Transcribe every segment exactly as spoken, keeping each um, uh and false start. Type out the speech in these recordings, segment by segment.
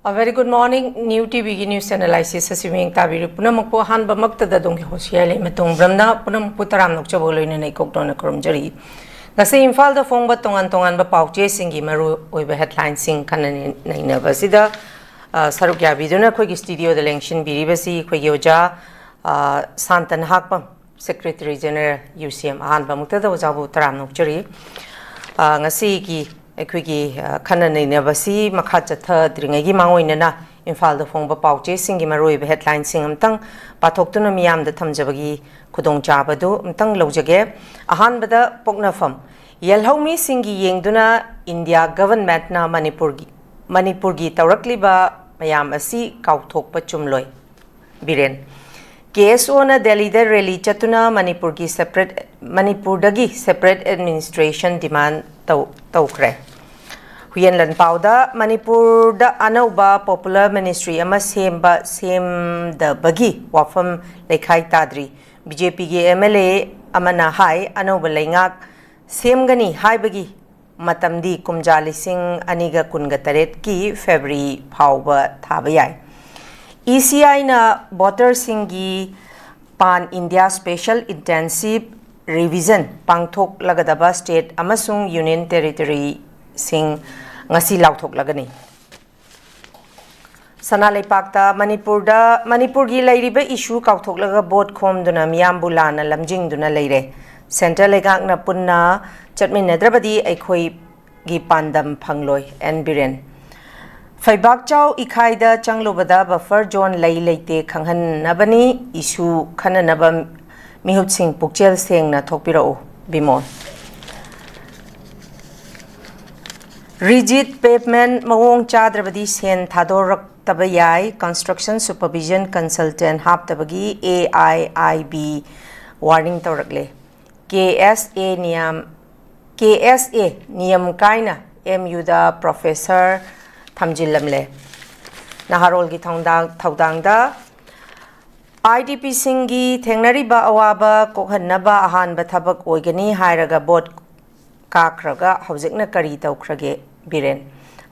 A very good morning, New ꯇꯤꯚꯤꯒꯤ news analysis ꯑꯁꯤ ꯃꯤꯠꯌꯦꯡ ꯇꯥꯕꯤꯔꯤ ꯄꯨꯝꯅꯃꯛꯄꯨ ꯑꯍꯥꯟꯕꯃꯛꯇꯗ ꯑꯗꯣꯝꯒꯤ host ꯌꯥꯏꯂꯩꯃ ꯇꯣꯡꯕ꯭ꯔꯝꯅ ꯄꯨꯝꯅꯃꯛꯄꯨ ꯇꯔꯥꯝꯅ ꯑꯣꯛꯆꯕꯒ ꯂꯣꯏꯅꯅ ꯏꯀꯣꯛꯇꯣꯟꯅ ꯈꯨꯔꯨꯝꯖꯔꯤ꯫ ꯉꯁꯤ ꯏꯝꯐꯥꯜꯗ ꯐꯣꯡꯕ ꯇꯣꯉꯥꯟ ꯇꯣꯉꯥꯟꯕ ꯄꯥꯎꯆꯦꯁꯤꯡꯒꯤ ꯃꯔꯨ ꯑꯣꯏꯕ headlineꯁꯤꯡ ꯈꯟꯅ ꯅꯩꯅꯕꯁꯤꯗ, ꯑ, ꯁꯔꯨꯛ ꯌꯥꯕꯤꯗꯨꯅ ꯑꯩꯈꯣꯏꯒꯤ studioꯗ ꯂꯦꯡꯁꯤꯟꯕꯤꯔꯤꯕꯁꯤ ꯑꯩꯈꯣꯏꯒꯤ ꯑꯣꯖꯥ, ꯑ, Santa Nahakpam, Secretary General, U ꯁꯤ ꯑꯦꯝ꯫ ꯑꯍꯥꯟꯕꯃꯛꯇꯗ ꯑꯣꯖꯥꯕꯨ ꯇꯔꯥꯝꯅ ꯑꯣꯛꯆꯔꯤ꯫ ꯑ, ꯉꯁꯤꯒꯤ ꯑꯩꯈꯣꯏꯒꯤ, ꯑ, ꯈꯟꯅ ꯅꯩꯅꯕꯁꯤ ꯃꯈꯥ ꯆꯠꯊꯗ꯭ꯔꯤꯉꯩꯒꯤ ꯃꯥꯡꯑꯣꯏꯅꯅ ꯏꯝꯐꯥꯜꯗ ꯐꯣꯡꯕ ꯄꯥꯎꯆꯦꯁꯤꯡꯒꯤ ꯃꯔꯨꯑꯣꯏꯕ headlineꯁꯤꯡ ꯑꯝꯇꯪ ꯄꯥꯊꯣꯛꯇꯨꯅ ꯃꯤꯌꯥꯝꯗ ꯊꯝꯖꯕꯒꯤ ꯈꯨꯗꯣꯡꯆꯥꯕꯗꯨ ꯑꯝꯇꯪ ꯂꯧꯖꯒꯦ꯫ ꯑꯍꯥꯟꯕꯗ ꯄꯣꯛꯅꯐꯝ, ꯌꯦꯜꯍꯧꯃꯤꯁꯤꯡꯒꯤ ꯌꯦꯡꯗꯨꯅ ꯏꯟꯗꯤꯌꯥ governmentꯅ ꯃꯅꯤꯄꯨꯔꯒꯤ, ꯃꯅꯤꯄꯨꯔꯒꯤ ꯇꯧꯔꯛꯂꯤꯕ ꯃꯌꯥꯝ ꯑꯁꯤ ꯀꯥꯎꯊꯣꯛꯄ ꯆꯨꯝꯂꯣꯏ꯫ ꯕꯤꯔꯦꯟ꯫ ꯀꯦ ꯑꯦꯁ ꯑꯣꯅ ꯗꯦꯜꯂꯤꯗ rally ꯆꯠꯇꯨꯅ ꯃꯅꯤꯄꯨꯔꯒꯤ separate, ꯃꯅꯤꯄꯨꯔꯗꯒꯤ separate administration demand ꯇꯧ-, ꯇꯧꯈ꯭ꯔꯦ꯫ ꯍꯨꯌꯦꯟ ꯂꯟꯄꯥꯎꯗ ꯃꯅꯤꯄꯨꯔꯗ ꯑꯅꯧꯕ popular ministry ꯑꯃ ꯁꯦꯝꯕ ꯁꯦꯝꯗꯕꯒꯤ ꯋꯥꯐꯝ ꯂꯩꯈꯥꯏ ꯇꯥꯗ꯭ꯔꯤ꯫ ꯕꯤ ꯖꯦ ꯄꯤꯒꯤ ꯑꯦꯝ ꯑꯦꯜ ꯑꯦ ꯑꯃꯅ ꯍꯥꯏ, ꯑꯅꯧꯕ ꯂꯩꯉꯥꯛ ꯁꯦꯝꯒꯅꯤ ꯍꯥꯏꯕꯒꯤ ꯃꯇꯝꯗꯤ ꯀꯨꯝꯖꯥ ꯂꯤꯁꯤꯡ ꯑꯅꯤꯒ ꯀꯨꯟꯒ ꯇꯔꯦꯠꯀꯤ February ꯐꯥꯎꯕ ꯊꯥꯕ ꯌꯥꯏ꯫ ꯏ ꯁꯤ ꯑꯥꯏꯅ voterꯁꯤꯡꯒꯤ Pan India Special Intensive Revision ꯄꯥꯡꯊꯣꯛꯂꯒꯗꯕ state ꯑꯃꯁꯨꯡ union territoryꯁꯤꯡ ꯉꯁꯤ ꯂꯥꯎꯊꯣꯛꯂꯒꯅꯤ꯫ ꯁꯅꯥ ꯂꯩꯄꯥꯛꯇ ꯃꯅꯤꯄꯨꯔꯗ, ꯃꯅꯤꯄꯨꯔꯒꯤ ꯂꯩꯔꯤꯕ issue ꯀꯥꯎꯊꯣꯛꯂꯒ vote ꯈꯣꯝꯗꯨꯅ ꯃꯤꯌꯥꯝꯕꯨ ꯂꯥꯟꯅ ꯂꯝꯖꯤꯡꯗꯨꯅ ꯂꯩꯔꯦ꯫ Centre ꯂꯩꯉꯥꯛꯅ ꯄꯨꯟꯅ ꯆꯠꯃꯤꯟꯅꯗ꯭ꯔꯕꯗꯤ ꯑꯩꯈꯣꯏꯒꯤ ꯄꯥꯟꯗꯝ ꯐꯪꯂꯣꯏ, ꯑꯦꯟ ꯕꯤꯔꯦꯟ꯫ ꯐꯩꯕꯥꯛꯆꯥꯎ ꯏꯈꯥꯏꯗ ꯆꯪꯂꯨꯕꯗ buffer zone ꯂꯩ ꯂꯩꯇꯦ ꯈꯪꯍꯟꯅꯕꯅꯤ, issue ꯈꯟꯅꯅꯕ ꯃꯤꯍꯨꯠꯁꯤꯡ ꯄꯨꯛꯆꯦꯜ ꯁꯦꯡꯅ ꯊꯣꯛꯄꯤꯔꯛꯎ, ꯕꯤꯃꯣꯜ꯫ Rigid pavement ꯃꯑꯣꯡ ꯆꯥꯗ꯭ꯔꯕꯗꯤ ꯁꯦꯟ ꯊꯥꯗꯣꯔꯛꯇꯕ ꯌꯥꯏ, construction supervision consultant ꯍꯥꯞꯇꯕꯒꯤ A I I B warning ꯇꯧꯔꯛꯂꯦ꯫ ꯀꯦ ꯑꯦꯁ ꯑꯦ ꯅꯤꯌꯝ, ꯀꯦ ꯑꯦꯁ ꯑꯦ ꯅꯤꯌꯝ ꯀꯥꯏꯅ ꯑꯦꯝ ꯌꯨꯗ professor ꯊꯝꯖꯤꯜꯂꯝꯂꯦ꯫ ꯅꯍꯥꯔꯣꯜꯒꯤ ꯊꯧꯗꯥꯡ, ꯊꯧꯗꯥꯡꯗ ꯑꯥꯏ ꯗꯤ ꯄꯤꯁꯤꯡꯒꯤ ꯊꯦꯡꯅꯔꯤꯕ ꯑꯋꯥꯕ ꯀꯣꯛꯍꯟꯅꯕ ꯑꯍꯥꯟꯕ ꯊꯕꯛ ꯑꯣꯏꯒꯅꯤ ꯍꯥꯏꯔꯒ vote ꯀꯥꯈ꯭ꯔꯒ ꯍꯧꯖꯤꯛꯅ ꯀꯔꯤ ꯇꯧꯈ꯭ꯔꯒꯦ, ꯕꯤꯔꯦꯟ?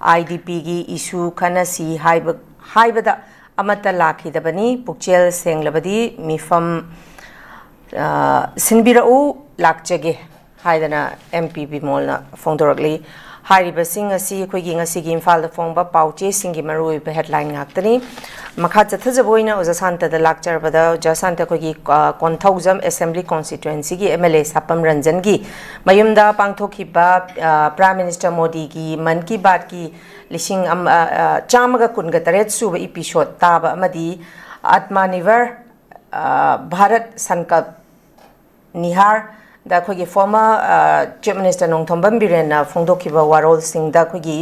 ꯑꯥꯏ ꯗꯤ ꯄꯤꯒꯤ ꯏꯁꯨ ꯈꯟꯅꯁꯤ ꯍꯥꯏꯕ ꯍꯥꯏꯕꯗ ꯑꯃꯠꯇ ꯂꯥꯛꯈꯤꯗꯕꯅꯤ꯫ ꯄꯨꯛꯆꯦꯜ ꯁꯦꯡꯂꯕꯗꯤ ꯃꯤꯐꯝ ꯑ, ꯁꯤꯟꯕꯤꯔꯛꯎ, ꯂꯥꯛꯆꯒꯦ ꯍꯥꯏꯗꯅ ꯑꯦꯝ ꯄꯤ ꯕꯤꯃꯣꯜꯅ ꯐꯣꯡꯗꯣꯔꯛꯂꯤ꯫ ꯍꯥꯏꯔꯤꯕꯁꯤꯡ ꯑꯁꯤ ꯑꯩꯈꯣꯏꯒꯤ ꯉꯁꯤꯒꯤ ꯏꯝꯐꯥꯜꯗ ꯐꯣꯡꯕ ꯄꯥꯎꯆꯦꯁꯤꯡꯒꯤ ꯃꯔꯨꯑꯣꯏꯕ ꯍꯦꯗꯂꯥꯏꯟ ꯉꯥꯛꯇꯅꯤ꯫ ꯃꯈꯥ ꯆꯠꯊꯖꯕ ꯑꯣꯏꯅ ꯑꯣꯖꯥ ꯁꯥꯟꯇꯗ ꯂꯥꯛꯆꯔꯕꯗ, ꯑꯣꯖꯥ ꯁꯥꯟꯇ ꯑꯩꯈꯣꯏꯒꯤ, ꯑ, ꯀꯣꯟꯊꯧꯖꯝ ꯑꯦꯁꯦꯝꯕ꯭ꯂꯤ ꯀꯣꯟꯁꯇꯤꯇ꯭ꯋꯦꯟꯁꯤꯒꯤ ꯑꯦꯝ ꯑꯦꯜ ꯑꯦ ꯁꯥꯄꯝ ꯔꯟꯖꯟꯒꯤ ꯃꯌꯨꯝꯗ ꯄꯥꯡꯊꯣꯛꯈꯤꯕ, ꯑ, ꯄ꯭ꯔꯥꯏꯝ ꯃꯤꯅꯤꯁꯇꯔ ꯃꯣꯗꯤꯒꯤ ꯃꯟ ꯀꯤ ꯕꯥꯠꯀꯤ ꯂꯤꯁꯤꯡ ꯑꯃ, ꯑ, ꯑ, ꯆꯥꯝꯃꯒ ꯀꯨꯟꯒ ꯇꯔꯦꯠ ꯁꯨꯕ ꯏꯄꯤꯁꯣꯗ ꯇꯥꯕ ꯑꯃꯗꯤ ꯑꯥꯠꯃꯥ ꯅꯤꯔꯚꯔ, ꯑ, ꯚꯥꯔꯠ ꯁꯟꯀꯜꯞ ꯅꯤꯍꯥꯔ ꯗ ꯑꯩꯈꯣꯏꯒꯤ ꯐꯣꯔꯃꯔ, ꯑ, ꯆꯤꯐ ꯃꯤꯅꯤꯁꯇꯔ ꯅꯣꯡꯊꯣꯝꯕꯝ ꯕꯤꯔꯦꯟꯅ ꯐꯣꯡꯗꯣꯛꯈꯤꯕ ꯋꯥꯔꯣꯜꯁꯤꯡꯗ ꯑꯩꯈꯣꯏꯒꯤ,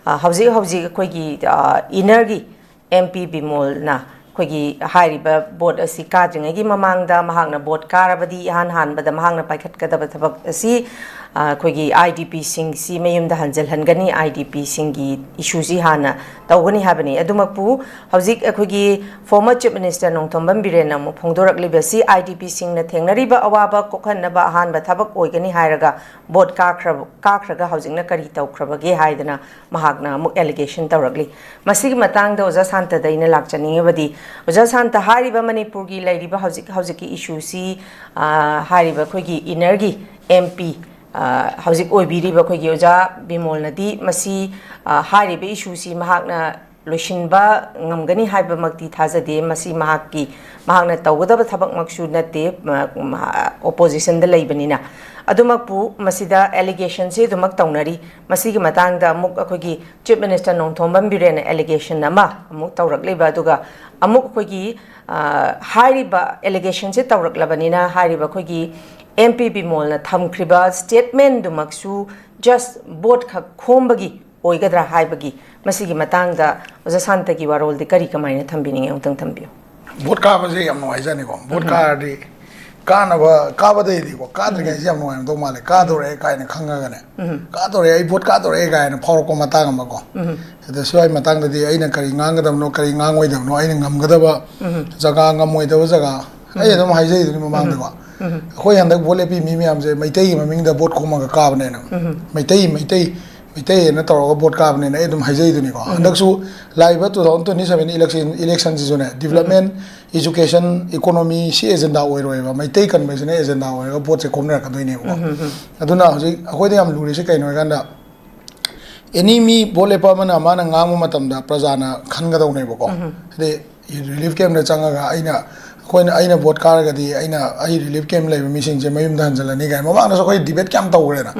ꯑ, ꯍꯧꯖꯤꯛ ꯍꯧꯖꯤꯛ ꯑꯩꯈꯣꯏꯒꯤ, ꯑ, ꯏꯅꯔꯒꯤ ꯑꯦꯝ ꯄꯤ ꯕꯤꯃꯣꯜꯅ ꯑꯩꯈꯣꯏꯒꯤ ꯍꯥꯏꯔꯤꯕ ꯚꯣꯠ ꯑꯁꯤ ꯀꯥꯗ꯭ꯔꯤꯉꯩꯒꯤ ꯃꯃꯥꯡꯗ ꯃꯍꯥꯛꯅ ꯚꯣꯠ ꯀꯥꯔꯕꯗꯤ ꯏꯍꯥꯟ ꯍꯥꯟꯕꯗ ꯃꯍꯥꯛꯅ ꯄꯥꯏꯈꯠꯀꯗꯕ ꯊꯕꯛ ꯑꯁꯤ, ꯑ, ꯑꯩꯈꯣꯏꯒꯤ ꯑꯥꯏ ꯗꯤ ꯄꯤꯁꯤꯡꯁꯤ ꯃꯌꯨꯝꯗ ꯍꯟꯖꯤꯜꯍꯟꯒꯅꯤ, ꯑꯥꯏ ꯗꯤ ꯄꯤꯁꯤꯡꯒꯤ ꯏꯁꯨꯁꯤ ꯍꯥꯟꯅ ꯇꯧꯒꯅꯤ ꯍꯥꯏꯕꯅꯤ꯫ ꯑꯗꯨꯃꯛꯄꯨ ꯍꯧꯖꯤꯛ ꯑꯩꯈꯣꯏꯒꯤ ꯐꯣꯔꯃꯔ ꯆꯤꯐ ꯃꯤꯅꯤꯁꯇꯔ ꯅꯣꯡꯊꯣꯝꯕꯝ ꯕꯤꯔꯦꯟꯅ ꯑꯃꯨꯛ ꯐꯣꯡꯗꯣꯔꯛꯂꯤꯕꯁꯤ, ꯑꯥꯏ ꯗꯤ ꯄꯤꯁꯤꯡꯅ ꯊꯦꯡꯅꯔꯤꯕ ꯑꯋꯥꯕ ꯀꯣꯛꯍꯟꯅꯕ ꯑꯍꯥꯟꯕ ꯊꯕꯛ ꯑꯣꯏꯒꯅꯤ ꯍꯥꯏꯔꯒ ꯚꯣꯠ ꯀꯥꯈ꯭ꯔ-, ꯀꯥꯈ꯭ꯔꯒ ꯍꯧꯖꯤꯛꯅ ꯀꯔꯤ ꯇꯧꯈ꯭ꯔꯕꯒꯦ ꯍꯥꯏꯗꯅ ꯃꯍꯥꯛꯅ ꯑꯃꯨꯛ ꯑꯦꯂꯤꯒꯦꯁꯟ ꯇꯧꯔꯛꯂꯤ꯫ ꯃꯁꯤꯒꯤ ꯃꯇꯥꯡꯗ ꯑꯣꯖꯥ ꯁꯥꯟꯇꯗ ꯑꯩꯅ ꯂꯥꯛꯆꯅꯤꯡꯉꯤꯕꯗꯤ, ꯑꯣꯖꯥ ꯁꯥꯟꯇ, ꯍꯥꯏꯔꯤꯕ ꯃꯅꯤꯄꯨꯔꯒꯤ ꯂꯩꯔꯤꯕ ꯍꯧꯖꯤꯛ ꯍꯧꯖꯤꯛꯀꯤ ꯏꯁꯨꯁꯤ, ꯑ, ꯍꯥꯏꯔꯤꯕ ꯑꯩꯈꯣꯏꯒꯤ ꯏꯅꯔꯒꯤ ꯑꯦꯝ ꯄꯤ, ꯑ, ꯍꯧꯖꯤꯛ ꯑꯣꯏꯕꯤꯔꯤꯕ ꯑꯩꯈꯣꯏꯒꯤ ꯑꯣꯖꯥ ꯕꯤꯃꯣꯜꯅꯗꯤ ꯃꯁꯤ, ꯑ, ꯍꯥꯏꯔꯤꯕ ꯏꯁꯨꯁꯤ ꯃꯍꯥꯛꯅ ꯂꯣꯏꯁꯤꯟꯕ ꯉꯝꯒꯅꯤ ꯍꯥꯏꯕꯃꯛꯇꯤ ꯊꯥꯖꯗꯦ꯫ ꯃꯁꯤ ꯃꯍꯥꯛꯀꯤ, ꯃꯍꯥꯛꯅ ꯇꯧꯒꯗꯕ ꯊꯕꯛꯃꯛꯁꯨ ꯅꯠꯇꯦ, ꯃ-, ꯃ-, ꯑꯣꯄꯣꯖꯤꯁꯟꯗ ꯂꯩꯕꯅꯤꯅ꯫ ꯑꯗꯨꯃꯛꯄꯨ ꯃꯁꯤꯗ ꯑꯦꯂꯤꯒꯦꯁꯟꯁꯤ ꯑꯗꯨꯃꯛ ꯇꯧꯅꯔꯤ꯫ ꯃꯁꯤꯒꯤ ꯃꯇꯥꯡꯗ ꯑꯃꯨꯛ ꯑꯩꯈꯣꯏꯒꯤ ꯆꯤꯐ ꯃꯤꯅꯤꯁꯇꯔ ꯅꯣꯡꯊꯣꯝꯕꯝ ꯕꯤꯔꯦꯟꯅ ꯑꯦꯂꯤꯒꯦꯁꯟ ꯑꯃ ꯑꯃꯨꯛ ꯇꯧꯔꯛꯂꯤꯕ, ꯑꯗꯨꯒ ꯑꯃꯨꯛ ꯑꯩꯈꯣꯏꯒꯤ, ꯑ, ꯍꯥꯏꯔꯤꯕ ꯑꯦꯂꯤꯒꯦꯁꯟꯁꯤ ꯇꯧꯔꯛꯂꯕꯅꯤꯅ, ꯍꯥꯏꯔꯤꯕ ꯑꯩꯈꯣꯏꯒꯤ ꯑꯦꯝ ꯄꯤ ꯕꯤꯃꯣꯜꯅ ꯊꯝꯈ꯭ꯔꯤꯕ ꯁ꯭ꯇꯦꯠꯃꯦꯟꯗꯨꯃꯛꯁꯨ ꯖꯁ ꯚꯣꯠ ꯈꯛ ꯈꯣꯝꯕꯒꯤ ꯑꯣꯏꯒꯗ꯭ꯔꯥ ꯍꯥꯏꯕꯒꯤ, ꯃꯁꯤꯒꯤ ꯃꯇꯥꯡꯗ ꯑꯣꯖꯥ ꯁꯥꯟꯇꯒꯤ ꯋꯥꯔꯣꯜꯗꯤ ꯀꯔꯤ ꯀꯃꯥꯏꯅ ꯊꯝꯕꯤꯅꯤꯡꯉꯤ? ꯑꯃꯨꯛꯇꯪ ꯊꯝꯕꯤꯌꯨ꯫ ꯚꯣꯠ ꯀꯥꯕꯁꯦ ꯌꯥꯝ ꯅꯨꯡꯉꯥꯏꯖꯥꯠꯅꯤꯀꯣ꯫ ꯚꯣꯠ ꯎꯝ꯫ ꯀꯥꯔꯗꯤ, ꯀꯥꯅꯕ, ꯀꯥꯕꯗꯩꯗꯤꯀꯣ, ꯀꯥꯗ꯭ꯔꯤꯉꯩꯁꯦ ꯌꯥꯝ ꯅꯨꯡꯉꯥꯏꯔꯝꯗꯧ ꯃꯥꯜꯂꯦ꯫ ꯀꯥꯗꯣꯔꯦ ꯀꯥꯏꯅ ꯈꯪꯉꯒꯅꯦ, ꯎꯝ꯫ "ꯀꯥꯗꯣꯔꯦ, ꯑꯩ ꯚꯣꯠ ꯀꯥꯗꯣꯔꯦ" ꯀꯥꯏꯅ ꯐꯥꯎꯔꯛꯄ ꯃꯇꯥꯡ ꯑꯃꯀꯣ꯫ ꯎꯝ꯫ ꯑꯗ ꯁ꯭ꯋꯥꯏ ꯃꯇꯥꯡꯗꯗꯤ ꯑꯩꯅ ꯀꯔꯤ ꯉꯥꯡꯒꯗꯕꯅꯣ, ꯀꯔꯤ ꯉꯥꯡꯉꯣꯏꯗꯕꯅꯣ, ꯑꯩꯅ ꯉꯝꯒꯗꯕ ꯎꯝ꯫ ꯖꯒꯥ, ꯉꯝꯃꯣꯏꯗꯕ ꯖꯒꯥ, ꯑꯩ ꯎꯝ꯫ ꯑꯗꯨꯝ ꯍꯥꯏꯖꯩꯗꯨꯅꯤ ꯃꯃꯥꯡꯗꯀꯣ꯫ ꯎꯝ꯫ ꯑꯩꯈꯣꯏ ꯍꯟꯗꯛ ꯚꯣꯠ ꯂꯦꯞꯄꯤ ꯃꯤ ꯃꯌꯥꯝꯁꯦ ꯃꯩꯇꯩꯒꯤ ꯃꯃꯤꯡꯗ ꯚꯣꯠ ꯈꯣꯝꯃꯒ ꯀꯥꯕꯅꯦꯅ꯫ ꯎꯝ꯫ ꯃꯩꯇꯩ, ꯃꯩꯇꯩ, ꯃꯩꯇꯩꯅ ꯇꯧꯔꯒ ꯚꯣꯠ ꯀꯥꯕꯅꯤꯅ ꯑꯩ ꯑꯗꯨꯝ ꯍꯥꯏꯖꯩꯗꯨꯅꯤꯀꯣ꯫ ꯍꯟꯗꯛꯁꯨ ꯂꯥꯛꯏꯕ two thousand twenty seven election, election ꯁꯤꯁꯨꯅꯦ, development, education, economy ꯁꯤ agenda ꯑꯣꯏꯔꯣꯏꯕ, ꯃꯩꯇꯩ ꯀꯟꯕꯁꯤꯅ agenda ꯑꯣꯏꯔꯒ ꯚꯣꯠꯁꯦ ꯈꯣꯝꯅꯔꯛꯀꯗꯣꯏꯅꯦꯕꯀꯣ꯫ ꯑꯗꯨꯅ ꯍꯧꯖꯤꯛ ꯑꯩꯈꯣꯏꯗ ꯌꯥꯝ ꯂꯨꯔꯤꯁꯦ ꯀꯩꯅꯣ ꯍꯥꯏꯀꯥꯟꯗ, ꯑꯦꯅꯤ ꯃꯤ ꯚꯣꯠ ꯂꯦꯞꯄ ꯑꯃꯅ ꯃꯥꯅ ꯉꯥꯡꯕ ꯃꯇꯝꯗ ꯄ꯭ꯔꯖꯥꯅ ꯈꯟꯒꯗꯧꯅꯦꯕꯀꯣ꯫ ꯍꯥꯏꯗꯤ ꯔꯤꯂꯤꯐ ꯀꯦꯝꯗ ꯆꯪꯉꯒ ꯑꯩꯅ, ꯑꯩꯈꯣꯏꯅ, ꯑꯩꯅ ꯚꯣꯠ ꯀꯥꯔꯒꯗꯤ ꯑꯩꯅ, ꯑꯩ ꯔꯤꯂꯤꯐ ꯀꯦꯝ ꯂꯩꯕ ꯃꯤꯁꯤꯡꯁꯦ ꯃꯌꯨꯝꯗ ꯍꯟꯖꯤꯜꯂꯅꯤ ꯀꯥꯏꯅ ꯃꯃꯥꯡꯗꯁꯨ ꯑꯩꯈꯣꯏ ꯗꯤꯕꯦꯠ ꯀꯌꯥꯝ ꯇꯧꯈ꯭ꯔꯦꯅ꯫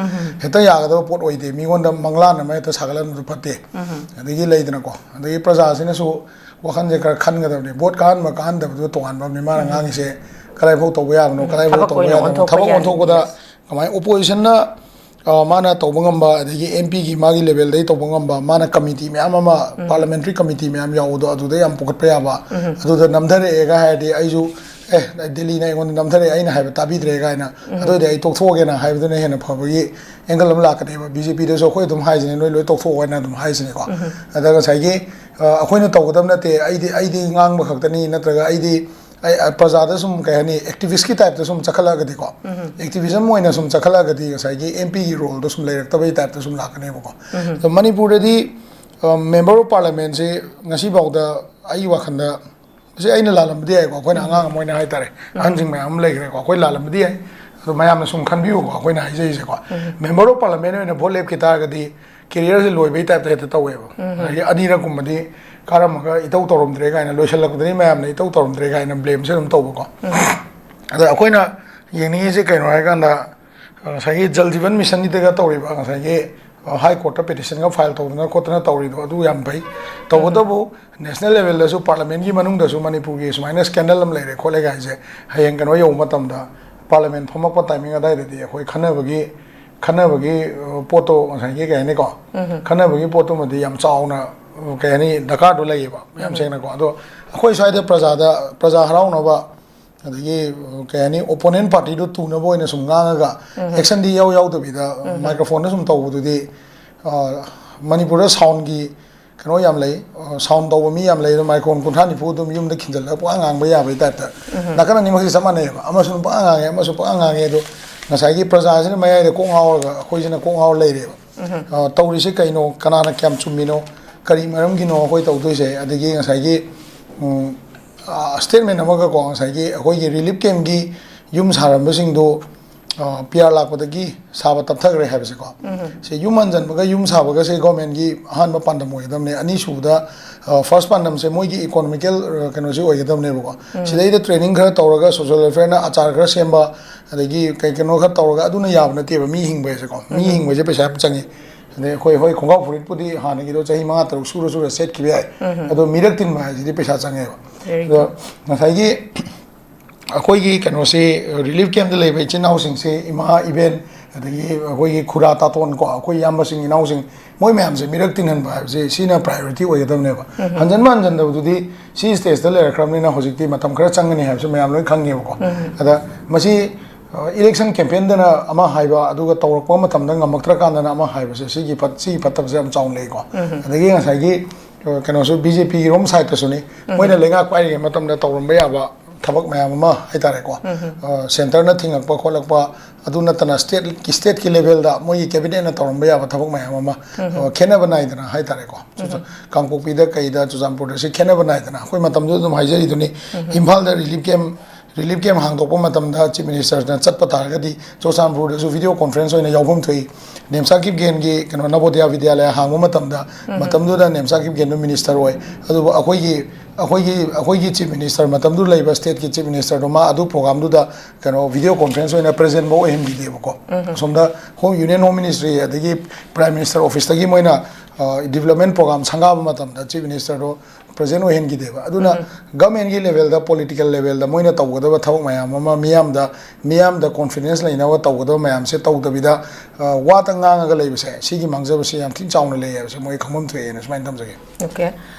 ꯍꯦꯛꯇ ꯌꯥꯒꯗꯕ ꯄꯣꯠ ꯑꯣꯏꯗꯦ꯫ ꯃꯤꯉꯣꯟꯗ ꯃꯪꯂꯥꯟ ꯑꯃ ꯍꯦꯛꯇ ꯁꯥꯒꯠꯍꯟꯕꯗꯨ ꯐꯠꯇꯦ꯫ ꯑꯗꯒꯤ ꯂꯩꯗꯅꯀꯣ, ꯑꯗꯒꯤ ꯄ꯭ꯔꯖꯥꯁꯤꯅꯁꯨ ꯋꯥꯈꯜꯁꯦ ꯈꯔ ꯈꯟꯒꯗꯕꯅꯤ꯫ ꯚꯣꯠ ꯀꯥꯍꯟꯕ ꯀꯥꯍꯟꯗꯕꯗꯨ ꯇꯣꯉꯥꯟꯕ ꯑꯃꯅꯤ꯫ ꯃꯥꯅ ꯉꯥꯡꯉꯤꯁꯦ ꯀꯗꯥꯏꯐꯥꯎ ꯇꯧꯕ ꯌꯥꯕꯅꯣ, ꯀꯗꯥꯏꯐꯥꯎ ꯊꯕꯛ ꯇꯧꯕ ꯑꯣꯏꯅ ꯌꯥꯗꯕꯅꯣ, ꯑꯣꯟꯊꯣꯛꯄ ꯊꯕꯛ ꯌꯥꯏ꯫ ꯑꯣꯟꯊꯣꯛꯄꯗ ꯀꯃꯥꯏꯅ opposition ꯅ, ꯑ, ꯃꯥꯅ ꯇꯧꯕ ꯉꯝꯕ, ꯑꯗꯒꯤ M P ꯒꯤ ꯃꯥꯒꯤ level ꯗꯒꯤ ꯇꯧꯕ ꯉꯝꯕ, ꯃꯥꯅ committee ꯃꯌꯥꯝ ꯑꯃ, parliamentary committee ꯃꯌꯥꯝ ꯌꯥꯎꯕꯗꯣ ꯑꯗꯨꯗ ꯌꯥꯝ ꯄꯨꯈꯠꯄ ꯌꯥꯕ, ꯑꯗꯨꯗ ꯅꯝꯊꯔꯛꯑꯦꯒ ꯍꯥꯏꯔꯗꯤ ꯑꯩꯁꯨ, "ꯑꯦ, ꯗꯤꯜꯂꯤꯅ ꯑꯩꯉꯣꯟꯗ ꯅꯝꯊꯔꯛꯑꯦ, ꯑꯩꯅ ꯍꯥꯏꯕ ꯇꯥꯕꯤꯗ꯭ꯔꯦ" ꯀꯥꯏꯅ, "ꯑꯗꯨ ꯑꯣꯏꯔꯗꯤ ꯑꯩ ꯇꯣꯛꯊꯣꯛꯑꯒꯦꯅ" ꯍꯥꯏꯕꯗꯨꯅ ꯍꯦꯟꯅ ꯐꯕꯒꯤ angle ꯑꯃ ꯂꯥꯛꯀꯅꯦꯕ꯫ B J P ꯗꯁꯨ ꯑꯩꯈꯣꯏ ꯑꯗꯨꯝ ꯍꯥꯏꯁꯤꯅꯦ, "ꯅꯣꯏ ꯂꯣꯏ ꯇꯣꯛꯊꯣꯛꯑꯣ" ꯍꯥꯏꯅ ꯑꯗꯨꯝ ꯍꯥꯏꯁꯤꯅꯦꯀꯣ꯫ ꯑꯗ ꯉꯁꯥꯏꯒꯤ, ꯑ, ꯑꯩꯈꯣꯏꯅ ꯇꯧꯒꯗꯕ ꯅꯠꯇꯦ, "ꯑꯩꯗꯤ, ꯑꯩꯗꯤ ꯉꯥꯡꯕ ꯈꯛꯇꯅꯤ", ꯅꯠꯇ꯭ꯔꯒ "ꯑꯩꯗꯤ ꯑꯩ, ꯑ, ꯄ꯭ꯔꯖꯥꯗ ꯁꯨꯝ, ꯀꯩ ꯍꯥꯏꯅꯤ, activist ꯀꯤ type ꯇ ꯁꯨꯝ ꯆꯠꯈꯠꯂꯛꯑꯒꯗꯤꯀꯣ, activism ꯑꯣꯏꯅ ꯁꯨꯝ ꯆꯠꯈꯠꯂꯛꯑꯒꯗꯤ ꯉꯁꯥꯏꯒꯤ M P ꯒꯤ role ꯗꯣ ꯁꯨꯝ ꯂꯩꯔꯛꯇꯕꯒꯤ type ꯇ ꯁꯨꯝ ꯂꯥꯛꯀꯅꯦꯕꯀꯣ꯫ ꯑꯗꯣ ꯃꯅꯤꯄꯨꯔꯗꯗꯤ, ꯑ, member of parliament ꯁꯤ ꯉꯁꯤꯐꯥꯎꯗ ꯑꯩꯒꯤ ꯋꯥꯈꯜꯗ, ꯃꯁꯤ ꯑꯩꯅ ꯂꯥꯜꯂꯝꯕꯗꯤ ꯌꯥꯏꯀꯣ, ꯑꯩꯈꯣꯏꯅ ꯑꯉꯥꯡ ꯑꯃ ꯑꯣꯏꯅ ꯍꯥꯏꯇꯥꯔꯦ, ꯑꯍꯟꯁꯤꯡ ꯃꯌꯥꯝ ꯑꯃ ꯂꯩꯈ꯭ꯔꯦꯀꯣ, ꯑꯩꯈꯣꯏ ꯂꯥꯜꯂꯝꯕꯗꯤ ꯌꯥꯏ꯫ ꯑꯗꯣ ꯃꯌꯥꯝꯅ ꯁꯨꯝ ꯈꯟꯕꯤꯌꯨꯀꯣ, ꯑꯩꯈꯣꯏꯅ ꯍꯥꯏꯖꯔꯤꯁꯦꯀꯣ, member of parliament ꯑꯣꯏꯅ ꯚꯣꯠ ꯂꯦꯞꯈꯤ ꯇꯥꯔꯒꯗꯤ career ꯁꯦ ꯂꯣꯏꯕꯒꯤ type ꯇ ꯍꯦꯛꯇ ꯇꯧꯋꯦꯕ꯫ ꯑꯗꯒꯤ ꯑꯅꯤꯔꯛꯀꯨꯝꯕꯗꯤ ꯀꯥꯔꯝꯃꯒ ꯏꯇꯧ ꯇꯧꯔꯝꯗ꯭ꯔꯦ ꯀꯥꯏꯅ, ꯂꯣꯏꯁꯤꯜꯂꯛꯄꯗꯅꯤ ꯃꯌꯥꯝꯅ ꯏꯇꯧ ꯇꯧꯔꯝꯗ꯭ꯔꯦ ꯀꯥꯏꯅ blame ꯁꯦ ꯑꯗꯨꯝ ꯇꯧꯕꯀꯣ꯫ ꯑꯗ ꯑꯩꯈꯣꯏꯅ ꯌꯦꯡꯅꯤꯡꯉꯤꯁꯦ ꯀꯩꯅꯣ ꯍꯥꯏꯔꯀꯥꯟꯗ, ꯉꯁꯥꯏꯒꯤ Jal Jeevan Mission ꯒꯤꯗꯒ ꯇꯧꯔꯤꯕ, ꯉꯁꯥꯏꯒꯤ, ꯑ, High Court ꯇ petition ꯒ file ꯇꯧꯗꯅ ꯈꯣꯠꯇꯅ ꯇꯧꯔꯤꯗꯣ, ꯑꯗꯨ ꯌꯥꯝ ꯐꯩ꯫ ꯇꯧꯕꯇꯕꯨ national level ꯗꯁꯨ, parliament ꯀꯤ ꯃꯅꯨꯡꯗꯁꯨ ꯃꯅꯤꯄꯨꯔꯒꯤ ꯁꯨꯃꯥꯏꯅ scandal ꯑꯃ ꯂꯩꯔꯦ ꯈꯣꯠꯂꯦ ꯀꯥꯏꯁꯦ ꯍꯌꯦꯡ ꯀꯩꯅꯣ ꯌꯧꯕ ꯃꯇꯝꯗ, parliament ꯐꯝꯃꯛꯄ timing ꯑꯗꯥꯏꯗꯗꯤ ꯑꯩꯈꯣꯏ ꯈꯟꯅꯕꯒꯤ, ꯈꯟꯅꯕꯒꯤ, ꯑ, ꯄꯣꯠꯇꯣ ꯉꯁꯥꯏꯒꯤ ꯀꯩ ꯍꯥꯏꯅꯤꯀꯣ, ꯈꯟꯅꯕꯒꯤ ꯄꯣꯠꯇꯨꯃꯗꯤ ꯌꯥꯝ ꯆꯥꯎꯅ, ꯑ, ꯀꯩ ꯍꯥꯏꯅꯤ, ꯗꯔꯀꯥꯔꯗꯣ ꯂꯩꯌꯦꯕ, ꯌꯥꯝ ꯁꯦꯡꯅꯀꯣ꯫ ꯑꯗꯣ ꯑꯩꯈꯣꯏ ꯁ꯭ꯋꯥꯏꯗ ꯄ꯭ꯔꯖꯥꯗ, ꯄ꯭ꯔꯖꯥ ꯍꯔꯥꯎꯅꯕ, ꯑꯗꯒꯤ, ꯑ, ꯀꯩ ꯍꯥꯏꯅꯤ, opponent party ꯗꯨ ꯇꯨꯅꯕ ꯑꯣꯏꯅ ꯁꯨꯝ ꯉꯥꯡꯉꯒ action ꯗꯤ ꯏꯌꯥꯎ ꯌꯥꯎꯗꯕꯤꯗ, microphone ꯗ ꯁꯨꯝ ꯇꯧꯕꯗꯨꯗꯤ, ꯑ, ꯃꯅꯤꯄꯨꯔꯗ sound ꯒꯤ ꯀꯩꯅꯣ ꯌꯥꯝ ꯂꯩ, ꯑ, sound ꯇꯧꯕ ꯃꯤ ꯌꯥꯝ ꯂꯩ, ꯑꯗꯣ microphone ꯀꯨꯟꯊ꯭ꯔꯥ ꯅꯤꯐꯨ ꯑꯗꯨꯝ ꯌꯨꯝꯗ ꯈꯤꯟꯖꯜꯂꯒ ꯄꯨꯡꯉꯥꯡ ꯉꯥꯡꯕ ꯌꯥꯕꯒꯤ type ꯇ꯫ ꯅꯥꯀꯟ ꯑꯅꯤꯃꯛꯁꯤ ꯆꯞ ꯃꯥꯟꯅꯩꯌꯦꯕ, ꯑꯃꯁꯨꯅ ꯄꯨꯡꯉꯥꯡ ꯉꯥꯡꯉꯦ, ꯑꯃꯁꯨ ꯄꯨꯡꯉꯥꯡ ꯉꯥꯡꯉꯦ, ꯑꯗꯣ ꯉꯁꯥꯏꯒꯤ ꯄ꯭ꯔꯖꯥꯁꯤꯅ ꯃꯌꯥꯏꯗ ꯀꯣꯛ ꯉꯥꯎꯔꯒ ꯑꯩꯈꯣꯏꯁꯤꯅ ꯀꯣꯛ ꯉꯥꯎꯔ ꯂꯩꯔꯦꯕ꯫ ꯑ, ꯇꯧꯔꯤꯁꯦ ꯀꯩꯅꯣ, ꯀꯅꯥꯅ ꯀꯌꯥꯝ ꯆꯨꯝꯃꯤꯅꯣ, ꯀꯔꯤ ꯃꯔꯝꯒꯤꯅꯣ ꯑꯩꯈꯣꯏ ꯇꯧꯗꯣꯏꯁꯦ? ꯑꯗꯒꯤ ꯉꯁꯥꯏꯒꯤ, ꯎꯝ, ꯑ, statement ꯑꯃꯒꯀꯣ, ꯉꯁꯥꯏꯒꯤ ꯑꯩꯈꯣꯏꯒꯤ relief campꯀꯤ ꯌꯨꯝ ꯁꯥꯔꯝꯕꯁꯤꯡꯗꯣ, ꯑ, PR ꯂꯥꯛꯄꯗꯒꯤ ꯁꯥꯕ ꯇꯞꯊꯈ꯭ꯔꯦ ꯍꯥꯏꯕꯁꯦꯀꯣ꯫ ꯁꯤ ꯌꯨꯝ ꯍꯟꯖꯟꯕꯒ ꯌꯨꯝ ꯁꯥꯕꯒꯁꯦ governmentꯀꯤ ꯑꯍꯥꯟꯕ ꯄꯥꯟꯗꯝ ꯑꯣꯏꯒꯗꯕꯅꯦ꯫ ꯑꯅꯤꯁꯨꯕꯗ, ꯑ, first ꯄꯥꯟꯗꯝꯁꯦ ꯃꯣꯏꯒꯤ economical, ꯑ, ꯀꯩꯅꯣꯁꯤ ꯑꯣꯏꯒꯗꯕꯅꯦꯕꯀꯣ꯫ ꯁꯤꯗꯩꯗ training ꯈꯔ ꯇꯧꯔꯒ social welfareꯅ ꯑꯆꯥꯔ ꯈꯔ ꯁꯦꯝꯕ, ꯑꯗꯒꯤ ꯀꯩ ꯀꯩꯅꯣ ꯈꯔ ꯇꯧꯔꯒ, ꯑꯗꯨꯅ ꯌꯥꯕ ꯅꯠꯇꯦꯕ꯫ ꯃꯤ ꯍꯤꯡꯕ ꯍꯥꯏꯁꯦꯀꯣ, ꯃꯤ ꯍꯤꯡꯕꯁꯦ ꯄꯩꯁꯥ ꯌꯥꯝ ꯆꯪꯉꯤ꯫ ꯑꯗꯩ ꯑꯩꯈꯣꯏ, ꯍꯣꯏ, ꯈꯣꯡꯒ꯭ꯔꯥꯎ ꯐꯨꯔꯤꯠꯄꯨꯗꯤ ꯍꯥꯟꯅꯒꯤꯗꯣ ꯆꯍꯤ ꯃꯉꯥ ꯇꯔꯨꯛ ꯁꯨꯔ ꯁꯨꯔ ꯁꯦꯠꯈꯤꯕ ꯌꯥꯏ, ꯑꯗꯣ ꯃꯤꯔꯛ ꯇꯤꯟꯕ ꯍꯥꯏꯁꯤꯗꯤ ꯄꯩꯁꯥ ꯆꯪꯉꯦꯕ꯫ Very ꯑꯗꯣ good. ꯉꯁꯥꯏꯒꯤ ꯑꯩꯈꯣꯏꯒꯤ ꯀꯩꯅꯣꯁꯤ, relief campꯇ ꯂꯩꯕ ꯏꯆꯤꯟ ꯏꯅꯥꯎꯁꯤꯡꯁꯤ, ꯏꯃꯥ ꯏꯕꯦꯟ, ꯑꯗꯒꯤ ꯑꯩꯈꯣꯏꯒꯤ ꯈꯨꯔꯥ ꯇꯥꯇꯣꯟ ꯀꯣ, ꯑꯩꯈꯣꯏ ꯏꯌꯥꯝꯕꯁꯤꯡ ꯏꯅꯥꯎꯁꯤꯡ, ꯃꯣꯏ ꯃꯌꯥꯝꯁꯦ ꯃꯤꯔꯛ ꯇꯤꯟꯍꯟꯕ ꯍꯥꯏꯕꯁꯦ ꯁꯤꯅ priority ꯑꯣꯏꯒꯗꯕꯅꯦꯕ꯫ ꯍꯟꯖꯟꯕ ꯍꯟꯖꯟꯗꯕꯗꯨꯗꯤ ꯁꯤ stageꯇ ꯂꯩꯔꯛꯈ꯭ꯔꯕꯅꯤꯅ ꯍꯧꯖꯤꯛꯇꯤ ꯃꯇꯝ ꯈꯔ ꯆꯪꯒꯅꯤ ꯍꯥꯏꯕꯁꯤ ꯃꯌꯥꯝ ꯂꯣꯏ ꯈꯪꯉꯦꯕꯀꯣ꯫ ꯑꯗ ꯃꯁꯤ, ꯑ, election campaignꯗꯅ ꯑꯃ ꯍꯥꯏꯕ, ꯑꯗꯨꯒ ꯇꯧꯔꯛꯄ ꯃꯇꯝꯗ ꯉꯝꯃꯛꯇ꯭ꯔꯀꯥꯟꯗꯅ ꯑꯃ ꯍꯥꯏꯕꯁꯦ, ꯁꯤꯒꯤ ꯐꯠ-, ꯁꯤꯒꯤ ꯐꯠꯇꯕꯁꯦ ꯌꯥꯝ ꯆꯥꯎꯅ ꯂꯩꯀꯣ꯫ ꯑꯗꯒꯤ ꯉꯁꯥꯏꯒꯤ, ꯑ, ꯀꯩꯅꯣꯁꯨ BJPꯒꯤꯔꯣꯝ sideꯇꯁꯨꯅꯤ, ꯃꯣꯏꯅ ꯂꯩꯉꯥꯛ ꯄꯥꯏꯔꯤꯉꯩ ꯃꯇꯝꯗ ꯇꯧꯔꯝꯕ ꯌꯥꯕ ꯊꯕꯛ ꯃꯌꯥꯝ ꯑꯃ ꯍꯥꯏꯇꯥꯔꯦꯀꯣ꯫ ꯑ, centreꯅ ꯊꯤꯡꯉꯛꯄ ꯈꯣꯠꯂꯛꯄ, ꯑꯗꯨ ꯅꯠꯇꯅ stateꯀꯤ, stateꯀꯤ levelꯗ ꯃꯣꯏꯒꯤ cabinetꯅ ꯇꯧꯔꯝꯕ ꯌꯥꯕ ꯊꯕꯛ ꯃꯌꯥꯝ ꯑꯃ, ꯑ, ꯈꯦꯠꯅꯕ ꯅꯥꯏꯗꯅ ꯍꯥꯏꯇꯥꯔꯦꯀꯣ꯫ ꯆꯨꯔꯆꯥ-, ꯀꯥꯡꯄꯣꯛꯄꯤꯗ ꯀꯩꯗ ꯆꯨꯔꯆꯥꯟꯄꯨꯔꯗ ꯁꯤ ꯈꯦꯠꯅꯕ ꯅꯥꯏꯗꯅ꯫ ꯑꯩꯈꯣꯏ ꯃꯇꯝꯗꯨꯗ ꯑꯗꯨꯝ ꯍꯥꯏꯖꯔꯤꯗꯨꯅꯤ, ꯏꯝꯐꯥꯜꯗ relief camp, relief camp ꯍꯥꯡꯗꯣꯛꯄ ꯃꯇꯝꯗ Chief Ministerꯅ ꯆꯠꯄ ꯇꯥꯔꯒꯗꯤ ꯆꯨꯔꯆꯥꯟꯄꯨꯔꯗꯁꯨ video conference ꯑꯣꯏꯅ ꯌꯥꯎꯐꯝ ꯊꯣꯛꯏ꯫ ꯅꯦꯝꯆꯥ ꯀꯤꯞꯒꯦꯟꯒꯤ ꯀꯩꯅꯣ ꯅꯕꯣꯗꯤꯌꯥ ꯕꯤꯗ꯭ꯌꯥꯂꯌ ꯍꯥꯡꯕ ꯃꯇꯝꯗ, ꯃꯇꯝꯗꯨꯗ ꯅꯦꯝꯆꯥ ꯀꯤꯞꯒꯦꯟꯗꯨ minister ꯑꯣꯏ꯫ ꯑꯗꯨꯕꯨ ꯑꯩꯈꯣꯏꯒꯤ, ꯑꯩꯈꯣꯏꯒꯤ, ꯑꯩꯈꯣꯏꯒꯤ Chief Minister, ꯃꯇꯝꯗꯨ ꯂꯩꯕ stateꯀꯤ Chief Ministerꯗꯣ, ꯃꯥ ꯑꯗꯨ programꯗꯨꯗ ꯀꯩꯅꯣ video conference ꯑꯣꯏꯅ presentꯐꯥꯎ ꯑꯣꯏꯍꯟꯕꯤꯗꯦꯕꯀꯣ꯫ ꯑꯁꯣꯝꯗ Home, Union Home Ministry ꯑꯗꯒꯤ Prime Minister Officeꯇꯒꯤ ꯃꯣꯏꯅ, ꯑ, development program ꯁꯪꯒꯥꯕ ꯃꯇꯝꯗ Chief Ministerꯗꯣ present ꯑꯣꯏꯍꯟꯈꯤꯗꯦꯕ꯫ ꯑꯗꯨꯅ governmentꯀꯤ levelꯗ, political levelꯗ ꯃꯣꯏꯅ ꯇꯧꯒꯗꯕ ꯊꯕꯛ ꯃꯌꯥꯝ ꯑꯃ, ꯃꯤꯌꯥꯝꯗ, ꯃꯤꯌꯥꯝꯗ confidence ꯂꯩꯅꯕ ꯇꯧꯒꯗꯕ ꯃꯌꯥꯝꯁꯦ ꯇꯧꯗꯕꯤꯗ, ꯑ, ꯋꯥꯇ ꯉꯥꯡꯉꯒ ꯂꯩꯕꯁꯦ, ꯁꯤꯒꯤ ꯃꯥꯡꯖꯕꯁꯦ ꯌꯥꯝ ꯊꯤꯅ ꯆꯥꯎꯅ ꯂꯩꯌꯦꯕꯁꯦ, ꯃꯣꯏ ꯈꯪꯐꯝ ꯊꯣꯛꯑꯦꯅ ꯁꯨꯃꯥꯏꯅ ꯊꯝꯖꯒꯦ꯫ Okay.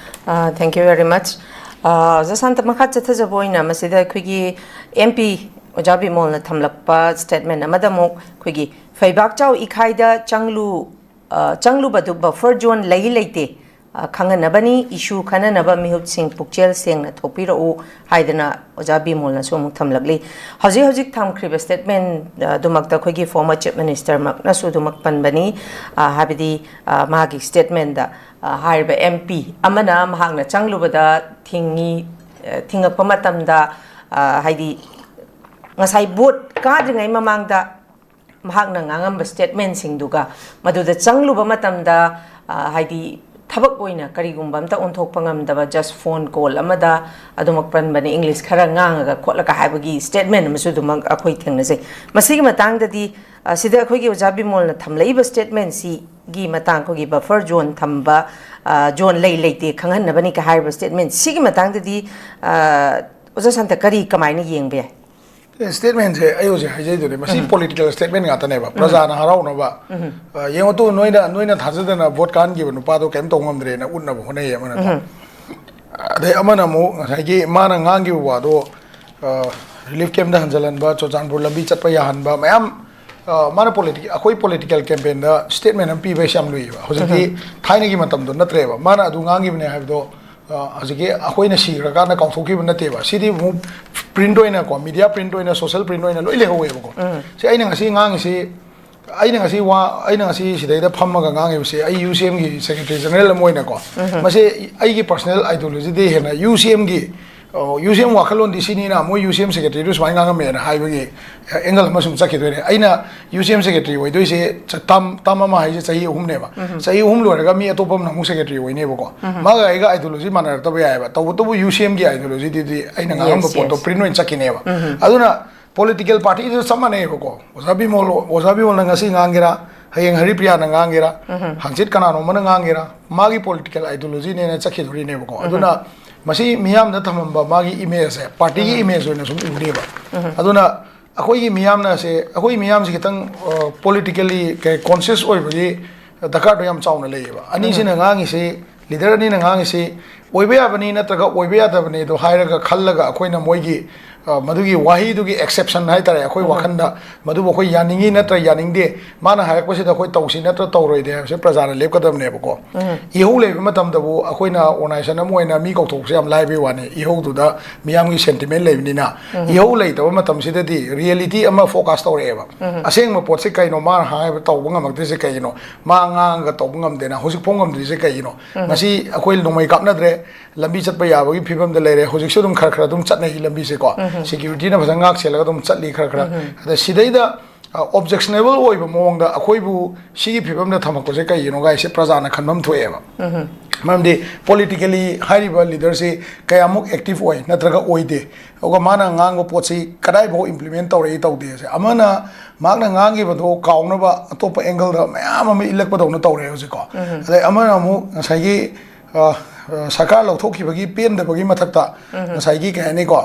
Uh, thank you very much. Uh, ꯑꯣꯖꯥ ꯁꯥꯟꯇ, ꯃꯈꯥ ꯆꯠꯊꯖꯕ ꯑꯣꯏꯅ ꯃꯁꯤꯗ ꯑꯩꯈꯣꯏꯒꯤ MP ꯑꯣꯖꯥ ꯕꯤꯃꯣꯜꯅ ꯊꯝꯂꯛꯄ statement ꯑꯃꯗ ꯑꯃꯨꯛ ꯑꯩꯈꯣꯏꯒꯤ ꯐꯩꯕꯥꯛꯆꯥꯎ ꯏꯈꯥꯏꯗ ꯆꯪꯂꯨ, ꯑ, ꯆꯪꯂꯨꯕꯗꯨ buffer zone ꯂꯩ ꯂꯩꯇꯦ, ꯑ, ꯈꯪꯍꯟꯅꯕꯅꯤ, ꯏꯁꯨ ꯈꯟꯅꯅꯕ ꯃꯤꯍꯨꯠꯁꯤꯡ ꯄꯨꯛꯆꯦꯜ ꯁꯦꯡꯅ ꯊꯣꯛꯄꯤꯔꯛꯎ ꯍꯥꯏꯗꯅ ꯑꯣꯖꯥ ꯕꯤꯃꯣꯜꯅꯁꯨ ꯑꯃꯨꯛ ꯊꯝꯂꯛꯂꯤ꯫ ꯍꯧꯖꯤꯛ ꯍꯧꯖꯤꯛ ꯊꯝꯈ꯭ꯔꯤꯕ statement, ꯑ, ꯑꯗꯨꯃꯛꯇ ꯑꯩꯈꯣꯏꯒꯤ former Chief Minister ꯃꯛꯅꯁꯨ ꯑꯗꯨꯃꯛ ꯄꯟꯕꯅꯤ꯫ ꯑ, ꯍꯥꯏꯕꯗꯤ, ꯑ, ꯃꯥꯒꯤ statement ꯇ, ꯑ, ꯍꯥꯏꯔꯤꯕ M P ꯑꯃꯅ ꯃꯍꯥꯛꯅ ꯆꯪꯂꯨꯕꯗ ꯊꯤꯡꯉꯤ, ꯑ, ꯊꯤꯡꯉꯛꯄ ꯃꯇꯝꯗ, ꯑ, ꯍꯥꯏꯗꯤ ꯉꯁꯥꯏ vote ꯀꯥꯗ꯭ꯔꯤꯉꯩ ꯃꯃꯥꯡꯗ ꯃꯍꯥꯛꯅ ꯉꯥꯡꯉꯝꯕ statement ꯁꯤꯡꯗꯨꯒ ꯃꯗꯨꯗ ꯆꯪꯂꯨꯕ ꯃꯇꯝꯗ, ꯑ, ꯍꯥꯏꯗꯤ ꯊꯕꯛ ꯑꯣꯏꯅ ꯀꯔꯤꯒꯨꯝꯕ ꯑꯝꯇ ꯑꯣꯟꯊꯣꯛꯄ ꯉꯝꯗꯕ, just phone call ꯑꯃꯗ ꯑꯗꯨꯃꯛ ꯄꯟꯕꯅꯤ, English ꯈꯔ ꯉꯥꯡꯉꯒ ꯈꯣꯠꯂꯒ ꯍꯥꯏꯕꯒꯤ statement ꯑꯃꯁꯨ ꯑꯗꯨꯃꯛ ꯑꯩꯈꯣꯏ ꯊꯦꯡꯅꯖꯩ꯫ ꯃꯁꯤꯒꯤ ꯃꯇꯥꯡꯗꯗꯤ, ꯑ, ꯁꯤꯗ ꯑꯩꯈꯣꯏꯒꯤ ꯑꯣꯖꯥ ꯕꯤꯃꯣꯜꯅ ꯊꯝꯂꯛꯏꯕ statement ꯁꯤꯒꯤ ꯃꯇꯥꯡ, ꯑꯩꯈꯣꯏꯒꯤ buffer zone ꯊꯝꯕ, ꯑ, zone ꯂꯩ ꯂꯩꯇꯦ ꯈꯪꯍꯟꯅꯕꯅꯤ ꯀ ꯍꯥꯏꯔꯤꯕ statement ꯁꯤꯒꯤ ꯃꯇꯥꯡꯗꯗꯤ, ꯑ, ꯑꯣꯖꯥ ꯁꯥꯟꯇ ꯀꯔꯤ, ꯀꯃꯥꯏꯅ ꯌꯦꯡꯕ ꯌꯥꯏ? Statement ꯁꯦ ꯑꯩ ꯍꯧꯖꯤꯛ ꯍꯥꯏꯖꯩꯗꯨꯅꯦ, ꯃꯁꯤ political statement ꯉꯥꯛꯇꯅꯦꯕ꯫ ꯄ꯭ꯔꯖꯥꯅ ꯍꯔꯥꯎꯅꯕ, ꯑ, "ꯌꯦꯡꯉꯣ ꯇꯨ, ꯅꯣꯏꯅ, ꯅꯣꯏꯅ ꯊꯥꯖꯗꯅ vote ꯀꯥꯍꯟꯈꯤꯕ ꯅꯨꯄꯥꯗꯣ ꯀꯩꯝ ꯇꯧ ꯉꯝꯗ꯭ꯔꯦꯅ" ꯎꯠꯅꯕ ꯍꯣꯠꯅꯩꯌꯦ ꯑꯃꯅꯀꯣ꯫ ꯑꯗꯩ ꯑꯃꯅ ꯑꯃꯨꯛ ꯉꯁꯥꯏꯒꯤ ꯃꯥꯅ ꯉꯥꯡꯈꯤꯕ ꯋꯥꯗꯣ, ꯑ, relief camp ꯇ ꯍꯟꯖꯜꯍꯟꯕ, ꯆꯨꯔꯆꯥꯟꯄꯨꯔ ꯂꯝꯕꯤ ꯆꯠꯄ ꯌꯥꯍꯟꯕ ꯃꯌꯥꯝ, ꯑ, ꯃꯥꯅ politi-, ꯑꯩꯈꯣꯏ political campaign ꯗ statement ꯑꯃ ꯄꯤꯕ ꯍꯥꯏꯁꯦ ꯌꯥꯝ ꯂꯨꯏꯌꯦꯕ꯫ ꯍꯧꯖꯤꯛꯇꯤ ꯊꯥꯏꯅꯒꯤ ꯃꯇꯝꯗꯣ ꯅꯠꯇ꯭ꯔꯦꯕ꯫ ꯃꯥꯅ ꯑꯗꯨ ꯉꯥꯡꯈꯤꯕꯅꯦ ꯍꯥꯏꯕꯗꯣ, ꯑ, ꯍꯧꯖꯤꯛꯀꯤ ꯑꯩꯈꯣꯏꯅ ꯁꯤꯈ꯭ꯔꯀꯥꯟꯗ ꯀꯥꯎꯊꯣꯛꯈꯤꯕ ꯅꯠꯇꯦꯕ꯫ ꯁꯤꯗꯤ ꯑꯃꯨꯛ print ꯑꯣꯏꯅꯀꯣ, media print ꯑꯣꯏꯅ, social print ꯑꯣꯏꯅ ꯂꯣꯏ ꯂꯩꯍꯧꯋꯦꯕꯀꯣ꯫ ꯁꯤ ꯑꯩꯅ ꯉꯁꯤ ꯉꯥꯡꯉꯤꯁꯤ, ꯑꯩꯅ ꯉꯁꯤ ꯋꯥ, ꯑꯩꯅ ꯉꯁꯤ ꯁꯤꯗꯩꯗ ꯐꯝꯃꯒ ꯉꯥꯡꯉꯤꯕꯁꯤ, ꯑꯩ U C M ꯒꯤ secretary general ꯑꯃ ꯑꯣꯏꯅꯀꯣ, ꯃꯁꯤ ꯑꯩꯒꯤ personal ideology ꯗꯤ ꯍꯦꯟꯅ U C M ꯒꯤ, ꯑ, U C M ꯋꯥꯈꯜꯂꯣꯟꯗꯤ ꯁꯤꯅꯤꯅ, ꯃꯣꯏ U C M secretary ꯗꯨ ꯁꯨꯃꯥꯏꯅ ꯉꯥꯡꯉꯝꯃꯦꯅ ꯍꯥꯏꯕꯒꯤ angle ꯑꯃ ꯁꯨꯝ ꯆꯠꯈꯤꯗꯣꯏꯅꯦ꯫ ꯑꯩꯅ U C M secretary ꯑꯣꯏꯗꯣꯏꯁꯦ ꯆ-, term, term ꯑꯃ ꯍꯥꯏꯁꯦ ꯆꯍꯤ ꯑꯍꯨꯝꯅꯦꯕ꯫ ꯆꯍꯤ ꯑꯍꯨꯝ ꯂꯣꯏꯔꯒ ꯃꯤ ꯑꯇꯣꯞꯄ ꯑꯃꯅ ꯑꯃꯨꯛ secretary ꯑꯣꯏꯅꯦꯕꯀꯣ꯫ ꯃꯥꯒ ꯑꯩꯒ ideology ꯃꯥꯟꯅꯔꯛꯇꯕ ꯌꯥꯏꯑꯕ, ꯇꯧꯕꯇꯕꯨ U C M ꯒꯤ ideology ꯗꯨꯗꯤ ꯑꯩꯅ ꯉꯥꯡꯉꯝꯕ Yes, yes. ꯄꯣꯠꯇꯣ print ꯑꯣꯏꯅ ꯆꯠꯈꯤꯅꯦꯕ꯫ ꯑꯗꯨꯅ political party ꯗꯨꯁꯨ ꯆꯞ ꯃꯥꯟꯅꯩꯕꯀꯣ꯫ ꯑꯣꯖꯥ ꯕꯤꯃꯣꯜ, ꯑꯣꯖꯥ ꯕꯤꯃꯣꯜꯅ ꯉꯁꯤ ꯉꯥꯡꯒꯦꯔꯥ, ꯍꯌꯦꯡ ꯍꯔꯤꯄ꯭ꯔꯤꯌꯥꯅ ꯉꯥꯡꯒꯦꯔꯥ, ꯍꯪꯆꯤꯠ ꯀꯅꯥꯅꯣꯝꯃꯅ ꯉꯥꯡꯒꯦꯔꯥ, ꯃꯥꯒꯤ political ideology ꯅꯦꯅ ꯆꯠꯈꯤꯗꯣꯔꯤꯅꯦꯕꯀꯣ꯫ ꯑꯗꯨꯅ ꯃꯁꯤ ꯃꯤꯌꯥꯝꯗ ꯊꯝꯃꯝꯕ ꯃꯥꯒꯤ image ꯁꯦ, party ꯒꯤ image ꯑꯣꯏꯅ ꯁꯨꯝ ꯎꯅꯦꯕ꯫ ꯑꯗꯨꯅ ꯑꯩꯈꯣꯏꯒꯤ ꯃꯤꯌꯥꯝꯅꯁꯦ, ꯑꯩꯈꯣꯏ ꯃꯤꯌꯥꯝꯁꯦ ꯈꯤꯇꯪ, ꯑ, politically ꯀꯩ conscious ꯑꯣꯏꯕꯒꯤ ꯗꯔꯀꯥꯔꯗꯣ ꯌꯥꯝ ꯆꯥꯎꯅ ꯂꯩꯌꯦꯕ꯫ ꯑꯅꯤꯁꯤꯅ ꯉꯥꯡꯉꯤꯁꯤ, leader ꯑꯅꯤꯅ ꯉꯥꯡꯉꯤꯁꯤ ꯑꯣꯏꯕ ꯌꯥꯕꯅꯤ ꯅꯠꯇ꯭ꯔꯒ ꯑꯣꯏꯕ ꯌꯥꯗꯕꯅꯤꯗꯣ ꯍꯥꯏꯔꯒ ꯈꯜꯂꯒ ꯑꯩꯈꯣꯏꯅ ꯃꯣꯏꯒꯤ, ꯑ, ꯃꯗꯨꯒꯤ ꯋꯥꯍꯩꯗꯨꯒꯤ ꯑꯦꯛꯁꯦꯞꯁꯟ ꯍꯥꯏꯇꯥꯔꯦ, ꯑꯩꯈꯣꯏ ꯋꯥꯈꯜꯗ ꯃꯗꯨꯕꯨ ꯑꯩꯈꯣꯏ ꯌꯥꯅꯤꯡꯉꯤ ꯅꯠꯇ꯭ꯔ ꯌꯥꯅꯤꯡꯗꯦ, ꯃꯥꯅ ꯍꯥꯏꯔꯛꯄꯁꯤꯗ ꯑꯩꯈꯣꯏ ꯇꯧꯁꯤ ꯅꯠꯇ꯭ꯔ ꯇꯧꯔꯣꯏꯗꯦ ꯍꯥꯏꯕꯁꯦ ꯄ꯭ꯔꯖꯥꯅ ꯂꯦꯞꯀꯗꯕꯅꯦꯕꯀꯣ꯫ ꯏꯍꯧ ꯂꯩꯕ ꯃꯇꯝꯗꯕꯨ ꯑꯩꯈꯣꯏꯅ ꯑꯣꯔꯒꯅꯥꯏꯖꯦꯁꯟ ꯑꯃ ꯑꯣꯏꯅ ꯃꯤ ꯀꯧꯊꯣꯛꯄꯁꯦ ꯌꯥꯝ ꯂꯥꯏꯕꯩ ꯋꯥꯅꯤ, ꯏꯍꯧꯗꯨꯗ ꯃꯤꯌꯥꯝꯒꯤ ꯁꯦꯟꯇꯤꯃꯦꯟ ꯂꯩꯕꯅꯤꯅ꯫ ꯏꯍꯧ ꯂꯩꯇꯕ ꯃꯇꯝꯁꯤꯗꯗꯤ ꯔꯤꯌꯦꯂꯤꯇꯤ ꯑꯃ ꯐꯣꯀꯁ ꯇꯧꯔꯛꯑꯦꯕ꯫ ꯑꯁꯦꯡꯕ ꯄꯣꯠꯁꯦ ꯀꯩꯅꯣ, ꯃꯥꯅ ꯍꯥꯏꯕ ꯇꯧꯕ ꯉꯝꯃꯛꯇ꯭ꯔꯤꯁꯦ ꯀꯩꯒꯤꯅꯣ, ꯃꯥ ꯉꯥꯡꯉꯒ ꯇꯧꯕ ꯉꯝꯗꯦꯅ ꯍꯧꯖꯤꯛꯐꯥꯎ ꯉꯝꯗ꯭ꯔꯤꯁꯦ ꯀꯩꯒꯤꯅꯣ? ꯉꯁꯤ ꯑꯩꯈꯣꯏ ꯅꯣꯡꯃꯩ ꯀꯥꯞꯅꯗ꯭ꯔꯦ, ꯂꯝꯕꯤ ꯆꯠꯄ ꯌꯥꯕꯒꯤ ꯐꯤꯕꯝꯗ ꯂꯩꯔꯦ꯫ ꯍꯧꯖꯤꯛꯁꯨ ꯑꯗꯨꯝ ꯈꯔ ꯈꯔ ꯑꯗꯨꯝ ꯆꯠꯅꯩ ꯂꯝꯕꯤꯁꯦꯀꯣ꯫ ꯁꯦꯀ꯭ꯌꯨꯔꯤꯇꯤꯅ ꯐꯖꯅ ꯉꯥꯛ ꯁꯦꯜꯂꯒ ꯑꯗꯨꯝ ꯆꯠꯂꯤ ꯈꯔ ꯈꯔ꯫ ꯑꯗ ꯁꯤꯗꯩꯗ ꯑꯣꯕꯖꯦꯛꯁꯅꯦꯕꯜ ꯑꯣꯏꯕ ꯃꯑꯣꯡꯗ ꯑꯩꯈꯣꯏꯕꯨ ꯁꯤꯒꯤ ꯐꯤꯕꯝꯗ ꯊꯝꯃꯛꯄꯁꯦ ꯀꯩꯒꯤꯅꯣ ꯒꯥꯏꯁꯦ ꯄ꯭ꯔꯖꯥꯅ ꯈꯟꯐꯝ ꯊꯣꯛꯑꯦꯕ꯫ ꯃꯔꯝꯗꯤ ꯄꯣꯂꯤꯇꯤꯀꯦꯂꯤ ꯍꯥꯏꯔꯤꯕ ꯂꯤꯗꯔꯁꯤ ꯀꯌꯥꯃꯨꯛ ꯑꯦꯛꯇꯤꯚ ꯑꯣꯏ ꯅꯠꯇ꯭ꯔꯒ ꯑꯣꯏꯗꯦ, ꯑꯗꯨꯒ ꯃꯥꯅ ꯉꯥꯡꯕ ꯄꯣꯠꯁꯤ ꯀꯗꯥꯏꯐꯥꯎ ꯏꯝꯄ꯭ꯂꯤꯃꯦꯟ ꯇꯧꯔꯛꯏ ꯇꯧꯗꯦꯁꯦ꯫ ꯑꯃꯅ ꯃꯍꯥꯛꯅ ꯉꯥꯡꯈꯤꯕꯗꯣ ꯀꯥꯎꯅꯕ ꯑꯇꯣꯞꯄ ꯑꯦꯡꯒꯜꯗ ꯃꯌꯥꯝ ꯑꯃ ꯏꯜꯂꯛꯄꯗꯧꯅ ꯇꯧꯔꯦ ꯍꯧꯖꯤꯛꯀꯣ꯫ ꯑꯗꯩ ꯑꯃꯅ ꯑꯃꯨꯛ ꯉꯁꯥꯏꯒꯤ ꯑ, ꯑ, ꯁꯔꯀꯥꯔ ꯂꯧꯊꯣꯛꯈꯤꯕꯒꯤ ꯄꯦꯟꯗꯕꯒꯤ ꯃꯊꯛꯇ ꯉꯁꯥꯏꯒꯤ ꯀꯩ ꯍꯥꯏꯅꯤꯀꯣ,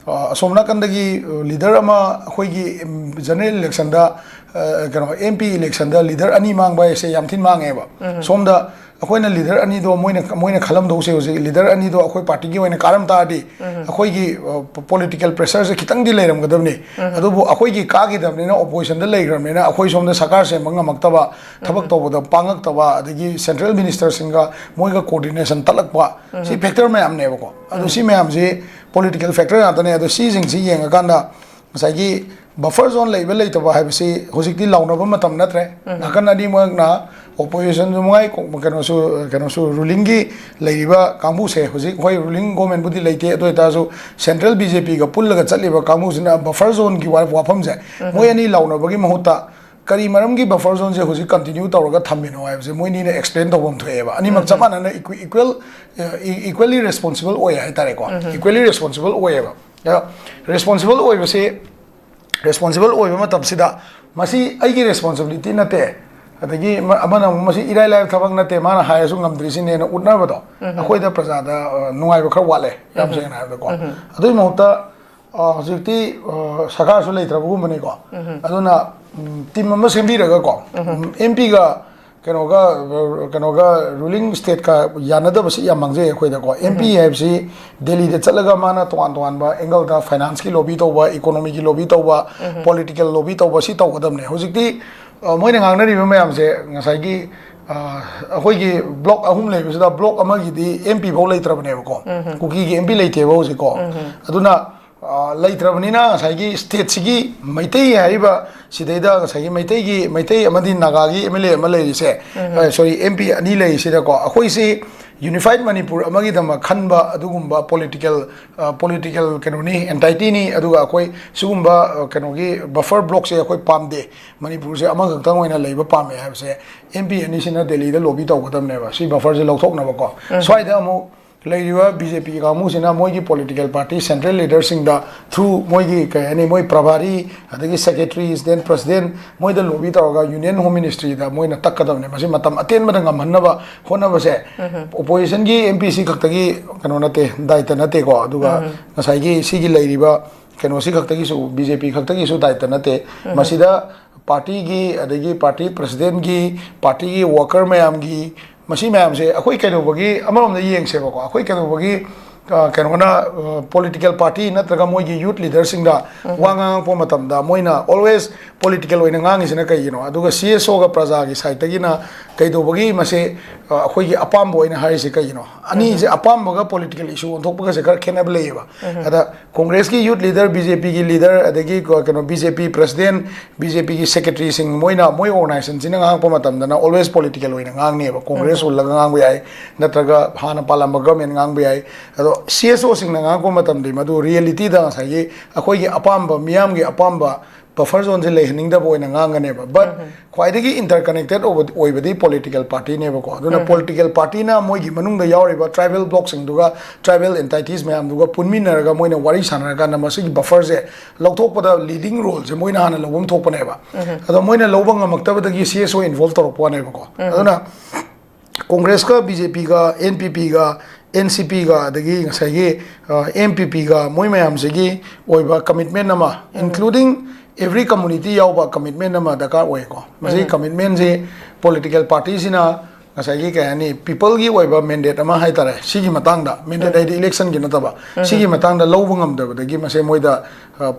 ꯑ, ꯑꯁꯣꯝ ꯅꯥꯀꯟꯗꯒꯤ, ꯑ, ꯂꯤꯗꯔ ꯑꯃ ꯑꯩꯈꯣꯏꯒꯤ, ꯎꯝ, ꯖꯦꯅꯔꯦꯜ ꯏꯂꯦꯛꯁꯟꯗ, ꯑ, ꯀꯩꯅꯣ, ꯑꯦꯝ ꯄꯤ ꯏꯂꯦꯛꯁꯟꯗ ꯂꯤꯗꯔ ꯑꯅꯤ ꯃꯥꯡꯕ ꯍꯥꯏꯁꯦ ꯌꯥꯝ ꯊꯤꯅ ꯃꯥꯡꯉꯦꯕ꯫ ꯁꯣꯝꯗ ꯑꯩꯈꯣꯏꯅ ꯂꯤꯗꯔ ꯑꯅꯤꯗꯣ ꯃꯣꯏꯅ, ꯃꯣꯏꯅ ꯈꯜꯂꯝꯗꯧꯁꯦ ꯍꯧꯖꯤꯛ ꯂꯤꯗꯔ ꯑꯅꯤꯗꯣ ꯑꯩꯈꯣꯏ ꯄꯥꯔꯇꯤꯒꯤ ꯑꯣꯏꯅ ꯀꯥꯔꯝ ꯇꯥꯔꯗꯤ ꯑꯩꯈꯣꯏꯒꯤ, ꯑ, ꯄꯣꯂꯤꯇꯤꯀꯦꯜ ꯄ꯭ꯔꯦꯁꯔꯁꯦ ꯈꯤꯇꯪꯗꯤ ꯂꯩꯔꯝꯒꯗꯕꯅꯤ꯫ ꯑꯗꯨꯕꯨ ꯑꯩꯈꯣꯏꯒꯤ ꯀꯥꯈꯤꯗꯕꯅꯤꯅ, ꯑꯣꯄꯣꯖꯤꯁꯟꯗ ꯂꯩꯈ꯭ꯔꯕꯅꯤꯅ ꯑꯩꯈꯣꯏ ꯁꯣꯝꯗ ꯁꯔꯀꯥꯔ ꯁꯦꯝꯕ ꯉꯝꯃꯛꯇꯕ, ꯊꯕꯛ ꯇꯧꯕꯗ ꯄꯥꯡꯉꯛꯇꯕ, ꯑꯗꯒꯤ ꯁꯦꯟꯇ꯭ꯔꯦꯜ ꯃꯤꯅꯤꯁꯇꯔꯁꯤꯡꯒ ꯃꯣꯏꯒ ꯀꯣꯑꯣꯔꯗꯤꯅꯦꯁꯟ ꯇꯠꯂꯛꯄ, ꯁꯤ ꯐꯦꯛꯇꯔ ꯃꯌꯥꯝꯅꯦꯕꯀꯣ꯫ ꯑꯗꯣ ꯁꯤ ꯃꯌꯥꯝꯁꯤ ꯄꯣꯂꯤꯇꯤꯀꯦꯜ ꯐꯦꯛꯇꯔ ꯉꯥꯛꯇꯅꯦ꯫ ꯑꯗꯣ ꯁꯤꯁꯤꯡꯁꯤ ꯌꯦꯡꯉꯀꯥꯟꯗ ꯉꯁꯥꯏꯒꯤ ꯕꯐꯔ ꯖꯣꯟ ꯂꯩꯕ ꯂꯩꯇꯕ ꯍꯥꯏꯕꯁꯤ ꯍꯧꯖꯤꯛꯇꯤ ꯂꯥꯎꯅꯕ ꯃꯇꯝ ꯅꯠꯇ꯭ꯔꯦ꯫ ꯅꯥꯀꯟ ꯑꯅꯤꯃꯛꯅ, ꯑꯣꯄꯣꯖꯤꯁꯟꯁꯨ ꯃꯉꯥꯏ, ꯀꯣ-, ꯀꯩꯅꯣꯁꯨ, ꯀꯩꯅꯣꯁꯨ, ꯔꯨꯂꯤꯡꯒꯤ ꯂꯩꯔꯤꯕ ꯀꯥꯡꯕꯨꯁꯦ, ꯍꯧꯖꯤꯛ ꯍꯣꯏ ꯔꯨꯂꯤꯡ ꯒꯣꯔꯃꯦꯟꯕꯨꯗꯤ ꯂꯩꯇꯦ, ꯑꯗꯨ ꯑꯣꯏꯇꯥꯔꯁꯨ ꯁꯦꯟꯇ꯭ꯔꯦꯜ ꯕꯤ ꯖꯦ ꯄꯤꯒ ꯄꯨꯜꯂꯒ ꯆꯠꯂꯤꯕ ꯀꯥꯡꯕꯨꯁꯤꯅ ꯕꯐꯔ ꯖꯣꯟꯒꯤ ꯋꯥ-, ꯋꯥꯐꯝꯁꯦ ꯃꯣꯏ ꯑꯅꯤ ꯂꯥꯎꯅꯕꯒꯤ ꯃꯍꯨꯠꯇ ꯀꯔꯤ ꯃꯔꯝꯒꯤ ꯕꯐꯔ ꯖꯣꯟꯁꯦ ꯍꯧꯖꯤꯛ ꯀꯟꯇꯤꯅ꯭ꯌꯨ ꯇꯧꯔꯒ ꯊꯝꯃꯤꯅꯣ ꯍꯥꯏꯕꯁꯦ ꯃꯣꯏꯅꯤꯅ ꯑꯦꯛꯁꯄ꯭ꯂꯦꯟ ꯇꯧꯐꯝ ꯊꯣꯛꯑꯦꯕ꯫ ꯑꯅꯤꯃꯛ ꯆꯞ ꯃꯥꯟꯅꯅ ꯏꯀ꯭ꯋꯦꯜ, ꯏꯀ꯭ꯋꯦꯂꯤ ꯔꯦꯁꯄꯣꯟꯁꯤꯕꯜ ꯑꯣꯏ ꯍꯥꯏꯇꯥꯔꯦꯀꯣ꯫ ꯏꯀ꯭ꯋꯦꯂꯤ ꯔꯦꯁꯄꯣꯟꯁꯤꯕꯜ ꯑꯣꯏꯌꯦꯕ꯫ ꯔꯦꯁꯄꯣꯟꯁꯤꯕꯜ ꯑꯣꯏꯕꯁꯤ, ꯔꯦꯁꯄꯣꯟꯁꯤꯕꯜ ꯑꯣꯏꯕ ꯃꯇꯝꯁꯤꯗ ꯃꯁꯤ ꯑꯩꯒꯤ ꯔꯦꯁꯄꯣꯟꯁꯤꯕꯤꯂꯤꯇꯤ ꯅꯠꯇꯦ, ꯑꯗꯒꯤ ꯃ-, ꯑꯃꯅ ꯑꯃꯨꯛ ꯃꯁꯤ ꯏꯔꯥꯏ ꯂꯥꯏꯕ ꯊꯕꯛ ꯅꯠꯇꯦ, ꯃꯥꯅ ꯍꯥꯏꯔꯁꯨ ꯉꯝꯗ꯭ꯔꯤꯁꯤꯅꯦꯅ ꯎꯠꯅꯕꯗꯣ ꯑꯩꯈꯣꯏꯗ ꯄ꯭ꯔꯖꯥꯗ, ꯑ, ꯅꯨꯡꯉꯥꯏꯕ ꯈꯔ ꯋꯥꯠꯂꯦ, ꯌꯥꯝ ꯁꯦꯡꯅ ꯍꯥꯏꯕꯗꯀꯣ꯫ ꯑꯗꯨꯒꯤ ꯃꯍꯨꯠꯇ ꯑ, ꯍꯧꯖꯤꯛꯇꯤ, ꯑ, ꯁꯔꯀꯥꯔꯁꯨ ꯂꯩꯇ꯭ꯔꯕꯒꯨꯝꯕꯅꯤꯀꯣ꯫ ꯑꯗꯨꯅ, ꯎꯝ, ꯇꯤꯝ ꯑꯃ ꯁꯦꯝꯕꯤꯔꯒꯀꯣ, ꯎꯝ, ꯑꯦꯝ ꯄꯤꯒ ꯀꯩꯅꯣꯒ ꯀꯩꯅꯣꯒ ꯔꯨꯂꯤꯡ ꯁ꯭ꯇꯦꯠꯀ ꯌꯥꯅꯗꯕꯁꯤ ꯌꯥꯝ ꯃꯥꯡꯖꯩ ꯑꯩꯈꯣꯏꯗꯀꯣ꯫ ꯑꯦꯝ ꯄꯤ ꯍꯥꯏꯕꯁꯤ ꯗꯦꯜꯂꯤꯗ ꯆꯠꯂꯒ ꯃꯥꯅ ꯇꯣꯉꯥꯟ ꯇꯣꯉꯥꯟꯕ ꯑꯦꯡꯒꯜꯗ ꯐꯥꯏꯅꯥꯟꯁꯀꯤ ꯂꯣꯕꯤ ꯇꯧꯕ, ꯏꯀꯣꯅꯣꯃꯤꯒꯤ ꯂꯣꯕꯤ ꯇꯧꯕ, ꯄꯣꯂꯤꯇꯤꯀꯦꯜ ꯂꯣꯕꯤ ꯇꯧꯕ, ꯁꯤ ꯇꯧꯒꯗꯕꯅꯦ꯫ ꯍꯧꯖꯤꯛꯇꯤ ꯑ, ꯃꯣꯏꯅ ꯉꯥꯡꯅꯔꯤꯕ ꯃꯌꯥꯝꯁꯦ ꯉꯁꯥꯏꯒꯤ ꯑ, ꯑꯩꯈꯣꯏꯒꯤ ꯕ꯭ꯂꯣꯛ ꯑꯍꯨꯝ ꯂꯩꯕꯁꯤꯗ ꯕ꯭ꯂꯣꯛ ꯑꯃꯒꯤꯗꯤ ꯑꯦꯝ ꯄꯤ ꯐꯥꯎ ꯂꯩꯇ꯭ꯔꯕꯅꯦꯕꯀꯣ꯫ ꯀꯨꯀꯤꯒꯤ ꯑꯦꯝ ꯄꯤ ꯂꯩꯇꯦꯕ ꯍꯧꯖꯤꯛꯀꯣ꯫ ꯑꯗꯨꯅ ꯑ, ꯂꯩꯇ꯭ꯔꯕꯅꯤꯅ ꯉꯁꯥꯏꯒꯤ ꯁ꯭ꯇꯦꯠꯁꯤꯒꯤ ꯃꯩꯇꯩ ꯍꯥꯏꯔꯤꯕ ꯁꯤꯗꯩꯗ ꯉꯁꯥꯏꯒꯤ ꯃꯩꯇꯩꯒꯤ, ꯃꯩꯇꯩ ꯑꯃꯗꯤ ꯅꯥꯒꯥꯒꯤ ꯑꯦꯝ ꯑꯦꯜ ꯑꯦ ꯑꯃ ꯂꯩꯔꯤꯁꯦ, ꯑ, ꯁꯣꯔꯤ, ꯑꯦꯝ ꯄꯤ ꯑꯅꯤ ꯂꯩꯔꯤꯁꯤꯗꯀꯣ, ꯑꯩꯈꯣꯏꯁꯤ ꯌꯨꯅꯤꯐꯥꯏꯠ ꯃꯅꯤꯄꯨꯔ ꯑꯃꯒꯤꯗꯃꯛ ꯈꯟꯕ ꯑꯗꯨꯒꯨꯝꯕ ꯄꯣꯂꯤꯇꯤꯀꯦꯜ, ꯑ, ꯄꯣꯂꯤꯇꯤꯀꯦꯜ ꯀꯩꯅꯣꯅꯤ, ꯑꯦꯟꯇꯥꯏꯇꯤꯅꯤ꯫ ꯑꯗꯨꯒ ꯑꯩꯈꯣꯏ ꯁꯤꯒꯨꯝꯕ, ꯑ, ꯀꯩꯅꯣꯒꯤ ꯕꯐꯔ ꯕ꯭ꯂꯣꯛꯁꯦ ꯑꯩꯈꯣꯏ ꯄꯥꯝꯗꯦ, ꯃꯅꯤꯄꯨꯔꯁꯦ ꯑꯃꯈꯛꯇꯪ ꯑꯣꯏꯅ ꯂꯩꯕ ꯄꯥꯝꯃꯦ ꯍꯥꯏꯕꯁꯦ ꯑꯦꯝ ꯄꯤ ꯑꯅꯤꯁꯤꯅ ꯗꯦꯜꯂꯤꯗ ꯂꯣꯕꯤ ꯇꯧꯒꯗꯕꯅꯦꯕ, ꯁꯤ ꯕꯐꯔꯁꯦ ꯂꯧꯊꯣꯛꯅꯕꯀꯣ꯫ ꯁ꯭ꯋꯥꯏꯗ ꯑꯃꯨꯛ ꯂꯩꯔꯤꯕ ꯕꯤ ꯖꯦ ꯄꯤ ꯀꯥꯡꯕꯨꯁꯤꯅ ꯃꯣꯏꯒꯤ ꯄꯣꯂꯤꯇꯤꯀꯦꯜ ꯄꯥꯔꯇꯤ ꯁꯦꯟꯇ꯭ꯔꯦꯜ ꯂꯤꯗꯔꯁꯤꯡꯗ ꯊ꯭ꯔꯨ ꯃꯣꯏꯒꯤ, ꯀꯩ ꯍꯥꯏꯅꯤ, ꯃꯣꯏ ꯄ꯭ꯔꯚꯥꯔꯤ, ꯑꯗꯒꯤ ꯁꯦꯀ꯭ꯔꯦꯇꯔꯤꯁ, ꯗꯦꯟ ꯄ꯭ꯔꯁꯤꯗꯦꯟ, ꯃꯣꯏꯗ ꯂꯣꯕꯤ ꯇꯧꯔꯒ ꯌꯨꯅꯤꯌꯟ ꯍꯣꯝ ꯃꯤꯅꯤꯁꯇ꯭ꯔꯤꯗ ꯃꯣꯏꯅ ꯇꯛꯀꯗꯕꯅꯦ꯫ ꯃꯁꯤ ꯃꯇꯝ ꯑꯇꯦꯟꯕꯗ ꯉꯝꯍꯟꯅꯕ ꯍꯣꯠꯅꯕꯁꯦ ꯑꯣꯄꯣꯖꯤꯁꯟꯒꯤ ꯑꯦꯝ ꯄꯤ ꯁꯤ ꯈꯛꯇꯒꯤ ꯀꯩꯅꯣ ꯅꯠꯇꯦ, ꯗꯥꯏꯇ ꯅꯠꯇꯦꯀꯣ꯫ ꯑꯗꯨꯒ ꯉꯁꯥꯏꯒꯤ ꯁꯤꯒꯤ ꯂꯩꯔꯤꯕ ꯀꯩꯅꯣꯁꯤ ꯈꯛꯇꯒꯤꯁꯨ, ꯕꯤ ꯖꯦ ꯄꯤ ꯈꯛꯇꯒꯤꯁꯨ ꯗꯥꯏꯇ ꯅꯠꯇꯦ꯫ ꯃꯁꯤꯗ ꯄꯥꯔꯇꯤꯒꯤ, ꯑꯗꯒꯤ ꯄꯥꯔꯇꯤ ꯄ꯭ꯔꯁꯤꯗꯦꯟꯒꯤ, ꯄꯥꯔꯇꯤꯒꯤ ꯋꯥꯀꯔ ꯃꯌꯥꯝꯒꯤ, ꯃꯁꯤ ꯃꯌꯥꯝꯁꯦ ꯑꯩꯈꯣꯏ ꯀꯩꯗꯧꯕꯒꯤ, ꯑꯃꯔꯣꯝꯗ ꯌꯦꯡꯁꯦꯕꯀꯣ, ꯑꯩꯈꯣꯏ ꯀꯩꯗꯧꯕꯒꯤ, ꯑ, ꯀꯩꯅꯣꯅ, ꯑ, ꯄꯣꯂꯤꯇꯤꯀꯦꯜ ꯄꯥꯔꯇꯤ ꯅꯠꯇ꯭ꯔꯒ ꯃꯣꯏꯒꯤ ꯌꯨꯠ ꯂꯤꯗꯔꯁꯤꯡꯗ ꯋꯥ ꯉꯥꯡꯉꯛꯄ ꯃꯇꯝꯗ ꯃꯣꯏꯅ ꯑꯣꯜꯋꯦꯁ ꯄꯣꯂꯤꯇꯤꯀꯦꯜ ꯑꯣꯏꯅ ꯉꯥꯡꯉꯤꯁꯤꯅ ꯀꯩꯒꯤꯅꯣ? ꯑꯗꯨꯒ ꯁꯤ ꯑꯦꯁ ꯑꯣꯒ ꯄ꯭ꯔꯖꯥꯒꯤ ꯁꯥꯏꯠꯇꯒꯤꯅ ꯀꯩꯗꯧꯕꯒꯤ ꯃꯁꯦ, ꯑ, ꯑꯩꯈꯣꯏꯒꯤ ꯑꯄꯥꯝꯕ ꯑꯣꯏꯅ ꯍꯥꯏꯔꯤꯁꯦ ꯀꯩꯒꯤꯅꯣ? ꯑꯅꯤꯁꯦ, ꯑꯄꯥꯝꯕꯒ ꯄꯣꯂꯤꯇꯤꯀꯦꯜ ꯏꯁꯨ ꯑꯣꯟꯊꯣꯛꯄꯒꯁꯦ ꯈꯔ ꯈꯦꯠꯅꯕ ꯂꯩꯌꯦꯕ꯫ ꯑꯗ ꯀꯣꯡꯒ꯭ꯔꯦꯁꯀꯤ ꯌꯨꯠ ꯂꯤꯗꯔ, ꯕꯤ ꯖꯦ ꯄꯤꯒꯤ ꯂꯤꯗꯔ, ꯑꯗꯒꯤ ꯀ-, ꯀꯩꯅꯣ, ꯕꯤ ꯖꯦ ꯄꯤ ꯄ꯭ꯔꯁꯤꯗꯦꯟ, ꯕꯤ ꯖꯦ ꯄꯤꯒꯤ ꯁꯦꯀ꯭ꯔꯦꯇꯔꯤꯁꯤꯡ, ꯃꯣꯏꯅ, ꯃꯣꯏ ꯑꯣꯔꯒꯅꯥꯏꯖꯦꯁꯟꯁꯤꯅ ꯉꯥꯡꯉꯛꯄ ꯃꯇꯝꯗꯅ ꯑꯣꯜꯋꯦꯁ ꯄꯣꯂꯤꯇꯤꯀꯦꯜ ꯑꯣꯏꯅ ꯉꯥꯡꯅꯦꯕ꯫ ꯀꯣꯡꯒ꯭ꯔꯦꯁ ꯍꯨꯜꯂꯒ ꯉꯥꯡꯕ ꯌꯥꯏ, ꯅꯠꯇ꯭ꯔꯒ ꯍꯥꯟꯅ ꯄꯥꯜꯂꯝꯕ ꯒꯚꯔꯟꯃꯦꯟ ꯉꯥꯡꯕ ꯌꯥꯏ꯫ ꯑꯗꯣ ꯁꯤ ꯑꯦꯁ ꯑꯣꯁꯤꯡꯅ ꯉꯥꯡꯉꯛꯄ ꯃꯇꯝꯗꯤ ꯃꯗꯨ ꯔꯤꯌꯦꯂꯤꯇꯤꯗ ꯉꯁꯥꯏꯒꯤ ꯑꯩꯈꯣꯏꯒꯤ ꯑꯄꯥꯝꯕ, ꯃꯤꯌꯥꯝꯒꯤ ꯑꯄꯥꯝꯕ ꯕꯐꯔ ꯖꯣꯟꯁꯦ ꯂꯩꯍꯟꯅꯤꯡꯗꯕ ꯑꯣꯏꯅ ꯉꯥꯡꯒꯅꯦꯕ꯫ But ꯈ꯭ꯋꯥꯏꯗꯒꯤ ꯏꯟꯇꯔꯀꯅꯦꯛꯇꯦꯠ ꯑꯣꯏꯕ, ꯑꯣꯏꯕꯗꯤ ꯄꯣꯂꯤꯇꯤꯀꯦꯜ ꯄꯥꯔꯇꯤꯅꯦꯕꯀꯣ꯫ ꯑꯗꯨꯅ ꯄꯣꯂꯤꯇꯤꯀꯦꯜ ꯄꯥꯔꯇꯤꯅ ꯃꯣꯏꯒꯤ ꯃꯅꯨꯡꯗ ꯌꯥꯎꯔꯤꯕ ꯇ꯭ꯔꯥꯏꯕꯦꯜ ꯕ꯭ꯂꯣꯛꯁꯤꯡꯗꯨꯒ, ꯇ꯭ꯔꯥꯏꯕꯦꯜ ꯑꯦꯟꯇꯥꯏꯇꯤꯁ ꯃꯌꯥꯝꯗꯨꯒ ꯄꯨꯟꯃꯤꯟꯅꯔꯒ ꯃꯣꯏꯅ ꯋꯥꯔꯤ ꯁꯥꯟꯅꯔꯀꯥꯟꯗ ꯃꯁꯤꯒꯤ ꯕꯐꯔꯁꯦ ꯂꯧꯊꯣꯛꯄꯗ ꯂꯤꯗꯤꯡ ꯔꯣꯜꯁꯦ ꯃꯣꯏꯅ ꯍꯥꯟꯅ ꯂꯧꯐꯝ ꯊꯣꯛꯄꯅꯦꯕ꯫ ꯑꯗꯣ ꯃꯣꯏꯅ ꯂꯧꯕ ꯉꯝꯃꯛꯇꯕꯗꯒꯤ ꯁꯤ ꯑꯦꯁ ꯑꯣ ꯏꯟꯚꯣꯜꯕ ꯇꯧꯔꯛꯄ ꯋꯥꯅꯦꯕꯀꯣ꯫ ꯑꯗꯨꯅ ꯀꯣꯡꯒ꯭ꯔꯦꯁꯀ, ꯕꯤ ꯖꯦ ꯄꯤꯒ, ꯑꯦꯟ ꯄꯤ ꯄꯤꯒ, ꯑꯦꯟ ꯁꯤ ꯄꯤꯒ, ꯑꯗꯒꯤ ꯉꯁꯥꯏꯒꯤ, ꯑ, ꯑꯦꯝ ꯄꯤ ꯄꯤꯒ, ꯃꯣꯏ ꯃꯌꯥꯝꯁꯤꯒꯤ ꯑꯣꯏꯕ ꯀꯃꯤꯠꯃꯦꯟ ꯑꯃ, ꯏꯟꯀ꯭ꯂꯨꯗꯤꯡ ꯑꯦꯕ꯭ꯔꯤ ꯀꯝꯃꯨꯅꯤꯇꯤ ꯌꯥꯎꯕ ꯀꯃꯤꯠꯃꯦꯟ ꯑꯃ ꯗꯔꯀꯥꯔ ꯑꯣꯏꯀꯣ꯫ ꯃꯁꯤꯒꯤ ꯎꯝ꯫ ꯀꯃꯤꯠꯃꯦꯟꯁꯤ ꯄꯣꯂꯤꯇꯤꯀꯦꯜ ꯄꯥꯔꯇꯤꯁꯤꯅ ꯉꯁꯥꯏꯒꯤ ꯀꯩ ꯍꯥꯏꯅꯤ, ꯄꯤꯄꯜꯒꯤ ꯑꯣꯏꯕ ꯃꯦꯟꯗꯦꯠ ꯑꯃ ꯍꯥꯏꯇꯥꯔꯦ, ꯁꯤꯒꯤ ꯃꯇꯥꯡꯗ, ꯃꯦꯟꯗꯦꯠ ꯎꯝ꯫ ꯍꯥꯏꯗꯤ ꯏꯂꯦꯛꯁꯟꯒꯤ ꯅꯠꯇꯕ, ꯎꯝ꯫ ꯁꯤꯒꯤ ꯃꯇꯥꯡꯗ ꯂꯧꯕ ꯉꯝꯗꯕꯗꯒꯤ ꯃꯁꯦ ꯃꯣꯏꯗ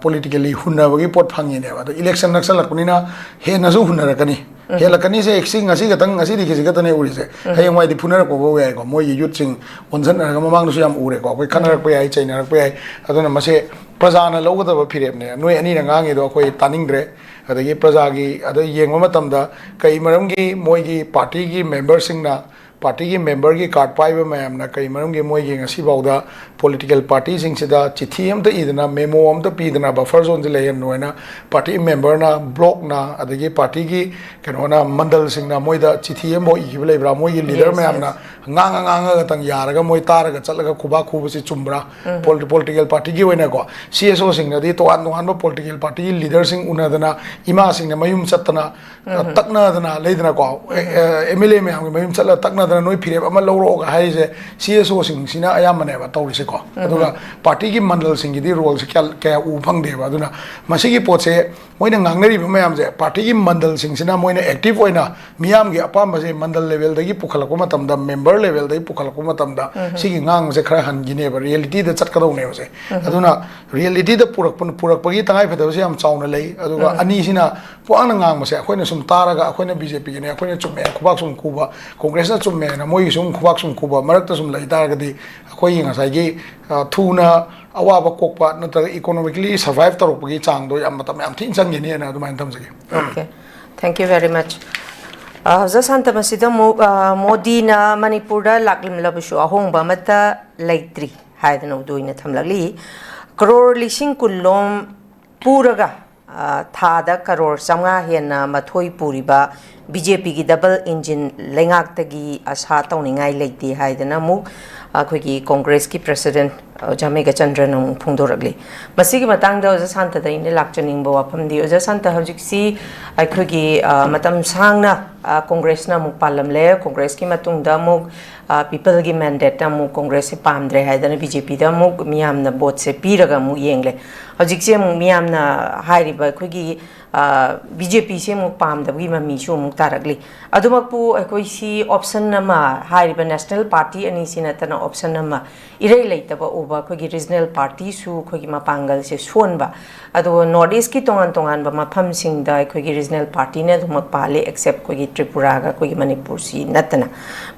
ꯄꯣꯂꯤꯇꯤꯀꯦꯜꯂꯤ ꯍꯨꯟꯅꯕꯒꯤ ꯄꯣꯠ ꯐꯪꯉꯤꯅꯦꯕ꯫ ꯑꯗꯣ ꯏꯂꯦꯛꯁꯟ ꯅꯛꯁꯜꯂꯛꯄꯅꯤꯅ ꯍꯦꯟꯅꯁꯨ ꯍꯨꯟꯅꯔꯛꯀꯅꯤ꯫ ꯎꯝ꯫ ꯍꯦꯜꯂꯛꯀꯅꯤꯁꯦ ꯁꯤ ꯉꯁꯤ ꯈꯛꯇꯪ, ꯉꯁꯤꯗꯤ ꯈꯤꯖꯤꯛ ꯈꯛꯇꯅꯦ ꯎꯔꯤꯁꯦ꯫ ꯎꯝ꯫ ꯍꯌꯦꯡꯋꯥꯏꯗꯤ ꯐꯨꯅꯔꯛꯄ ꯐꯥꯎ ꯌꯥꯏꯀꯣ, ꯃꯣꯏꯒꯤ ꯌꯨꯠꯁꯤꯡ ꯑꯣꯟꯁꯤꯟꯅꯔꯒ꯫ ꯃꯃꯥꯡꯗꯁꯨ ꯌꯥꯝ ꯎꯔꯦꯀꯣ, ꯑꯩꯈꯣꯏ ꯈꯠꯅꯔꯛꯄ ꯌꯥꯏ, ꯆꯩꯅꯔꯛꯄ ꯌꯥꯏ꯫ ꯑꯗꯨꯅ ꯃꯁꯦ ꯄ꯭ꯔꯖꯥꯅ ꯂꯧꯒꯗꯕ ꯐꯤꯔꯦꯞꯅꯦ꯫ ꯅꯣꯏ ꯑꯅꯤꯅ ꯉꯥꯡꯉꯤꯗꯣ ꯑꯩꯈꯣꯏ ꯇꯥꯅꯤꯡꯗ꯭ꯔꯦ꯫ ꯑꯗꯒꯤ ꯄ꯭ꯔꯖꯥꯒꯤ ꯑꯗ ꯌꯦꯡꯕ ꯃꯇꯝꯗ ꯀꯩ ꯃꯔꯝꯒꯤ ꯃꯣꯏꯒꯤ ꯄꯥꯔꯇꯤꯒꯤ ꯃꯦꯝꯕꯔꯁꯤꯡꯅ, ꯄꯥꯔꯇꯤꯒꯤ ꯃꯦꯝꯕꯔꯒꯤ ꯀꯥꯔꯗ ꯄꯥꯏꯕ ꯃꯌꯥꯝꯅ ꯀꯩ ꯃꯔꯝꯒꯤ ꯃꯣꯏꯒꯤ ꯉꯁꯤꯐꯥꯎꯗ ꯄꯣꯂꯤꯇꯤꯀꯦꯜ ꯄꯥꯔꯇꯤꯁꯤꯡꯁꯤꯗ ꯆꯤꯊꯤ ꯑꯃꯇ ꯏꯗꯅ, ꯃꯦꯃꯣ ꯑꯝꯇ ꯄꯤꯗꯅ, ꯕꯐꯔ ꯖꯣꯟꯁꯦ ꯂꯩꯍꯟꯅꯣ ꯍꯥꯏꯅ ꯄꯥꯔꯇꯤ ꯃꯦꯝꯕꯔꯅ, ꯕ꯭ꯂꯣꯛꯅ, ꯑꯗꯒꯤ ꯄꯥꯔꯇꯤꯒꯤ ꯀꯩꯅꯣꯅ, ꯃꯟꯗꯜꯁꯤꯡꯅ ꯃꯣꯏꯗ ꯆꯤꯊꯤ ꯑꯃꯐꯥꯎ ꯏꯈꯤꯕ ꯂꯩꯕ꯭ꯔꯥ? ꯃꯣꯏꯒꯤ ꯂꯤꯗꯔ ꯃꯌꯥꯝꯅ ꯉꯥꯡꯉ ꯉꯥꯡꯉꯒꯇꯪ ꯌꯥꯔꯒ ꯃꯣꯏ ꯇꯥꯔꯒ ꯆꯠꯂꯒ ꯈꯨꯕꯥꯛ ꯈꯨꯕꯁꯤ ꯆꯨꯝꯕ꯭ꯔꯥ? ꯎꯝ꯫ ꯄꯣꯂꯤ-, ꯄꯣꯂꯤꯇꯤꯀꯦꯜ ꯄꯥꯔꯇꯤꯒꯤ ꯑꯣꯏꯅꯀꯣ, ꯁꯤ ꯑꯦꯁ ꯑꯣꯁꯤꯡꯅꯗꯤ ꯇꯣꯉꯥꯟ ꯇꯣꯉꯥꯟꯕ ꯄꯣꯂꯤꯇꯤꯀꯦꯜ ꯄꯥꯔꯇꯤꯒꯤ ꯂꯤꯗꯔꯁꯤꯡ ꯎꯅꯗꯅ, ꯏꯃꯥꯁꯤꯡꯅ ꯃꯌꯨꯝ ꯆꯠꯇꯅ, ꯎꯝ꯫ ꯇꯛꯅꯗꯅ ꯂꯩꯗꯅꯀꯣ, ꯑꯦꯝ ꯑꯦꯜ ꯑꯦ ꯃꯌꯥꯝꯒꯤ ꯃꯌꯨꯝ ꯆꯠꯂꯒ ꯇꯛꯅꯗꯅ, "ꯅꯣꯏ ꯐꯤꯔꯦꯞ ꯑꯃ ꯂꯧꯔꯛꯑꯣꯒ" ꯍꯥꯏꯔꯤꯁꯦ ꯁꯤ ꯑꯦꯁ ꯑꯣꯁꯤꯡꯁꯤꯅ ꯑꯌꯥꯝꯕꯅꯦꯕ ꯇꯧꯔꯤꯁꯦꯀꯣ꯫ ꯎꯝ꯫ ꯑꯗꯨꯒ ꯄꯥꯔꯇꯤꯒꯤ ꯃꯟꯗꯜꯁꯤꯡꯒꯤꯗꯤ ꯔꯣꯜꯁꯦ ꯀꯌꯥ, ꯀꯌꯥ ꯎꯕ ꯐꯪꯗꯦꯕ꯫ ꯑꯗꯨꯅ ꯃꯁꯤꯒꯤ ꯄꯣꯠꯁꯦ ꯃꯣꯏꯅ ꯉꯥꯡꯅꯔꯤꯕ ꯃꯌꯥꯝꯁꯦ ꯄꯥꯔꯇꯤꯒꯤ ꯃꯟꯗꯜꯁꯤꯡꯁꯤꯅ ꯃꯣꯏꯅ ꯑꯦꯛꯇꯤꯚ ꯑꯣꯏꯅ ꯃꯤꯌꯥꯝꯒꯤ ꯑꯄꯥꯝꯕꯁꯦ ꯃꯟꯗꯜ ꯂꯦꯚꯦꯜꯗꯒꯤ ꯄꯨꯈꯠꯂꯛꯄ ꯃꯇꯝꯗ, ꯃꯦꯝꯕꯔ ꯂꯦꯚꯦꯜꯗꯒꯤ ꯄꯨꯈꯠꯂꯛꯄ ꯃꯇꯝꯗ, ꯎꯝ꯫ ꯁꯤꯒꯤ ꯉꯥꯡꯕꯁꯦ ꯈꯔ ꯍꯟꯈꯤꯅꯦꯕ, ꯔꯤꯌꯦꯂꯤꯇꯤꯗ ꯆꯠꯀꯗꯧꯅꯦꯕꯁꯦ꯫ ꯎꯝ꯫ ꯑꯗꯨꯅ ꯔꯤꯌꯦꯂꯤꯇꯤꯗ ꯄꯨꯔꯛꯄ, ꯄꯨꯔꯛꯄꯒꯤ ꯇꯉꯥꯏꯐꯗꯕꯁꯦ ꯌꯥꯝ ꯆꯥꯎꯅ ꯂꯩ꯫ ꯑꯗꯨꯒ ꯎꯝ꯫ ꯑꯅꯤꯁꯤꯅ ꯄꯨꯡꯉꯥꯡꯗ ꯉꯥꯡꯕꯁꯦ ꯑꯩꯈꯣꯏꯅ ꯁꯨꯝ ꯇꯥꯔꯒ, ꯑꯩꯈꯣꯏꯅ ꯕꯤ ꯖꯦ ꯄꯤꯒꯤꯅꯦ, ꯑꯩꯈꯣꯏꯅ ꯆꯨꯝꯃꯦ, ꯈꯨꯕꯥꯛ ꯁꯨꯝ ꯈꯨꯕ, ꯀꯣꯡꯒ꯭ꯔꯦꯁꯅ ꯆꯨꯝꯃꯦꯅ ꯃꯣꯏꯒꯤ ꯁꯨꯝ ꯈꯨꯕꯥꯛ ꯁꯨꯝ ꯈꯨꯕ ꯃꯔꯛꯇ ꯁꯨꯝ ꯂꯩ ꯇꯥꯔꯒꯗꯤ ꯑꯩꯈꯣꯏꯒꯤ ꯉꯁꯥꯏꯒꯤ, ꯑ, ꯊꯨꯅ ꯑꯋꯥꯕ ꯀꯣꯛꯄ ꯅꯠꯇ꯭ꯔꯒ ꯏꯀꯣꯅꯣꯃꯤꯀꯦꯜꯂꯤ ꯁꯔꯚꯥꯏꯚ ꯇꯧꯔꯛꯄꯒꯤ ꯆꯥꯡꯗꯣ ꯌꯥꯝ ꯃꯇꯝ ꯌꯥꯝ ꯊꯤꯅ ꯆꯪꯒꯅꯤꯅ ꯑꯗꯨꯃꯥꯏꯅ ꯊꯝꯖꯒꯦ꯫ Okay, thank you very much. ꯑ, ꯍꯧꯖꯤꯛ ꯁꯥꯟꯇ ꯃꯁꯤꯗ ꯑꯃꯨꯛ, ꯑ, ꯃꯣꯗꯤꯅ ꯃꯅꯤꯄꯨꯔꯗ ꯂꯥꯛꯂꯝꯂꯕꯁꯨ ꯑꯍꯣꯡꯕ ꯑꯃꯠꯇ ꯂꯩꯇ꯭ꯔꯤ ꯍꯥꯏꯗꯅ ꯎꯗꯨ ꯑꯣꯏꯅ ꯊꯝꯂꯛꯂꯤ꯫ ꯀꯔꯣꯔ ꯂꯤꯁꯤꯡ ꯀꯨꯟꯂꯣꯝ ꯄꯨꯔꯒ, ꯑ, ꯊꯥꯗ ꯀꯔꯣꯔ ꯆꯥꯝꯃꯉꯥ ꯍꯦꯟꯅ ꯃꯊꯣꯏ ꯄꯨꯔꯤꯕ ꯕꯤ ꯖꯦ ꯄꯤꯒꯤ ꯗꯕꯜ ꯏꯟꯖꯤꯟ ꯂꯩꯉꯥꯛꯇꯒꯤ ꯑꯁꯥ ꯇꯧꯅꯤꯡꯉꯥꯏ ꯂꯩꯇꯦ ꯍꯥꯏꯗꯅ ꯑꯃꯨꯛ, ꯑꯩꯈꯣꯏꯒꯤ ꯀꯣꯡꯒ꯭ꯔꯦꯁꯀꯤ ꯄ꯭ꯔꯦꯁꯤꯗꯦꯟꯠ ꯑꯣꯖꯥ ꯃꯦꯘꯆꯟꯗ꯭ꯔꯅ ꯑꯃꯨꯛ ꯐꯣꯡꯗꯣꯔꯛꯂꯤ꯫ ꯃꯁꯤꯒꯤ ꯃꯇꯥꯡꯗ ꯑꯣꯖꯥ ꯁꯥꯟꯇꯗ ꯑꯩꯅ ꯂꯥꯛꯆꯅꯤꯡꯕ ꯋꯥꯐꯝꯗꯤ, ꯑꯣꯖꯥ ꯁꯥꯟꯇ, ꯍꯧꯖꯤꯛꯁꯤ ꯑꯩꯈꯣꯏꯒꯤ, ꯑ, ꯃꯇꯝ ꯁꯥꯡꯅ, ꯑ, ꯀꯣꯡꯒ꯭ꯔꯦꯁꯅ ꯑꯃꯨꯛ ꯄꯥꯜꯂꯝꯂꯦ, ꯀꯣꯡꯒ꯭ꯔꯦꯁꯀꯤ ꯃꯇꯨꯡꯗ ꯑꯃꯨꯛ, ꯑ, ꯄꯤꯄꯜꯒꯤ ꯃꯦꯟꯗꯦꯠꯇ ꯑꯃꯨꯛ ꯀꯣꯡꯒ꯭ꯔꯦꯁꯁꯦ ꯄꯥꯝꯗ꯭ꯔꯦ ꯍꯥꯏꯗꯅ ꯕꯤ ꯖꯦ ꯄꯤꯗ ꯑꯃꯨꯛ ꯃꯤꯌꯥꯝꯅ ꯚꯣꯠꯁꯦ ꯄꯤꯔꯒ ꯑꯃꯨꯛ ꯌꯦꯡꯂꯦ꯫ ꯍꯧꯖꯤꯛꯁꯦ ꯑꯃꯨꯛ ꯃꯤꯌꯥꯝꯅ ꯍꯥꯏꯔꯤꯕ ꯑꯩꯈꯣꯏꯒꯤ, ꯑ, ꯕꯤ ꯖꯦ ꯄꯤꯁꯦ ꯑꯃꯨꯛ ꯄꯥꯝꯗꯕꯒꯤ ꯃꯃꯤꯁꯨ ꯑꯃꯨꯛ ꯇꯥꯔꯛꯂꯤ꯫ ꯑꯗꯨꯃꯛꯄꯨ ꯑꯩꯈꯣꯏ ꯁꯤ ꯑꯣꯞꯁꯟ ꯑꯃ, ꯍꯥꯏꯔꯤꯕ ꯅꯦꯁꯅꯦꯜ ꯄꯥꯔꯇꯤ ꯑꯅꯤꯁꯤ ꯅꯠꯇꯅ ꯑꯣꯞꯁꯟ ꯑꯃ ꯏꯔꯩ ꯂꯩꯇꯕ ꯎꯕ ꯑꯩꯈꯣꯏꯒꯤ ꯔꯤꯖꯅꯦꯜ ꯄꯥꯔꯇꯤꯁꯨ ꯑꯩꯈꯣꯏꯒꯤ ꯃꯄꯥꯡꯒꯜꯁꯦ ꯁꯣꯟꯕ꯫ ꯑꯗꯨꯒ ꯅꯣꯔꯠ ꯏꯁꯀꯤ ꯇꯣꯉꯥꯟ ꯇꯣꯉꯥꯟꯕ ꯃꯐꯝꯁꯤꯡꯗ ꯑꯩꯈꯣꯏꯒꯤ ꯔꯤꯖꯅꯦꯜ ꯄꯥꯔꯇꯤꯅ ꯑꯗꯨꯃꯛ ꯄꯥꯜꯂꯤ, ꯑꯦꯛꯁꯦꯞ ꯑꯩꯈꯣꯏꯒꯤ ꯇ꯭ꯔꯤꯄꯨꯔꯥꯒ ꯑꯩꯈꯣꯏꯒꯤ ꯃꯅꯤꯄꯨꯔꯁꯤ ꯅꯠꯇꯅ꯫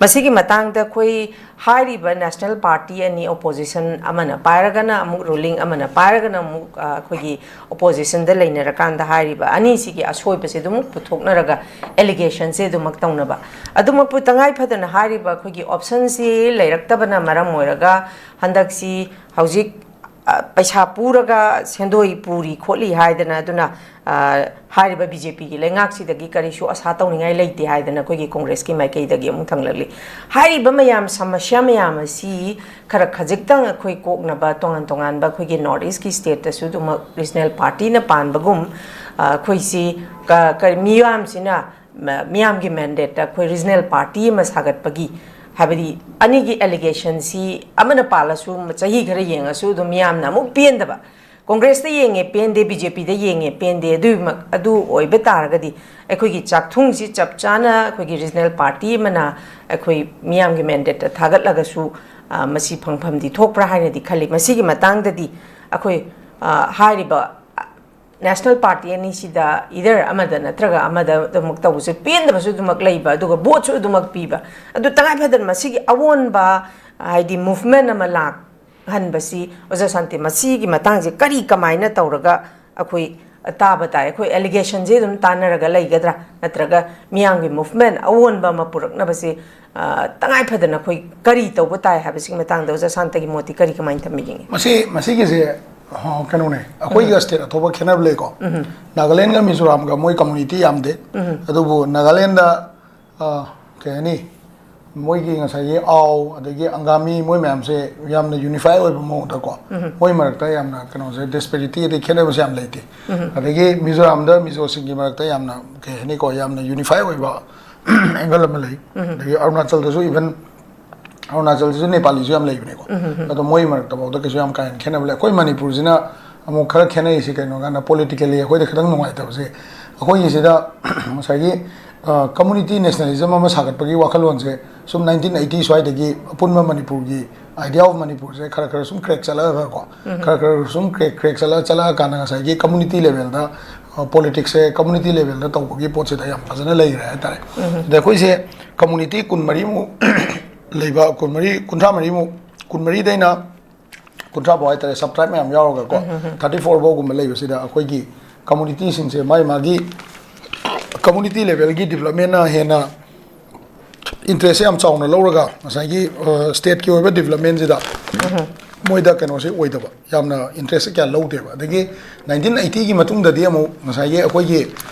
ꯃꯁꯤꯒꯤ ꯃꯇꯥꯡꯗ ꯑꯩꯈꯣꯏ ꯍꯥꯏꯔꯤꯕ ꯅꯦꯁꯅꯦꯜ ꯄꯥꯔꯇꯤ ꯑꯅꯤ, ꯑꯣꯄꯣꯖꯤꯁꯟ ꯑꯃꯅ ꯄꯥꯏꯔꯒꯅ ꯑꯃꯨꯛ ꯔꯨꯂꯤꯡ, ꯑꯃꯅ ꯄꯥꯏꯔꯒꯅ ꯑꯃꯨꯛ, ꯑ, ꯑꯩꯈꯣꯏꯒꯤ ꯑꯣꯄꯣꯖꯤꯁꯟꯗ ꯂꯩꯅꯔꯀꯥꯟꯗ ꯍꯥꯏꯔꯤꯕ ꯑꯅꯤꯁꯤꯒꯤ ꯑꯁꯣꯏꯕꯁꯦ ꯑꯗꯨꯝ ꯄꯨꯊꯣꯛꯅꯔꯒ ꯑꯦꯂꯤꯒꯦꯁꯟꯁꯦ ꯑꯗꯨꯃꯛ ꯇꯧꯅꯕ꯫ ꯑꯗꯨꯃꯛꯄꯨ ꯇꯉꯥꯏ ꯐꯗꯅ ꯍꯥꯏꯔꯤꯕ ꯑꯩꯈꯣꯏꯒꯤ ꯑꯣꯞꯁꯟꯁꯤ ꯂꯩꯔꯛꯇꯕꯅ ꯃꯔꯝ ꯑꯣꯏꯔꯒ ꯍꯟꯗꯛꯁꯤ ꯍꯧꯖꯤꯛ, ꯑ, ꯄꯩꯁꯥ ꯄꯨꯔꯒ ꯁꯦꯟꯗꯣꯏ ꯄꯨꯔꯤ ꯈꯣꯠꯂꯤ ꯍꯥꯏꯗꯅ, ꯑꯗꯨꯅ, ꯑ, ꯍꯥꯏꯔꯤꯕ ꯕꯤ ꯖꯦ ꯄꯤꯒꯤ ꯂꯩꯉꯥꯛꯁꯤꯗꯒꯤ ꯀꯔꯤꯁꯨ ꯑꯁꯥ ꯇꯧꯅꯤꯡꯉꯥꯏ ꯂꯩꯇꯦ ꯍꯥꯏꯗꯅ ꯑꯩꯈꯣꯏꯒꯤ ꯀꯣꯡꯒ꯭ꯔꯦꯁꯀꯤ ꯃꯥꯏꯀꯩꯗꯒꯤ ꯑꯃꯨꯛ ꯊꯥꯡꯂꯛꯂꯤ꯫ ꯍꯥꯏꯔꯤꯕ ꯃꯌꯥꯝ, ꯁꯃꯁ꯭ꯌꯥ ꯃꯌꯥꯝ ꯑꯁꯤ ꯈꯔ ꯈꯖꯤꯛꯇꯪ ꯑꯩꯈꯣꯏ ꯀꯣꯛꯅꯕ, ꯇꯣꯉꯥꯟ ꯇꯣꯉꯥꯟꯕ ꯑꯩꯈꯣꯏꯒꯤ ꯅꯣꯔꯠ ꯏꯁꯀꯤ ꯁ꯭ꯇꯦꯠꯇꯁꯨ ꯑꯗꯨꯃꯛ ꯔꯤꯖꯅꯦꯜ ꯄꯥꯔꯇꯤꯅ ꯄꯥꯟꯕꯒꯨꯝ, ꯑ, ꯑꯩꯈꯣꯏꯁꯤ ꯀ-, ꯀꯔꯤ, ꯃꯤꯌꯥꯝꯁꯤꯅ ꯃ-, ꯃꯤꯌꯥꯝꯒꯤ ꯃꯦꯟꯗꯦꯠꯇ ꯑꯩꯈꯣꯏ ꯔꯤꯖꯅꯦꯜ ꯄꯥꯔꯇꯤ ꯑꯃ ꯁꯥꯒꯠꯄꯒꯤ, ꯍꯥꯏꯕꯗꯤ ꯑꯅꯤꯒꯤ ꯑꯦꯂꯤꯒꯦꯁꯟꯁꯤ ꯑꯃꯅ ꯄꯥꯜꯂꯁꯨ, ꯆꯍꯤ ꯈꯔ ꯌꯦꯡꯉꯁꯨ ꯑꯗꯨꯝ ꯃꯤꯌꯥꯝꯅ ꯑꯃꯨꯛ ꯄꯦꯟꯗꯕ, ꯀꯣꯡꯒ꯭ꯔꯦꯁꯇ ꯌꯦꯡꯉꯦ ꯄꯦꯟꯗꯦ, ꯕꯤ ꯖꯦ ꯄꯤꯗ ꯌꯦꯡꯉꯦ ꯄꯦꯟꯗꯦ, ꯑꯗꯨꯃꯛ, ꯑꯗꯨ ꯑꯣꯏꯕ ꯇꯥꯔꯒꯗꯤ ꯑꯩꯈꯣꯏꯒꯤ ꯆꯥꯛꯊꯨꯡꯁꯤ ꯆꯞ ꯆꯥꯅ ꯑꯩꯈꯣꯏꯒꯤ ꯔꯤꯖꯅꯦꯜ ꯄꯥꯔꯇꯤ ꯑꯃꯅ ꯑꯩꯈꯣꯏ ꯃꯤꯌꯥꯝꯒꯤ ꯃꯦꯟꯗꯦꯠꯇ ꯊꯥꯒꯠꯂꯒꯁꯨ, ꯑ, ꯃꯁꯤ ꯐꯪꯐꯝꯗꯤ ꯊꯣꯛꯄ꯭ꯔꯥ ꯍꯥꯏꯅꯗꯤ ꯈꯜꯂꯤ꯫ ꯃꯁꯤꯒꯤ ꯃꯇꯥꯡꯗꯗꯤ ꯑꯩꯈꯣꯏ, ꯑ, ꯍꯥꯏꯔꯤꯕ ꯅꯦꯁꯅꯦꯜ ꯄꯥꯔꯇꯤ ꯑꯅꯤꯁꯤꯗ ꯏꯗꯔ ꯑꯃꯗ ꯅꯠꯇ꯭ꯔꯒ ꯑꯃꯗ ꯑꯗꯨꯃꯛ ꯇꯧꯕꯁꯨ ꯄꯦꯟꯗꯕꯁꯨ ꯑꯗꯨꯃꯛ ꯂꯩꯕ, ꯑꯗꯨꯒ ꯚꯣꯠꯁꯨ ꯑꯗꯨꯃꯛ ꯄꯤꯕ, ꯑꯗꯨ ꯇꯉꯥꯏ ꯐꯗꯅ ꯃꯁꯤꯒꯤ ꯑꯑꯣꯟꯕ, ꯍꯥꯏꯗꯤ ꯃꯨꯚꯃꯦꯟ ꯑꯃ ꯂꯥꯛꯍꯟꯕꯁꯤ, ꯑꯣꯖꯥ ꯁꯥꯟꯇꯤ, ꯃꯁꯤꯒꯤ ꯃꯇꯥꯡꯁꯦ ꯀꯔꯤ ꯀꯃꯥꯏꯅ ꯇꯧꯔꯒ ꯑꯩꯈꯣꯏ ꯇꯥꯕ ꯇꯥꯏ? ꯑꯩꯈꯣꯏ ꯑꯦꯂꯤꯒꯦꯁꯟꯁꯦ ꯑꯗꯨꯝ ꯇꯥꯟꯅꯔꯒ ꯂꯩꯒꯗ꯭ꯔꯥ, ꯅꯠꯇ꯭ꯔꯒ ꯃꯤꯌꯥꯝꯒꯤ ꯃꯨꯚꯃꯦꯟ ꯑꯑꯣꯟꯕ ꯑꯃ ꯄꯨꯔꯛꯅꯕꯁꯦ, ꯑ, ꯇꯉꯥꯏ ꯐꯗꯅ ꯑꯩꯈꯣꯏ ꯀꯔꯤ ꯇꯧꯕ ꯇꯥꯏ ꯍꯥꯏꯕꯁꯤꯒꯤ ꯃꯇꯥꯡꯗ ꯑꯣꯖꯥ ꯁꯥꯟꯇꯒꯤ ꯃꯣꯠꯇꯤ ꯀꯔꯤ, ꯀꯃꯥꯏꯅ ꯊꯝꯕꯤꯅꯤꯡꯉꯤ? ꯃꯁꯤ, ꯃꯁꯤꯒꯤꯁꯦ, ꯑ, ꯀꯩꯅꯣꯅꯦ, ꯑꯩꯈꯣꯏꯒ ꯁ꯭ꯇꯦꯠ ꯑꯇꯣꯞꯄ ꯈꯦꯠꯅꯕ ꯂꯩꯀꯣ꯫ ꯅꯥꯒꯥꯂꯦꯟꯒ ꯃꯤꯖꯣꯔꯥꯝꯒ ꯃꯣꯏ ꯀꯝꯃꯨꯅꯤꯇꯤ ꯌꯥꯝꯗꯦ꯫ ꯑꯗꯨꯕꯨ ꯅꯥꯒꯥꯂꯦꯟꯗ, ꯑ, ꯀꯩ ꯍꯥꯏꯅꯤ, ꯃꯣꯏꯒꯤ ꯉꯁꯥꯏꯒꯤ ꯑꯥꯎ, ꯑꯗꯒꯤ ꯑꯪꯒꯥꯃꯤ, ꯃꯣꯏ ꯃꯌꯥꯝꯁꯦ ꯌꯥꯝꯅ ꯌꯨꯅꯤꯐꯥꯏ ꯑꯣꯏꯕ ꯃꯑꯣꯡꯗꯀꯣ, ꯃꯣꯏ ꯃꯔꯛꯇ ꯌꯥꯝꯅ ꯀꯩꯅꯣꯁꯦ, ꯗꯤꯁꯄꯦꯔꯤꯇꯤ ꯑꯗꯩ ꯈꯦꯠꯅꯕꯁꯦ ꯌꯥꯝ ꯂꯩꯇꯦ꯫ ꯑꯗꯒꯤ ꯃꯤꯖꯣꯔꯥꯝꯗ ꯃꯤꯖꯣꯁꯤꯡꯒꯤ ꯃꯔꯛꯇ ꯌꯥꯝꯅ, ꯀꯩ ꯍꯥꯏꯅꯤꯀꯣ, ꯌꯥꯝꯅ ꯌꯨꯅꯤꯐꯥꯏ ꯑꯣꯏꯕ ꯑꯦꯡꯒꯜ ꯑꯃ ꯂꯩ꯫ ꯑꯗꯒꯤ ꯑꯔꯨꯅꯥꯆꯜꯗꯁꯨ, ꯏꯚꯟ ꯑꯔꯨꯅꯥꯆꯜꯗꯁꯨ ꯅꯦꯄꯥꯂꯤꯁꯨ ꯌꯥꯝ ꯂꯩꯕꯅꯦꯀꯣ꯫ ꯑꯗꯣ ꯃꯣꯏ ꯃꯔꯛꯇꯐꯥꯎꯗ ꯀꯩꯁꯨ ꯌꯥꯝ ꯀꯥ ꯍꯦꯟꯅ ꯈꯦꯠꯅꯕ ꯂꯩ꯫ ꯑꯩꯈꯣꯏ ꯃꯅꯤꯄꯨꯔꯁꯤꯅ ꯑꯃꯨꯛ ꯈꯔ ꯈꯦꯠꯅꯩꯁꯤ ꯀꯩꯅꯣ ꯀꯥꯟꯗ, ꯄꯣꯂꯤꯇꯤꯀꯦꯜꯂꯤ ꯑꯩꯈꯣꯏꯗ ꯈꯤꯇꯪ ꯅꯨꯡꯉꯥꯏꯇꯕꯁꯦ, ꯑꯩꯈꯣꯏꯒꯤꯁꯤꯗ ꯉꯁꯥꯏꯒꯤ ꯀꯝꯃꯨꯅꯤꯇꯤ ꯅꯦꯁꯅꯦꯂꯤꯖꯝ ꯑꯃ ꯁꯥꯒꯠꯄꯒꯤ ꯋꯥꯈꯜꯂꯣꯟꯁꯦ ꯁꯨꯝ ꯅꯥꯏꯟꯇꯤꯟ ꯑꯩꯠꯇꯤ ꯁ꯭ꯋꯥꯏꯗꯒꯤ ꯑꯄꯨꯟꯕ ꯃꯅꯤꯄꯨꯔꯒꯤ ꯑꯥꯏꯗꯤꯌꯥ ꯑꯣꯐ ꯃꯅꯤꯄꯨꯔꯁꯦ ꯈꯔ ꯈꯔ ꯁꯨꯝ ꯀ꯭ꯔꯦꯛ ꯆꯠꯂꯛꯑꯒꯀꯣ, ꯈꯔ ꯈꯔ ꯁꯨꯝ ꯀ꯭ꯔꯦꯛ ꯀ꯭ꯔꯦꯛ ꯆꯠꯂ ꯆꯠꯂꯛꯑꯀꯥꯟꯗ ꯉꯁꯥꯏꯒꯤ ꯀꯝꯃꯨꯅꯤꯇꯤ ꯂꯦꯚꯦꯜꯗ, ꯄꯣꯂꯤꯇꯤꯛꯁꯁꯦ ꯀꯝꯃꯨꯅꯤꯇꯤ ꯂꯦꯚꯦꯜꯗ ꯇꯧꯕꯒꯤ ꯄꯣꯠꯁꯤꯗ ꯌꯥꯝ ꯐꯖꯅ ꯂꯩꯈ꯭ꯔꯦ ꯍꯥꯏꯇꯥꯔꯦ꯫ ꯑꯗ ꯑꯩꯈꯣꯏꯁꯦ ꯀꯝꯃꯨꯅꯤꯇꯤ ꯀꯨꯟꯃꯔꯤꯃꯨꯛ ꯂꯩꯕ, ꯀꯨꯟꯃꯔꯤ, ꯀꯨꯟꯊ꯭ꯔꯥ ꯃꯔꯤꯃꯨꯛ, ꯀꯨꯟꯃꯔꯤꯗꯩꯅ ꯀꯨꯟꯊ꯭ꯔꯥ ꯐꯥꯎ ꯍꯥꯏꯇꯥꯔꯦ, ꯁꯕ ꯇ꯭ꯔꯥꯏꯕ ꯃꯌꯥꯝ ꯌꯥꯎꯔꯒꯀꯣ, ꯊꯥꯔꯇꯤ ꯐꯣꯔ ꯐꯥꯎꯒꯨꯝꯕ ꯂꯩꯕꯁꯤꯗ ꯑꯩꯈꯣꯏꯒꯤ ꯀꯝꯃꯨꯅꯤꯇꯤꯁꯤꯡꯁꯦ ꯃꯥꯒꯤ ꯃꯥꯒꯤ ꯀꯝꯃꯨꯅꯤꯇꯤ ꯂꯦꯚꯦꯜꯒꯤ ꯗꯤꯕꯂꯞꯃꯦꯟꯅ ꯍꯦꯟꯅ ꯏꯟꯇꯔꯦꯁꯁꯦ ꯌꯥꯝ ꯆꯥꯎꯅ ꯂꯧꯔꯒ, ꯉꯁꯥꯏꯒꯤ ꯁ꯭ꯇꯦꯠꯀꯤ ꯑꯣꯏꯕ ꯗꯤꯕꯂꯞꯃꯦꯟꯁꯤꯗ ꯃꯣꯏꯗ ꯀꯩꯅꯣꯁꯦ ꯑꯣꯏꯗꯕ, ꯌꯥꯝꯅ ꯏꯟꯇꯔꯦꯁꯁꯦ ꯀꯌꯥ ꯂꯧꯗꯦꯕ꯫ ꯑꯗꯒꯤ ꯅꯥꯏꯟꯇꯤꯟ ꯑꯩꯠꯇꯤꯒꯤ ꯃꯇꯨꯡꯗꯗꯤ ꯑꯃꯨꯛ ꯉꯁꯥꯏꯒꯤ ꯑꯩꯈꯣꯏꯒꯤ,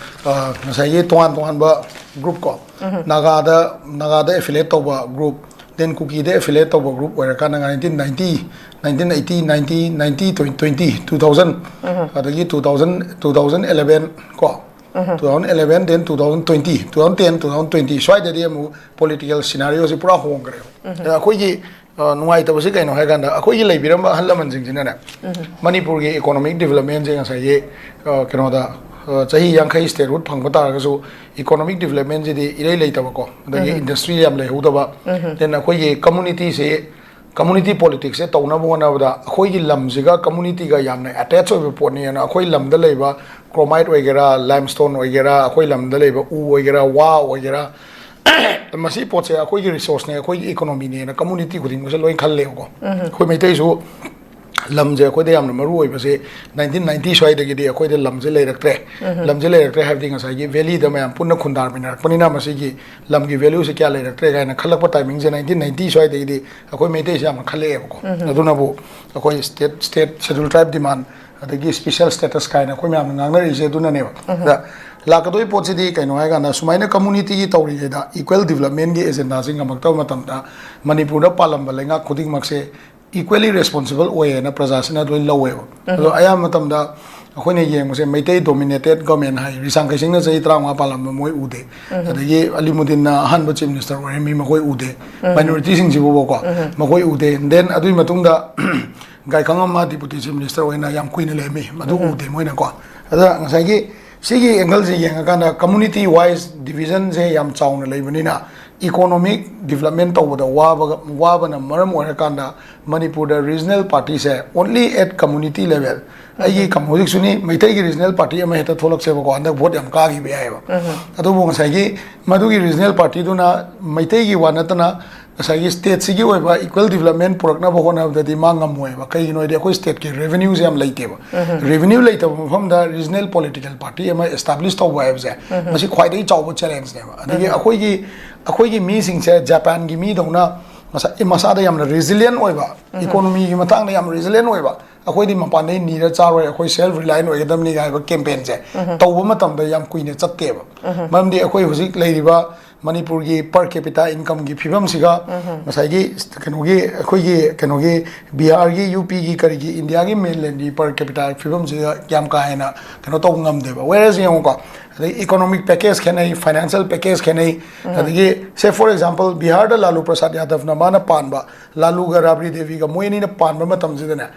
ꯑ, ꯉꯁꯥꯏꯒꯤ ꯇꯣꯉꯥꯟ ꯇꯣꯉꯥꯟꯕ ꯒ꯭ꯔꯨꯞ ꯀꯣ, ꯅꯥꯒꯥꯗ, ꯅꯥꯒꯥꯗ ꯑꯦꯐꯤꯂꯦꯠ ꯇꯧꯕ ꯒ꯭ꯔꯨꯞ, ꯗꯦꯟ ꯀꯨꯀꯤꯗ ꯑꯦꯐꯤꯂꯦꯠ ꯇꯧꯕ ꯒ꯭ꯔꯨꯞ ꯑꯣꯏꯔꯀꯥꯟꯗ nineteen ninety, nineteen eighty, ninety, ninety, twenty, two thousand, ꯑꯗꯒꯤ two thousand, two thousand eleven ꯀꯣ, two thousand eleven, then two thousand twenty, two thousand ten, two thousand twenty ꯁ꯭ꯋꯥꯏꯗꯗꯤ ꯑꯃꯨꯛ political ꯁꯤꯅꯥꯔꯤꯑꯣꯁꯤ ꯄꯨꯔꯥ ꯍꯣꯡꯈ꯭ꯔꯦꯕ꯫ ꯑꯗ ꯑꯩꯈꯣꯏꯒꯤ, ꯑ, ꯅꯨꯡꯉꯥꯏꯇꯕꯁꯤ ꯀꯩꯅꯣ ꯍꯥꯏ ꯀꯥꯟꯗ, ꯑꯩꯈꯣꯏꯒꯤ ꯂꯩꯕꯤꯔꯝꯕ ꯑꯍꯜ ꯂꯃꯟꯁꯤꯡꯁꯤꯅꯅꯦ, ꯃꯅꯤꯄꯨꯔꯒꯤ ꯏꯀꯣꯅꯣꯃꯤꯛ ꯗꯤꯕꯂꯞꯃꯦꯟꯁꯦ ꯉꯁꯥꯏꯒꯤ, ꯑ, ꯀꯩꯅꯣꯗ, ꯑ, ꯆꯍꯤ ꯌꯥꯡꯈꯩ ꯁ꯭ꯇꯦꯠꯍꯨꯗ ꯐꯪꯕ ꯇꯥꯔꯒꯁꯨ, ꯏꯀꯣꯅꯣꯃꯤꯛ ꯗꯤꯕꯂꯞꯃꯦꯟꯁꯤꯗꯤ ꯏꯔꯩ ꯂꯩꯇꯕꯀꯣ, ꯑꯗꯒꯤ ꯏꯟꯗꯁꯇ꯭ꯔꯤ ꯌꯥꯝ ꯂꯩꯍꯧꯗꯕ, then ꯑꯩꯈꯣꯏꯒꯤ ꯀꯝꯃꯨꯅꯤꯇꯤꯁꯤ, ꯀꯝꯃꯨꯅꯤꯇꯤ ꯄꯣꯂꯤꯇꯤꯛꯁꯁꯦ ꯇꯧꯅꯕ ꯍꯣꯠꯅꯕꯗ ꯑꯩꯈꯣꯏꯒꯤ ꯂꯝꯁꯤꯒ ꯀꯝꯃꯨꯅꯤꯇꯤꯒ ꯌꯥꯝꯅ ꯑꯦꯇꯦꯆ ꯑꯣꯏꯕ ꯄꯣꯠꯅꯦꯅ, ꯑꯩꯈꯣꯏ ꯂꯝꯗ ꯂꯩꯕ ꯀ꯭ꯔꯣꯃꯥꯏꯠ ꯑꯣꯏꯒꯦꯔꯥ, ꯂꯥꯏꯝꯁ꯭ꯇꯣꯟ ꯑꯣꯏꯒꯦꯔꯥ, ꯑꯩꯈꯣꯏ ꯂꯝꯗ ꯂꯩꯕ ꯎ ꯑꯣꯏꯒꯦꯔꯥ, ꯋꯥ ꯑꯣꯏꯒꯦꯔꯥ, ꯃꯁꯤ ꯄꯣꯠꯁꯦ ꯑꯩꯈꯣꯏꯒꯤ ꯔꯤꯁꯣꯔꯁꯅꯦ, ꯑꯩꯈꯣꯏꯒꯤ ꯏꯀꯣꯅꯣꯃꯤꯅꯦꯅ ꯀꯝꯃꯨꯅꯤꯇꯤ ꯈꯨꯗꯤꯡꯃꯛꯁꯦ ꯂꯣꯏ ꯈꯜꯂꯦꯕꯀꯣ꯫ ꯑꯩꯈꯣꯏ ꯃꯩꯇꯩꯁꯨ ꯂꯝꯁꯦ ꯑꯩꯈꯣꯏꯗ ꯌꯥꯝꯅ ꯃꯔꯨ ꯑꯣꯏꯕꯁꯦ ꯅꯥꯏꯟꯇꯤꯟ ꯅꯥꯏꯟꯇꯤ ꯁ꯭ꯋꯥꯏꯗꯒꯤꯗꯤ ꯑꯩꯈꯣꯏꯗ ꯂꯝꯁꯦ ꯂꯩꯔꯛꯇ꯭ꯔꯦ꯫ ꯂꯝꯁꯦ ꯂꯩꯔꯛꯇ꯭ꯔꯦ ꯍꯥꯏꯕꯗꯤ ꯉꯁꯥꯏꯒꯤ ꯚꯦꯂꯤꯗ ꯃꯌꯥꯝ ꯄꯨꯟꯅ ꯈꯨꯟꯗꯥꯃꯤꯟꯅꯔꯛꯄꯅꯤꯅ ꯃꯁꯤꯒꯤ ꯂꯝꯒꯤ ꯚꯦꯂ꯭ꯌꯨꯁꯦ ꯀꯌꯥ ꯂꯩꯔꯛꯇ꯭ꯔꯦ ꯀꯥꯏꯅ ꯈꯜꯂꯛꯄ ꯇꯥꯏꯃꯤꯡꯁꯦ ꯅꯥꯏꯟꯇꯤꯟ ꯅꯥꯏꯟꯇꯤ ꯁ꯭ꯋꯥꯏꯗꯒꯤꯗꯤ ꯑꯩꯈꯣꯏ ꯃꯩꯇꯩꯁꯦ ꯌꯥꯝꯅ ꯈꯜꯂꯛꯑꯦꯕꯀꯣ꯫ ꯑꯗꯨꯅꯕꯨ ꯑꯩꯈꯣꯏ ꯁ꯭ꯇꯦꯠ, ꯁ꯭ꯇꯦꯠ ꯁꯦꯗ꯭ꯌꯨꯜ ꯇ꯭ꯔꯥꯏꯕ ꯗꯤꯃꯥꯟ, ꯑꯗꯒꯤ ꯁ꯭ꯄꯦꯁꯤꯌꯦꯜ ꯁ꯭ꯇꯦꯇꯁ ꯀꯥꯏꯅ ꯑꯩꯈꯣꯏ ꯃꯌꯥꯝꯅ ꯉꯥꯡꯅꯔꯤꯁꯦ ꯑꯗꯨꯅꯅꯦꯕ꯫ ꯑꯗ ꯂꯥꯛꯀꯗꯣꯏ ꯄꯣꯠꯁꯤꯗꯤ ꯀꯩꯅꯣ ꯍꯥꯏꯀꯥꯟꯗ, ꯁꯨꯃꯥꯏꯅ communityꯒꯤ ꯇꯧꯔꯤꯉꯩꯗ equal developmentꯒꯤ agendaꯁꯤ ꯉꯝꯃꯛꯇꯕ ꯃꯇꯝꯗ, ꯃꯅꯤꯄꯨꯔꯗ ꯄꯥꯜꯂꯝꯕ ꯂꯩꯉꯥꯛ ꯈꯨꯗꯤꯡꯃꯛꯁꯦ equally responsible ꯑꯣꯏꯌꯦꯅ ꯄ꯭ꯔꯖꯥꯁꯤꯅ ꯂꯣꯏ ꯂꯧꯋꯦꯕ꯫ ꯑꯗꯣ ꯑꯌꯥꯝꯕ ꯃꯇꯝꯗ ꯑꯩꯈꯣꯏꯅ ꯌꯦꯡꯕꯁꯦ, ꯃꯩꯇꯩ dominated government ꯍꯥꯏ, ꯔꯤꯁꯥꯡ ꯈꯩꯁꯤꯡꯅ ꯆꯍꯤ ꯇꯔꯥꯃꯉꯥ ꯄꯥꯜꯂꯝꯕ ꯃꯣꯏ ꯎꯗꯦ꯫ ꯑꯗꯒꯤ ꯑꯂꯤꯃꯨꯗꯤꯟꯅ ꯑꯍꯥꯟꯕ chief minister ꯑꯣꯏꯔꯝꯃꯤ, ꯃꯈꯣꯏ ꯎꯗꯦ꯫ Minorityꯁꯤꯡꯁꯤꯕꯨꯕꯀꯣ, ꯃꯈꯣꯏ ꯎꯗꯦ꯫ Then ꯑꯗꯨꯒꯤ ꯃꯇꯨꯡꯗ ꯒꯥꯏꯈꯪ ꯑꯃ deputy chief minister ꯑꯣꯏꯅ ꯌꯥꯝ ꯀꯨꯏꯅ ꯂꯩꯔꯝꯃꯤ, ꯃꯗꯨ ꯎꯗꯦ ꯃꯣꯏꯅꯀꯣ꯫ ꯑꯗ ꯉꯁꯥꯏꯒꯤ ꯁꯤꯒꯤ angleꯁꯦ ꯌꯦꯡꯉꯀꯥꯟꯗ, community wise divisionꯁꯦ ꯌꯥꯝ ꯆꯥꯎꯅ ꯂꯩꯕꯅꯤꯅ, economic development ꯇꯧꯕꯗ ꯋꯥꯕꯒ, ꯋꯥꯕꯅ ꯃꯔꯝ ꯑꯣꯏꯔꯀꯥꯟꯗ, ꯃꯅꯤꯄꯨꯔꯗ regional partyꯁꯦ only at community level, ꯑꯩꯒꯤ ꯀꯝ-, ꯍꯧꯖꯤꯛꯁꯨꯅꯤ, ꯃꯩꯇꯩꯒꯤ regional party ꯑꯃ ꯍꯦꯛꯇ ꯊꯣꯛꯂꯛꯁꯦꯕꯀꯣ, ꯍꯟꯗꯛ vote ꯌꯥꯝ ꯀꯥꯈꯤꯕ ꯌꯥꯏꯑꯕ꯫ ꯑꯗꯨꯕꯨ ꯉꯁꯥꯏꯒꯤ ꯃꯗꯨꯒꯤ regional partyꯗꯨꯅ ꯃꯩꯇꯩꯒꯤ ꯋꯥ ꯅꯠꯇꯅ ꯉꯁꯥꯏꯒꯤ stateꯁꯤꯒꯤ ꯑꯣꯏꯕ equal development ꯄꯨꯔꯛꯅꯕ ꯍꯣꯠꯅꯕꯗꯗꯤ ꯃꯥ ꯉꯝꯃꯣꯏꯕ꯫ ꯀꯩꯒꯤꯅꯣ ꯍꯥꯏꯗꯤ, ꯑꯩꯈꯣꯏ stateꯀꯤ revenueꯁꯦ ꯌꯥꯝ ꯂꯩꯇꯦꯕ꯫ Revenue ꯂꯩꯇꯕ ꯃꯐꯝꯗ regional political party ꯑꯃ establish ꯇꯧꯕ ꯍꯥꯏꯕꯁꯦ, ꯃꯁꯤ ꯈ꯭ꯋꯥꯏꯗꯒꯤ ꯆꯥꯎꯕ challengeꯅꯦꯕ꯫ ꯑꯗꯒꯤ ꯑꯩꯈꯣꯏꯒꯤ, ꯑꯩꯈꯣꯏꯒꯤ ꯃꯤꯁꯤꯡꯁꯦ ꯖꯄꯥꯟꯒꯤ ꯃꯤꯗꯧꯅ ꯃꯁꯥ, ꯃꯁꯥꯗ ꯌꯥꯝꯅ resilient ꯑꯣꯏꯕ, economyꯒꯤ ꯃꯇꯥꯡꯗ ꯌꯥꯝ resilient ꯑꯣꯏꯕ, "ꯑꯩꯈꯣꯏꯗꯤ ꯃꯄꯥꯟꯗꯩ ꯅꯤꯔ ꯆꯥꯔꯣꯏ, ꯑꯩꯈꯣꯏ self reliant ꯑꯣꯏꯒꯗꯕꯅꯤ" ꯍꯥꯏꯕ campaignꯁꯦ ꯇꯧꯕ ꯃꯇꯝꯗ ꯌꯥꯝ ꯀꯨꯏꯅ ꯆꯠꯇꯦꯕ꯫ ꯃꯔꯝꯗꯤ ꯑꯩꯈꯣꯏ ꯍꯧꯖꯤꯛ ꯂꯩꯔꯤꯕ ꯃꯅꯤꯄꯨꯔꯒꯤ per capita incomeꯒꯤ ꯐꯤꯕꯝꯁꯤꯒ ꯉꯁꯥꯏꯒꯤ ꯀꯩꯅꯣꯒꯤ, ꯑꯩꯈꯣꯏꯒꯤ ꯀꯩꯅꯣꯒꯤ ꯕꯤꯍꯥꯔꯒꯤ, UPꯒꯤ, ꯀꯔꯤꯒꯤ, ꯏꯟꯗꯤꯌꯥꯒꯤ mainlandꯒꯤ per capita ꯐꯤꯕꯝꯁꯤꯒ ꯌꯥꯝ ꯀꯥ ꯍꯦꯟꯅ ꯀꯩꯅꯣ ꯇꯧꯕ ꯉꯝꯗꯦꯕ꯫ Whereas ꯌꯦꯡꯉꯨꯀꯣ, ꯑꯗꯩ economic package ꯈꯦꯠꯅꯩ, financial package ꯈꯦꯠꯅꯩ꯫ ꯑꯗꯒꯤ say for example, ꯕꯤꯍꯥꯔꯗ ꯂꯥꯂꯨ ꯄ꯭ꯔꯁꯥꯗ ꯌꯥꯗꯕꯅ ꯃꯥꯅ ꯄꯥꯟꯕ, ꯂꯥꯂꯨꯒ ꯔꯥꯕ꯭ꯔꯤ ꯗꯦꯕꯤꯒ ꯃꯣꯏ ꯑꯅꯤꯅ ꯄꯥꯟꯕ ꯃꯇꯝꯁꯤꯗꯅꯦ,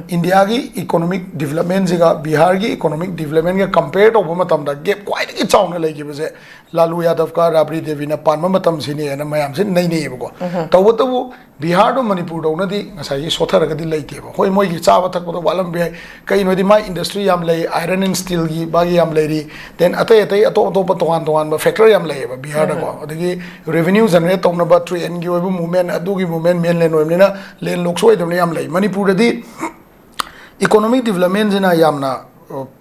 ꯏꯟꯗꯤꯌꯥꯒꯤ economic developmentꯁꯤꯒ ꯕꯤꯍꯥꯔꯒꯤ economic developmentꯒ compare ꯇꯧꯕ ꯃꯇꯝꯗ gap ꯈ꯭ꯋꯥꯏꯗꯒꯤ ꯆꯥꯎꯅ ꯂꯩꯈꯤꯕꯁꯦ ꯂꯥꯂꯨ ꯌꯥꯗꯕꯀ ꯔꯥꯕ꯭ꯔꯤ ꯗꯦꯕꯤꯅ ꯄꯥꯟꯕ ꯃꯇꯝꯁꯤꯅꯦꯅ ꯃꯌꯥꯝꯁꯦ ꯅꯩꯅꯩꯌꯦꯕꯀꯣ꯫ ꯇꯧꯕꯇꯕꯨ ꯕꯤꯍꯥꯔꯗꯣ ꯃꯅꯤꯄꯨꯔꯗꯧꯅꯗꯤ ꯉꯁꯥꯏꯒꯤ ꯁꯣꯠꯊꯔꯒꯗꯤ ꯂꯩꯇꯦꯕ꯫ ꯍꯣꯏ, ꯃꯣꯏꯒꯤ ꯆꯥꯕ ꯊꯛꯄꯗ ꯋꯥꯠꯂꯝꯕ ꯌꯥꯏ, ꯀꯩꯒꯤꯅꯣꯗꯤ ꯃꯥꯏ industry ꯌꯥꯝ ꯂꯩ, iron and steelꯒꯤ ꯃꯥꯒꯤ ꯌꯥꯝ ꯂꯩꯔꯤ, then ꯑꯇꯩ ꯑꯇꯩ ꯑꯇꯣꯞ ꯑꯇꯣꯞꯄ ꯇꯣꯉꯥꯟ ꯇꯣꯉꯥꯟꯕ factor ꯌꯥꯝ ꯂꯩꯌꯦꯕ ꯕꯤꯍꯥꯔꯗꯀꯣ꯫ ꯑꯗꯒꯤ revenue generate ꯇꯧꯅꯕ trainꯒꯤ ꯑꯣꯏꯕ movement, ꯑꯗꯨꯒꯤ movement, mainland ꯑꯣꯏꯕꯅꯤꯅ landlockꯁꯨ ꯑꯣꯏꯗꯕꯅꯤꯅ ꯌꯥꯝ ꯂꯩ꯫ ꯃꯅꯤꯄꯨꯔꯗꯗꯤ economic developmentꯁꯤꯅ ꯌꯥꯝꯅ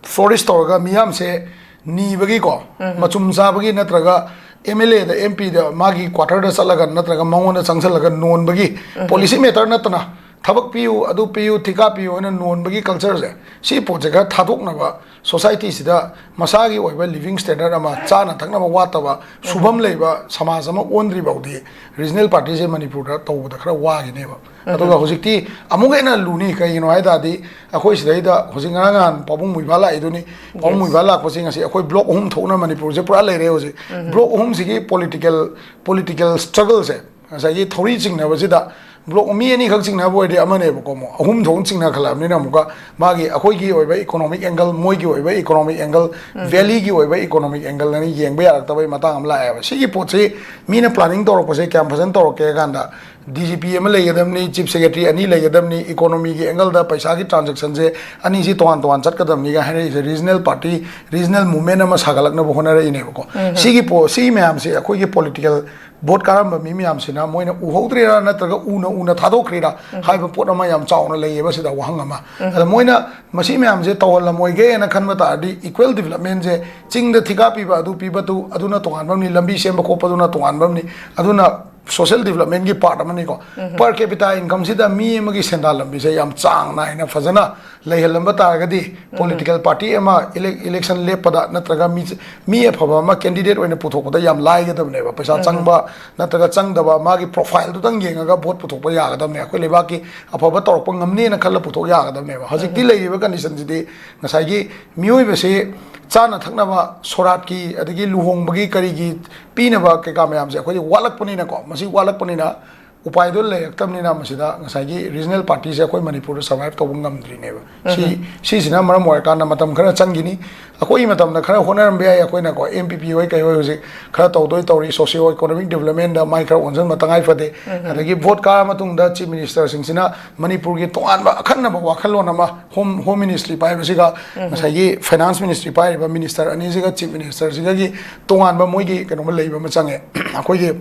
flourish ꯇꯧꯔꯒ ꯃꯤꯌꯥꯝꯁꯦ ꯅꯤꯕꯒꯤꯀꯣ, ꯃꯆꯨꯝ ꯆꯥꯕꯒꯤ, ꯅꯠꯇ꯭ꯔꯒ MLAꯗ, MPꯗ ꯃꯥꯒꯤ quarterꯗ ꯆꯠꯂꯒ ꯅꯠꯇ꯭ꯔꯒ ꯃꯉꯣꯟꯗ ꯆꯪꯁꯜꯂꯒ ꯅꯣꯟꯕꯒꯤ policy matter ꯅꯠꯇꯅ ꯊꯕꯛ ꯄꯤꯌꯨ, ꯑꯗꯨ ꯄꯤꯌꯨ, ꯊꯤꯀꯥ ꯄꯤꯌꯨ ꯍꯥꯏꯅ ꯅꯣꯟꯕꯒꯤ ꯀꯜꯆꯔꯁꯦ, ꯁꯤ ꯄꯣꯠꯁꯦ ꯈꯔ ꯊꯥꯗꯣꯛꯅꯕ, ꯁꯣꯁꯥꯏꯇꯤꯁꯤꯗ ꯃꯁꯥꯒꯤ ꯑꯣꯏꯕ ꯂꯤꯕꯤꯡ ꯁ꯭ꯇꯦꯟꯗꯔꯠ ꯑꯃ, ꯆꯥꯅ ꯊꯛꯅꯕ ꯋꯥꯠꯇꯕ, ꯁꯨꯐꯝ ꯂꯩꯕ ꯁꯃꯥꯖ ꯑꯃ ꯑꯣꯟꯗ꯭ꯔꯤ ꯐꯥꯎꯗꯤ ꯔꯤꯖꯅꯦꯜ ꯄꯥꯔꯇꯤꯁꯦ ꯃꯅꯤꯄꯨꯔꯗ ꯇꯧꯕꯗ ꯈꯔ ꯋꯥꯈꯤꯅꯦꯕ꯫ ꯑꯗꯨꯒ ꯍꯧꯖꯤꯛꯇꯤ ꯑꯃꯨꯛꯀ ꯍꯦꯟꯅ ꯂꯨꯅꯤ꯫ ꯀꯩꯒꯤꯅꯣ ꯍꯥꯏ ꯇꯥꯔꯗꯤ, ꯑꯩꯈꯣꯏ ꯁꯤꯗꯩꯗ ꯍꯧꯖꯤꯛ ꯉꯔꯥꯡ ꯅꯍꯥꯟ ꯄꯥꯕꯨꯡ ꯃꯣꯏꯕꯥ ꯂꯥꯛꯏꯗꯨꯅꯤ꯫ ꯄꯥꯕꯨꯡ ꯃꯣꯏꯕꯥ ꯂꯥꯛꯄꯁꯤ ꯉꯁꯤ ꯑꯩꯈꯣꯏ ꯕ꯭ꯂꯣꯛ ꯑꯍꯨꯝ ꯊꯣꯛꯅ ꯃꯅꯤꯄꯨꯔꯁꯦ ꯄꯨꯔꯥ ꯂꯩꯔꯦ ꯍꯧꯖꯤꯛ꯫ ꯕ꯭ꯂꯣꯛ ꯑꯍꯨꯝꯁꯤꯒꯤ ꯄꯣꯂꯤꯇꯤꯀꯦꯜ, ꯄꯣꯂꯤꯇꯤꯀꯦꯜ ꯁ꯭ꯇ꯭ꯔꯒꯜꯁꯦ, ꯉꯁꯥꯏꯒꯤ ꯊꯧꯔꯤ ꯆꯤꯡꯅꯕꯁꯤꯗ, ꯕ꯭ꯂꯣꯛ ꯃꯤ ꯑꯅꯤꯈꯛ ꯆꯤꯡꯅꯕ ꯑꯣꯏꯔꯗꯤ ꯑꯃꯅꯦꯕꯀꯣ, ꯑꯃꯨꯛ ꯑꯍꯨꯝ ꯊꯣꯛꯅ ꯆꯤꯡꯅꯈꯠꯂꯛꯑꯕꯅꯤꯅ, ꯑꯃꯨꯛꯀ ꯃꯥꯒꯤ, ꯑꯩꯈꯣꯏꯒꯤ ꯑꯣꯏꯕ ꯏꯀꯣꯅꯣꯃꯤꯛ ꯑꯦꯡꯒꯜ, ꯃꯣꯏꯒꯤ ꯑꯣꯏꯕ ꯏꯀꯣꯅꯣꯃꯤꯛ ꯑꯦꯡꯒꯜ, ꯚꯦꯂꯤꯒꯤ ꯑꯣꯏꯕ ꯏꯀꯣꯅꯣꯃꯤꯛ ꯑꯦꯡꯒꯜ ꯑꯅꯤ ꯌꯦꯡꯕ ꯌꯥꯔꯛꯇꯕꯒꯤ ꯃꯇꯥꯡ ꯑꯃ ꯂꯥꯛꯑꯦꯕ꯫ ꯁꯤꯒꯤ ꯄꯣꯠꯁꯤ ꯃꯤꯅ ꯄ꯭ꯂꯥꯅꯤꯡ ꯇꯧꯔꯛꯄꯁꯦ ꯀꯌꯥꯝ ꯐꯖꯅ ꯇꯧꯔꯛꯀꯦ ꯍꯥꯏ ꯀꯥꯟꯗ, ꯗꯤ ꯖꯤ ꯄꯤ ꯑꯃ ꯂꯩꯒꯗꯕꯅꯤ, ꯆꯤꯐ ꯁꯦꯀ꯭ꯔꯦꯇꯔꯤ ꯑꯅꯤ ꯂꯩꯒꯗꯕꯅꯤ, ꯏꯀꯣꯅꯣꯃꯤꯒꯤ ꯑꯦꯡꯒꯜꯗ ꯄꯩꯁꯥꯒꯤ ꯇ꯭ꯔꯥꯟꯖꯦꯛꯁꯟꯁꯦ ꯑꯅꯤꯁꯤ ꯇꯣꯉꯥꯟ ꯇꯣꯉꯥꯟ ꯆꯠꯀꯗꯕꯅꯤꯒ ꯍꯥꯏꯅꯔꯤꯁꯦ, ꯔꯤꯖꯅꯦꯜ ꯄꯥꯔꯇꯤ, ꯔꯤꯖꯅꯦꯜ ꯃꯨꯚꯃꯦꯟ ꯑꯃ ꯁꯥꯒꯠꯂꯛꯅꯕ ꯍꯣꯠꯅꯔꯛꯏꯅꯦꯕꯀꯣ꯫ ꯁꯤꯒꯤ ꯄꯣ-, ꯁꯤꯒꯤ ꯃꯌꯥꯝꯁꯦ ꯑꯩꯈꯣꯏꯒꯤ ꯄꯣꯂꯤꯇꯤꯀꯦꯜ ꯚꯣꯠ ꯀꯥꯔꯝꯕ ꯃꯤ ꯃꯌꯥꯝꯁꯤꯅ ꯃꯣꯏꯅ ꯎꯍꯧꯗ꯭ꯔꯤꯔꯥ ꯅꯠꯇ꯭ꯔꯒ ꯎꯅ ꯎꯅ ꯊꯥꯗꯣꯛꯈ꯭ꯔꯤꯔꯥ ꯍꯥꯏꯕ ꯄꯣꯠ ꯑꯃ ꯌꯥꯝ ꯆꯥꯎꯅ ꯂꯩꯌꯦꯕ ꯁꯤꯗ ꯋꯥꯍꯪ ꯑꯃ꯫ ꯑꯗ ꯃꯣꯏꯅ ꯃꯁꯤ ꯃꯌꯥꯝꯁꯦ ꯇꯧꯍꯜꯂꯝꯃꯣꯏꯒꯦꯅ ꯈꯟꯕ ꯇꯥꯔꯗꯤ, ꯏꯀ꯭ꯋꯦꯜ ꯗꯤꯕꯂꯞꯃꯦꯟꯁꯦ, ꯆꯤꯡꯗ ꯊꯤꯀꯥ ꯄꯤꯕ ꯑꯗꯨ ꯄꯤꯕꯗꯨ, ꯑꯗꯨꯅ ꯇꯣꯉꯥꯟꯕ ꯑꯃꯅꯤ, ꯂꯝꯕꯤ ꯁꯦꯝꯕ ꯈꯣꯠꯄꯗꯨꯅ ꯇꯣꯉꯥꯟꯕ ꯑꯃꯅꯤ, ꯑꯗꯨꯅ ꯁꯣꯁꯤꯌꯦꯜ ꯗꯤꯕꯂꯞꯃꯦꯟꯒꯤ ꯄꯥꯔꯠ ꯑꯃꯅꯤꯀꯣ꯫ ꯎꯝ꯫ Per capita income ꯁꯤꯗ ꯃꯤ ꯑꯃꯒꯤ ꯁꯦꯟꯗꯥꯟ ꯂꯝꯕꯤꯁꯦ ꯌꯥꯝ ꯆꯥꯡ ꯅꯥꯏꯅ ꯐꯖꯅ ꯂꯩꯍꯜꯂꯝꯕ ꯇꯥꯔꯒꯗꯤ, ꯎꯝ, ꯄꯣꯂꯤꯇꯤꯀꯦꯜ ꯄꯥꯔꯇꯤ ꯑꯃ ꯏꯂꯦꯛ-, ꯏꯂꯦꯛꯁꯟ ꯂꯦꯞꯄꯗ ꯅꯠꯇ꯭ꯔꯒ ꯃꯤ, ꯃꯤ ꯑꯐꯕ ꯑꯃ ꯀꯦꯟꯗꯤꯗꯦꯠ ꯑꯣꯏꯅ ꯄꯨꯊꯣꯛꯄꯗ ꯌꯥꯝ ꯂꯥꯏꯒꯗꯕꯅꯦꯕ꯫ ꯄꯩꯁꯥ, ꯎꯝ, ꯆꯪꯕ ꯅꯠꯇ꯭ꯔꯒ ꯆꯪꯗꯕ, ꯃꯥꯒꯤ ꯄ꯭ꯔꯣꯐꯥꯏꯜꯗꯨꯗꯪ ꯌꯦꯡꯉꯒ ꯚꯣꯠ ꯄꯨꯊꯣꯛꯄ ꯌꯥꯒꯗꯕꯅꯦ꯫ ꯑꯩꯈꯣꯏ ꯂꯩꯕꯥꯛꯀꯤ ꯑꯐꯕ ꯇꯧꯔꯛꯄ ꯉꯝꯅꯦꯅ ꯈꯜꯂ ꯄꯨꯊꯣꯛ ꯌꯥꯒꯗꯕꯅꯦꯕ꯫ ꯍꯧꯖꯤꯛꯇꯤ, ꯎꯝ, ꯂꯩꯔꯤꯕ ꯀꯟꯗꯤꯁꯟꯁꯤꯗꯤ ꯉꯁꯥꯏꯒꯤ ꯃꯤꯑꯣꯏꯕꯁꯤ ꯆꯥꯅ ꯊꯛꯅꯕ, ꯁꯣꯔꯥꯠꯀꯤ ꯑꯗꯒꯤ ꯂꯨꯍꯣꯡꯕꯒꯤ ꯀꯔꯤꯒꯤ ꯄꯤꯅꯕ ꯀꯩꯀꯥ ꯃꯌꯥꯝꯁꯦ ꯑꯩꯈꯣꯏꯗꯤ ꯋꯥꯠꯂꯛꯄꯅꯤꯅꯀꯣ, ꯃꯁꯤ ꯋꯥꯠꯂꯛꯄꯅꯤꯅ ꯎꯄꯥꯏꯗꯣ ꯂꯩꯔꯛꯇꯕꯅꯤꯅ ꯃꯁꯤꯗ ꯉꯁꯥꯏꯒꯤ ꯔꯤꯖꯅꯦꯜ ꯄꯥꯔꯇꯤꯁꯦ ꯑꯩꯈꯣꯏ ꯃꯅꯤꯄꯨꯔꯗ ꯁꯔꯚꯥꯏꯚ ꯇꯧꯕ ꯉꯝꯗ꯭ꯔꯤꯅꯦꯕ꯫ ꯁꯤ, ꯎꯝ, ꯁꯤꯁꯤꯅ ꯃꯔꯝ ꯑꯣꯏꯔꯀꯥꯟꯗ ꯃꯇꯝ ꯈꯔ ꯆꯪꯈꯤꯅꯤ꯫ ꯑꯩꯈꯣꯏꯒꯤ ꯃꯇꯝꯗ ꯈꯔ ꯍꯣꯠꯅꯔꯝꯕ ꯌꯥꯏ꯫ ꯑꯩꯈꯣꯏꯅꯀꯣ, ꯑꯦꯝ ꯄꯤ ꯄꯤ ꯍꯣꯏ ꯀꯩ ꯍꯣꯏ ꯍꯧꯖꯤꯛ ꯈꯔ ꯇꯧꯗꯣꯏ ꯇꯧꯔꯤ, ꯁꯣꯁꯤꯌꯣ ꯏꯀꯣꯅꯣꯃꯤꯛ ꯗꯤꯕꯂꯞꯃꯦꯟꯗ ꯃꯥꯏ ꯈꯔ ꯑꯣꯟꯁꯤꯟꯕ ꯇꯉꯥꯏ ꯐꯗꯦ꯫ ꯎꯝ꯫ ꯑꯗꯒꯤ ꯚꯣꯠ ꯀꯥꯔ ꯃꯇꯨꯡꯗ ꯆꯤꯐ ꯃꯤꯅꯤꯁꯇꯔꯁꯤꯡꯁꯤꯅ ꯃꯅꯤꯄꯨꯔꯒꯤ ꯇꯣꯉꯥꯟꯕ ꯑꯈꯟꯅꯕ ꯋꯥꯈꯜꯂꯣꯟ ꯑꯃ, ꯍꯣꯝ, ꯍꯣꯝ ꯃꯤꯅꯤꯁꯇ꯭ꯔꯤ ꯄꯥꯏꯕꯁꯤꯒ, ꯎꯝ, ꯉꯁꯥꯏꯒꯤ ꯐꯥꯏꯅꯥꯟꯁ ꯃꯤꯅꯤꯁꯇ꯭ꯔꯤ ꯄꯥꯏꯔꯤꯕ ꯃꯤꯅꯤꯁꯇꯔ ꯑꯅꯤꯁꯤꯒ ꯆꯤꯐ ꯃꯤꯅꯤꯁꯇꯔꯁꯤꯒꯒꯤ ꯇꯣꯉꯥꯟꯕ ꯃꯣꯏꯒꯤ ꯀꯩꯅꯣꯝꯃ ꯂꯩꯕ ꯑꯃ ꯆꯪꯉꯦ꯫ ꯑꯩꯈꯣꯏꯒꯤ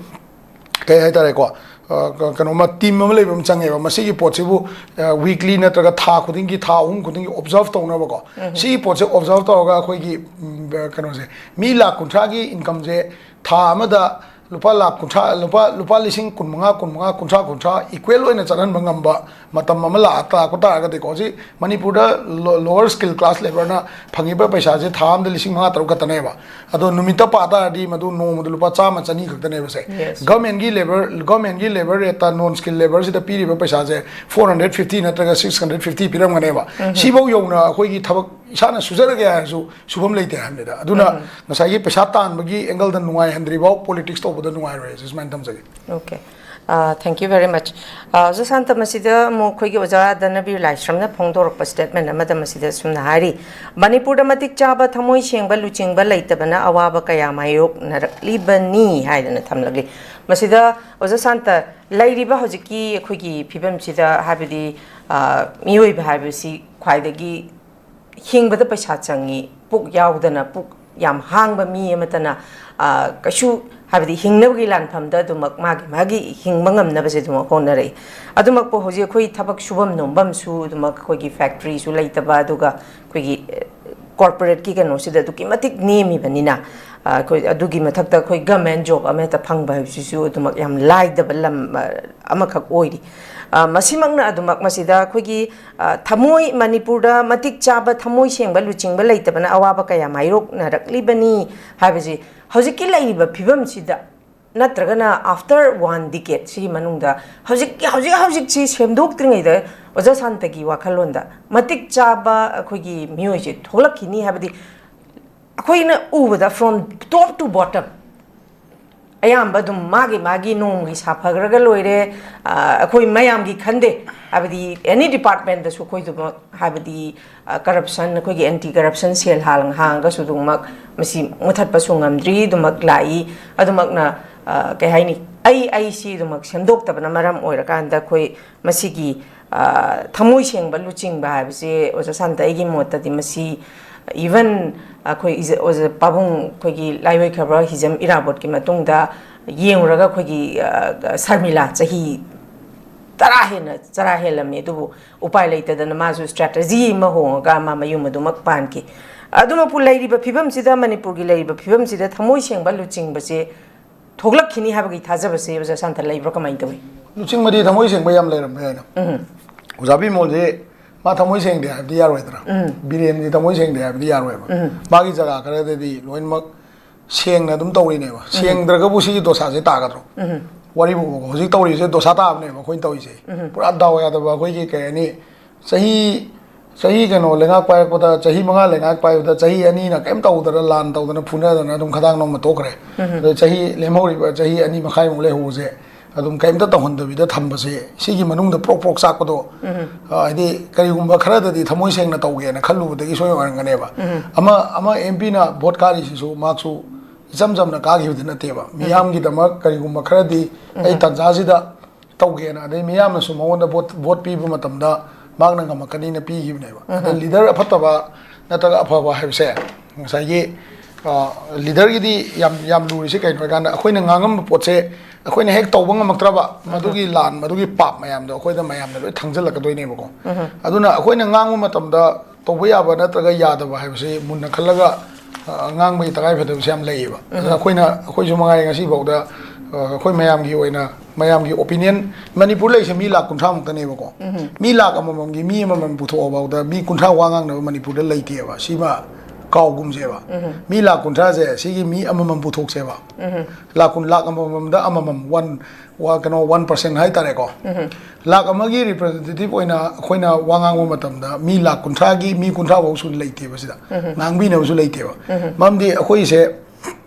ꯀꯩ ꯍꯥꯏꯇꯥꯔꯦꯀꯣ, ꯑ, ꯀ-, ꯀꯩꯅꯣꯝꯃ, ꯇꯤꯝ ꯑꯃ ꯂꯩꯕ ꯑꯃ ꯆꯪꯉꯦꯕ꯫ ꯃꯁꯤꯒꯤ ꯄꯣꯠꯁꯤꯕꯨ, ꯑ, ꯋꯤꯛꯂꯤ ꯅꯠꯇ꯭ꯔꯒ ꯊꯥ ꯈꯨꯗꯤꯡꯒꯤ, ꯊꯥ ꯑꯍꯨꯝ ꯈꯨꯗꯤꯡꯒꯤ ꯑꯣꯕꯖꯥꯔꯚ ꯇꯧꯅꯕꯀꯣ꯫ ꯎꯝ꯫ ꯁꯤꯒꯤ ꯄꯣꯠꯁꯦ ꯑꯣꯕꯖꯥꯔꯚ ꯇꯧꯔꯒ ꯑꯩꯈꯣꯏꯒꯤ, ꯎꯝ, ꯑ, ꯀꯩꯅꯣꯁꯦ, ꯃꯤ ꯂꯥꯈ ꯀꯨꯟꯊ꯭ꯔꯥꯒꯤ ꯏꯟꯀꯝꯁꯦ ꯊꯥ ꯑꯃꯗ ꯂꯨꯄꯥ ꯂꯥꯈ ꯀꯨꯟꯊ꯭ꯔꯥ, ꯂꯨꯄꯥ, ꯂꯨꯄꯥ ꯂꯤꯁꯤꯡ ꯀꯨꯟꯃꯉꯥ, ꯀꯨꯟꯃꯉꯥ, ꯀꯨꯟꯊ꯭ꯔꯥ, ꯀꯨꯟꯊ꯭ꯔꯥ equal ꯑꯣꯏꯅ ꯆꯠꯍꯟꯕ ꯉꯝꯕ ꯃꯇꯝ ꯑꯃ ꯂꯥꯛ-, ꯂꯥꯛꯄ ꯇꯥꯔꯒꯗꯤꯀꯣ, ꯍꯧꯖꯤꯛ ꯃꯅꯤꯄꯨꯔꯗ lo-, lower skill class labourꯅ ꯐꯪꯉꯤꯕ ꯄꯩꯁꯥꯁꯦ ꯊꯥ ꯑꯃꯗ ꯂꯤꯁꯤꯡ ꯃꯉꯥ ꯇꯔꯨꯛ ꯈꯛꯇꯅꯦꯕ꯫ ꯑꯗꯣ ꯅꯨꯃꯤꯠꯇ ꯄꯥ ꯇꯥꯔꯗꯤ ꯃꯗꯨ ꯅꯣꯡꯃꯗ ꯂꯨꯄꯥ ꯆꯥꯝꯃ, ꯆꯅꯤ ꯈꯛꯇꯅꯦꯕꯁꯦ꯫ Yes. Governmentꯀꯤ labour, governmentꯀꯤ labour rateꯇ non skill labourꯁꯤꯗ ꯄꯤꯔꯤꯕ ꯄꯩꯁꯥꯁꯦ four hundred fifty ꯅꯠꯇ꯭ꯔꯒ six hundred fifty ꯄꯤꯔꯝꯒꯅꯦꯕ꯫ ꯁꯤꯐꯧ ꯌꯧꯅ ꯑꯩꯈꯣꯏꯒꯤ ꯊꯕꯛ ꯏꯁꯥꯅ ꯁꯨꯖꯔꯒꯦ ꯍꯥꯏꯔꯁꯨ ꯁꯨꯐꯝ ꯂꯩꯇꯦ ꯍꯥꯏꯕꯅꯤꯗ꯫ ꯑꯗꯨꯅ ꯉꯁꯥꯏꯒꯤ ꯄꯩꯁꯥ ꯇꯥꯟꯕꯒꯤ angle ꯗ ꯅꯨꯡꯉꯥꯏꯍꯟꯗ꯭ꯔꯤꯐꯥꯎ politics ꯇꯧꯕꯗ ꯅꯨꯡꯉꯥꯏꯔꯣꯏ ꯍꯥꯏꯁꯦ ꯁꯨꯃꯥꯏꯅ ꯊꯝꯖꯒꯦ꯫ Okay. Uh, thank you very much. Uh, ꯑꯣꯖꯥ ꯁꯥꯟꯇ, ꯃꯁꯤꯗ ꯑꯃꯨꯛ ꯑꯩꯈꯣꯏꯒꯤ ꯑꯣꯖꯥ ꯙꯅꯕꯤꯔ ꯂꯥꯏꯁ꯭ꯔꯝꯅ ꯐꯣꯡꯗꯣꯔꯛꯄ statement ꯑꯃꯗ ꯃꯁꯤꯗ ꯁꯨꯝꯅ ꯍꯥꯏꯔꯤ, "ꯃꯅꯤꯄꯨꯔꯗ ꯃꯇꯤꯛ ꯆꯥꯕ ꯊꯃꯣꯏ ꯁꯦꯡꯕ ꯂꯨꯆꯤꯡꯕ ꯂꯩꯇꯕꯅ ꯑꯋꯥꯕ ꯀꯌꯥ ꯃꯥꯌꯣꯛꯅꯔꯛꯂꯤꯕꯅꯤ" ꯍꯥꯏꯗꯅ ꯊꯝꯂꯛꯂꯤ꯫ ꯃꯁꯤꯗ ꯑꯣꯖꯥ ꯁꯥꯟꯇ, ꯂꯩꯔꯤꯕ ꯍꯧꯖꯤꯛꯀꯤ ꯑꯩꯈꯣꯏꯒꯤ ꯐꯤꯕꯝꯁꯤꯗ, ꯍꯥꯏꯕꯗꯤ, ꯑ, ꯃꯤꯑꯣꯏꯕ ꯍꯥꯏꯕꯁꯤ ꯈ꯭ꯋꯥꯏꯗꯒꯤ ꯍꯤꯡꯕꯗ ꯄꯩꯁꯥ ꯆꯪꯉꯤ꯫ ꯄꯨꯛ ꯌꯥꯎꯗꯅ, ꯄꯨꯛ ꯌꯥꯝ ꯍꯥꯡꯕ ꯃꯤ ꯑꯃꯠꯇꯅ, ꯑ, ꯀꯩꯁꯨ, ꯍꯥꯏꯕꯗꯤ, ꯍꯤꯡꯅꯕꯒꯤ ꯂꯥꯟꯐꯝꯗ ꯑꯗꯨꯃꯛ ꯃꯥꯒꯤ, ꯃꯥꯒꯤ ꯍꯤꯡꯕ ꯉꯝꯅꯕꯁꯦ ꯑꯗꯨꯃꯛ ꯍꯣꯠꯅꯔꯛꯏ꯫ ꯑꯗꯨꯃꯛꯄꯨ ꯍꯧꯖꯤꯛ ꯑꯩꯈꯣꯏ ꯊꯕꯛ ꯁꯨꯐꯝ ꯅꯣꯝꯐꯝꯁꯨ ꯑꯗꯨꯃꯛ ꯑꯩꯈꯣꯏꯒꯤ factoryꯁꯨ ꯂꯩꯇꯕ, ꯑꯗꯨꯒ ꯑꯩꯈꯣꯏꯒꯤ, ꯑ, corporateꯀꯤ ꯀꯩꯅꯣꯁꯤꯗ ꯑꯗꯨꯛꯀꯤ ꯃꯇꯤꯛ ꯅꯦꯝꯃꯤꯕꯅꯤꯅ, ꯑ, ꯑꯩꯈꯣꯏ ꯑꯗꯨꯒꯤ ꯃꯊꯛꯇ ꯑꯩꯈꯣꯏ government job ꯑꯃ ꯍꯦꯛꯇ ꯐꯪꯕ ꯍꯥꯏꯕꯁꯤꯁꯨ ꯑꯗꯨꯃꯛ ꯌꯥꯝ ꯂꯥꯏꯗꯕ ꯂꯝ, ꯑ, ꯑꯃꯈꯛ ꯑꯣꯏꯔꯤ꯫ ꯑ, ꯃꯁꯤꯃꯛꯅ ꯑꯗꯨꯃꯛ ꯃꯁꯤꯗ ꯑꯩꯈꯣꯏꯒꯤ, ꯑ, ꯊꯃꯣꯏ, ꯃꯅꯤꯄꯨꯔꯗ ꯃꯇꯤꯛ ꯆꯥꯕ ꯊꯃꯣꯏ ꯁꯦꯡꯕ ꯂꯨꯆꯤꯡꯕ ꯂꯩꯇꯕꯅ ꯑꯋꯥꯕ ꯀꯌꯥ ꯃꯥꯌꯣꯛꯅꯔꯛꯂꯤꯕꯅꯤ ꯍꯥꯏꯕꯁꯤ ꯍꯧꯖꯤꯛꯀꯤ ꯂꯩꯔꯤꯕ ꯐꯤꯕꯝꯁꯤꯗ, ꯅꯠꯇ꯭ꯔꯒꯅ after one decade ꯁꯤꯒꯤ ꯃꯅꯨꯡꯗ ꯍꯧꯖꯤꯛ, ꯍꯧꯖꯤꯛ, ꯍꯧꯖꯤꯛꯁꯤ ꯁꯦꯝꯗꯣꯛꯇ꯭ꯔꯤꯉꯩꯗ ꯑꯣꯖꯥ ꯁꯥꯟꯇꯒꯤ ꯋꯥꯈꯜꯂꯣꯟꯗ ꯃꯇꯤꯛ ꯆꯥꯕ ꯑꯩꯈꯣꯏꯒꯤ ꯃꯤꯑꯣꯏꯁꯦ ꯊꯣꯛꯂꯛꯈꯤꯅꯤ ꯍꯥꯏꯕꯗꯤ, ꯑꯩꯈꯣꯏꯅ ꯎꯕꯗ from top to bottom ꯑꯌꯥꯝꯕ ꯑꯗꯨꯝ ꯃꯥꯒꯤ ꯃꯥꯒꯤ ꯅꯣꯡꯃꯒꯤ ꯁꯥꯐꯈ꯭ꯔꯒ ꯂꯣꯏꯔꯦ꯫ ꯑ, ꯑꯩꯈꯣꯏ ꯃꯌꯥꯝꯒꯤ ꯈꯟꯗꯦ, ꯍꯥꯏꯕꯗꯤ any departmentꯇꯁꯨ ꯑꯩꯈꯣꯏꯗꯨꯃꯛ, ꯍꯥꯏꯕꯗꯤ, ꯑ, corruption, ꯑꯩꯈꯣꯏꯒꯤ anti corruption cell ꯍꯥꯡ-, ꯍꯥꯡꯉꯒꯁꯨ ꯑꯗꯨꯃꯛ ꯃꯁꯤ ꯃꯨꯊꯠꯄꯁꯨ ꯉꯝꯗ꯭ꯔꯤ ꯑꯗꯨꯃꯛ ꯂꯥꯛꯏ꯫ ꯑꯗꯨꯃꯛꯅ, ꯑ, ꯀꯩ ꯍꯥꯏꯅꯤ, ꯑꯩ, ꯑꯩꯁꯤ ꯑꯗꯨꯃꯛ ꯁꯦꯝꯗꯣꯛꯇꯕꯅ ꯃꯔꯝ ꯑꯣꯏꯔꯀꯥꯟꯗ ꯑꯩꯈꯣꯏ ꯃꯁꯤꯒꯤ, ꯑ, ꯊꯃꯣꯏ ꯁꯦꯡꯕ ꯂꯨꯆꯤꯡꯕ ꯍꯥꯏꯕꯁꯦ, ꯑꯣꯖꯥ ꯁꯥꯟꯇ, ꯑꯩꯒꯤ ꯃꯣꯠꯇꯗꯤ ꯃꯁꯤ even ꯑꯩꯈꯣꯏ ꯏꯖ-, ꯑꯣꯖꯥ ꯄꯥꯕꯨꯡ, ꯑꯩꯈꯣꯏꯒꯤ ꯂꯥꯏꯑꯣꯏꯈ꯭ꯔꯕ ꯍꯤꯖꯝ ꯏꯔꯥꯕꯣꯠꯀꯤ ꯃꯇꯨꯡꯗ ꯌꯦꯡꯉꯨꯔꯒ ꯑꯩꯈꯣꯏꯒꯤ, ꯑ, ꯁꯔꯃꯤꯂꯥ ꯆꯍꯤ ꯇꯔꯥ ꯍꯦꯟꯅ ꯆꯔꯥ ꯍꯦꯜꯂꯝꯃꯤ, ꯑꯗꯨꯕꯨ ꯎꯄꯥꯏ ꯂꯩꯇꯗꯅ ꯃꯥꯁꯨ strategy ꯑꯃ ꯍꯣꯡꯉꯒ ꯃꯥ ꯃꯌꯨꯝ ꯑꯗꯨꯃꯛ ꯄꯥꯟꯈꯤ꯫ ꯑꯗꯨꯃꯛꯄꯨ ꯂꯩꯔꯤꯕ ꯐꯤꯕꯝꯁꯤꯗ, ꯃꯅꯤꯄꯨꯔꯒꯤ ꯂꯩꯔꯤꯕ ꯐꯤꯕꯝꯁꯤꯗ ꯊꯃꯣꯏ ꯁꯦꯡꯕ ꯂꯨꯆꯤꯡꯕꯁꯦ ꯊꯣꯛꯂꯛꯈꯤꯅꯤ ꯍꯥꯏꯕꯒꯤ ꯊꯥꯖꯕꯁꯦ ꯑꯣꯖꯥ ꯁꯥꯟꯇ ꯂꯩꯕ꯭ꯔꯥ, ꯀꯃꯥꯏꯅ ꯇꯧꯏ? ꯂꯨꯆꯤꯡꯕꯗꯤ ꯊꯃꯣꯏ ꯁꯦꯡꯕ ꯌꯥꯝ ꯂꯩꯔꯝꯕ ꯌꯥꯏꯅ꯫ ꯑꯣꯖꯥ ꯕꯤꯃꯣꯜꯁꯦ ꯃꯥ ꯊꯃꯣꯏ ꯁꯦꯡꯗꯦ ꯍꯥꯏꯕꯗꯤ ꯌꯥꯔꯣꯏꯗꯅ꯫ ꯕꯤꯔꯦꯟꯗꯤ ꯊꯃꯣꯏ ꯁꯦꯡꯗꯦ ꯍꯥꯏꯕꯗꯤ ꯌꯥꯔꯣꯏꯕ꯫ ꯃꯥꯒꯤ ꯖꯒꯥ ꯈꯔꯗꯗꯤ ꯂꯣꯏꯅꯃꯛ ꯁꯦꯡꯅ ꯑꯗꯨꯝ ꯇꯧꯔꯤꯅꯦꯕ꯫ ꯁꯦꯡꯗ꯭ꯔꯒꯕꯨ ꯁꯤꯒꯤ ꯗꯣꯁꯥꯁꯦ ꯇꯥꯒꯗ꯭ꯔꯣ? ꯋꯥꯔꯤꯕꯨ ꯍꯧꯖꯤꯛ ꯇꯧꯔꯤꯁꯦ ꯗꯣꯁꯥ ꯇꯥꯕꯅꯦꯕ ꯑꯩꯈꯣꯏꯅ ꯇꯧꯔꯤꯁꯦ꯫ ꯄꯨꯔꯥ ꯗꯥꯎ ꯌꯥꯗꯕ ꯑꯩꯈꯣꯏꯒꯤ ꯀꯩ ꯍꯥꯏꯅꯤ, ꯆꯍꯤ ꯆꯍꯤ ꯀꯩꯅꯣ ꯂꯩꯉꯥꯛ ꯄꯥꯏꯔꯛꯄꯗ, ꯆꯍꯤ ꯃꯉꯥ ꯂꯩꯉꯥꯛ ꯄꯥꯏꯕꯗ ꯆꯍꯤ ꯑꯅꯤꯅ ꯀꯩꯝ ꯇꯧꯗꯅ, ꯂꯥꯟ ꯇꯧꯗꯅ, ꯐꯨꯅꯗꯅ ꯑꯗꯨꯝ ꯈꯗꯥꯡ ꯅꯣꯝꯃ ꯇꯣꯛꯈ꯭ꯔꯦ꯫ ꯑꯗꯣ ꯆꯍꯤ ꯂꯦꯝꯍꯧꯔꯤꯕ ꯆꯍꯤ ꯑꯅꯤ ꯃꯈꯥꯏꯃꯨꯛ ꯂꯩꯍꯧꯕꯁꯦ ꯑꯗꯨꯝ ꯀꯩꯝꯇ ꯇꯧꯍꯟꯗꯕꯤꯗ ꯊꯝꯕꯁꯦ, ꯁꯤꯒꯤ ꯃꯅꯨꯡꯗ ꯄ꯭ꯔꯣꯛ ꯄ꯭ꯔꯣꯛ ꯆꯥꯛꯄꯗꯣ, ꯑ, ꯍꯥꯏꯗꯤ ꯀꯔꯤꯒꯨꯝꯕ ꯈꯔꯗꯗꯤ ꯊꯃꯣꯏ ꯁꯦꯡꯅ ꯇꯧꯒꯦꯅ ꯈꯜꯂꯨꯕꯗꯒꯤ ꯁꯣꯏ ꯑꯣꯏꯔꯝꯒꯅꯦꯕ꯫ ꯑꯃ ꯑꯃ ꯑꯦꯝ ꯄꯤꯅ ꯚꯣꯠ ꯀꯥꯔꯤꯁꯤꯁꯨ ꯃꯍꯥꯛꯁꯨ ꯏꯆꯝ ꯆꯝꯅ ꯀꯥꯈꯤꯕꯗꯤ ꯅꯠꯇꯦꯕ꯫ ꯃꯤꯌꯥꯝꯒꯤꯗꯃꯛ ꯀꯔꯤꯒꯨꯝꯕ ꯈꯔꯗꯤ ꯑꯩ ꯇꯥꯟꯖꯥꯁꯤꯗ ꯇꯧꯒꯦꯅ, ꯑꯗꯩ ꯃꯤꯌꯥꯝꯅꯁꯨ ꯃꯉꯣꯟꯗ ꯚꯣꯠ ꯚꯣꯠ ꯄꯤꯕ ꯃꯇꯝꯗ ꯃꯍꯥꯛꯅ ꯉꯝꯃꯛꯀꯅꯤꯅ ꯄꯤꯈꯤꯕꯅꯦꯕ꯫ ꯑꯗ ꯂꯤꯗꯔ ꯑꯐꯠꯇꯕ ꯅꯠꯇ꯭ꯔꯒ ꯑꯐꯕ ꯍꯥꯏꯕꯁꯦ ꯉꯁꯥꯏꯒꯤ, ꯑ, ꯂꯤꯗꯔꯒꯤꯗꯤ ꯌꯥꯝ ꯌꯥꯝ ꯂꯨꯔꯤꯁꯦ ꯀꯩꯅꯣ ꯍꯥꯏꯀꯥꯟꯗ, ꯑꯩꯈꯣꯏꯅ ꯉꯥꯡꯉꯝꯕ ꯄꯣꯠꯁꯦ ꯑꯩꯈꯣꯏꯅ ꯍꯦꯛ ꯇꯧꯕ ꯉꯝꯃꯛꯇ꯭ꯔꯕ, ꯃꯗꯨꯒꯤ ꯂꯥꯟ, ꯃꯗꯨꯒꯤ ꯄꯥꯞ ꯃꯌꯥꯝꯗꯣ ꯑꯩꯈꯣꯏꯗ ꯃꯌꯥꯝꯅ ꯂꯣꯏ ꯊꯥꯡꯖꯜꯂꯛꯀꯗꯣꯏꯅꯦꯕꯀꯣ꯫ ꯑꯗꯨꯅ ꯑꯩꯈꯣꯏꯅ ꯉꯥꯡꯕ ꯃꯇꯝꯗ ꯇꯧꯕ ꯌꯥꯕ ꯅꯠꯇ꯭ꯔꯒ ꯌꯥꯗꯕ ꯍꯥꯏꯕꯁꯤ ꯃꯨꯟꯅ ꯈꯜꯂꯒ, ꯑ, ꯉꯥꯡꯕꯒꯤ ꯇꯉꯥꯏ ꯐꯗꯕꯁꯦ ꯌꯥꯝ ꯂꯩꯌꯦꯕ꯫ ꯑꯗꯨꯅ ꯑꯩꯈꯣꯏꯅ, ꯑꯩꯈꯣꯏꯁꯨ ꯃꯉꯥꯏꯔꯦ, ꯉꯁꯤꯐꯥꯎꯗ, ꯑ, ꯑꯩꯈꯣꯏ ꯃꯌꯥꯝꯒꯤ ꯑꯣꯏꯅ, ꯃꯌꯥꯝꯒꯤ ꯑꯣꯄꯤꯅꯤꯌꯟ, ꯃꯅꯤꯄꯨꯔ ꯂꯩꯔꯤꯁꯦ ꯃꯤ ꯂꯥꯈ ꯀꯨꯟꯊ꯭ꯔꯥ ꯃꯨꯛꯇꯅꯦꯕꯀꯣ꯫ ꯃꯤ ꯂꯥꯈ ꯑꯃꯃꯝꯒꯤ ꯃꯤ ꯑꯃꯃꯝ ꯄꯨꯊꯣꯛꯑꯐꯥꯎꯗ ꯃꯤ ꯀꯨꯟꯊ꯭ꯔꯥ ꯋꯥ ꯉꯥꯡꯅꯕ ꯃꯅꯤꯄꯨꯔꯗ ꯂꯩꯇꯦꯕ꯫ ꯁꯤꯃ ꯀꯥꯎꯒꯨꯝꯁꯦꯕ꯫ ꯃꯤ ꯂꯥꯈ ꯀꯨꯟꯊ꯭ꯔꯥꯁꯦ ꯁꯤꯒꯤ ꯃꯤ ꯑꯃꯃꯝ ꯄꯨꯊꯣꯛꯁꯦꯕ꯫ ꯂꯥꯈ ꯀꯨꯟ, ꯂꯥꯈ ꯑꯃꯃꯝꯗ ꯑꯃꯃꯝ, ꯋꯥꯟ, ꯋꯥ-, ꯀꯩꯅꯣ, ꯋꯥꯟ ꯄꯥꯔꯁꯦꯟ ꯍꯥꯏꯇꯥꯔꯦꯀꯣ꯫ ꯂꯥꯈ ꯑꯃꯒꯤ ꯔꯤꯄ꯭ꯔꯖꯦꯟꯇꯦꯇꯤꯚ ꯑꯣꯏꯅ ꯑꯩꯈꯣꯏꯅ ꯋꯥ ꯉꯥꯡꯕ ꯃꯇꯝꯗ ꯃꯤ ꯂꯥꯈ ꯀꯨꯟꯊ꯭ꯔꯥꯒꯤ ꯃꯤ ꯀꯨꯟꯊ꯭ꯔꯥ ꯐꯥꯎ ꯁꯨꯅ ꯂꯩꯇꯦꯕ ꯁꯤꯗ꯫ ꯉꯥꯡꯕꯤꯅꯕꯁꯨ ꯂꯩꯇꯦꯕ꯫ ꯃꯔꯝꯗꯤ ꯑꯩꯈꯣꯏꯁꯦ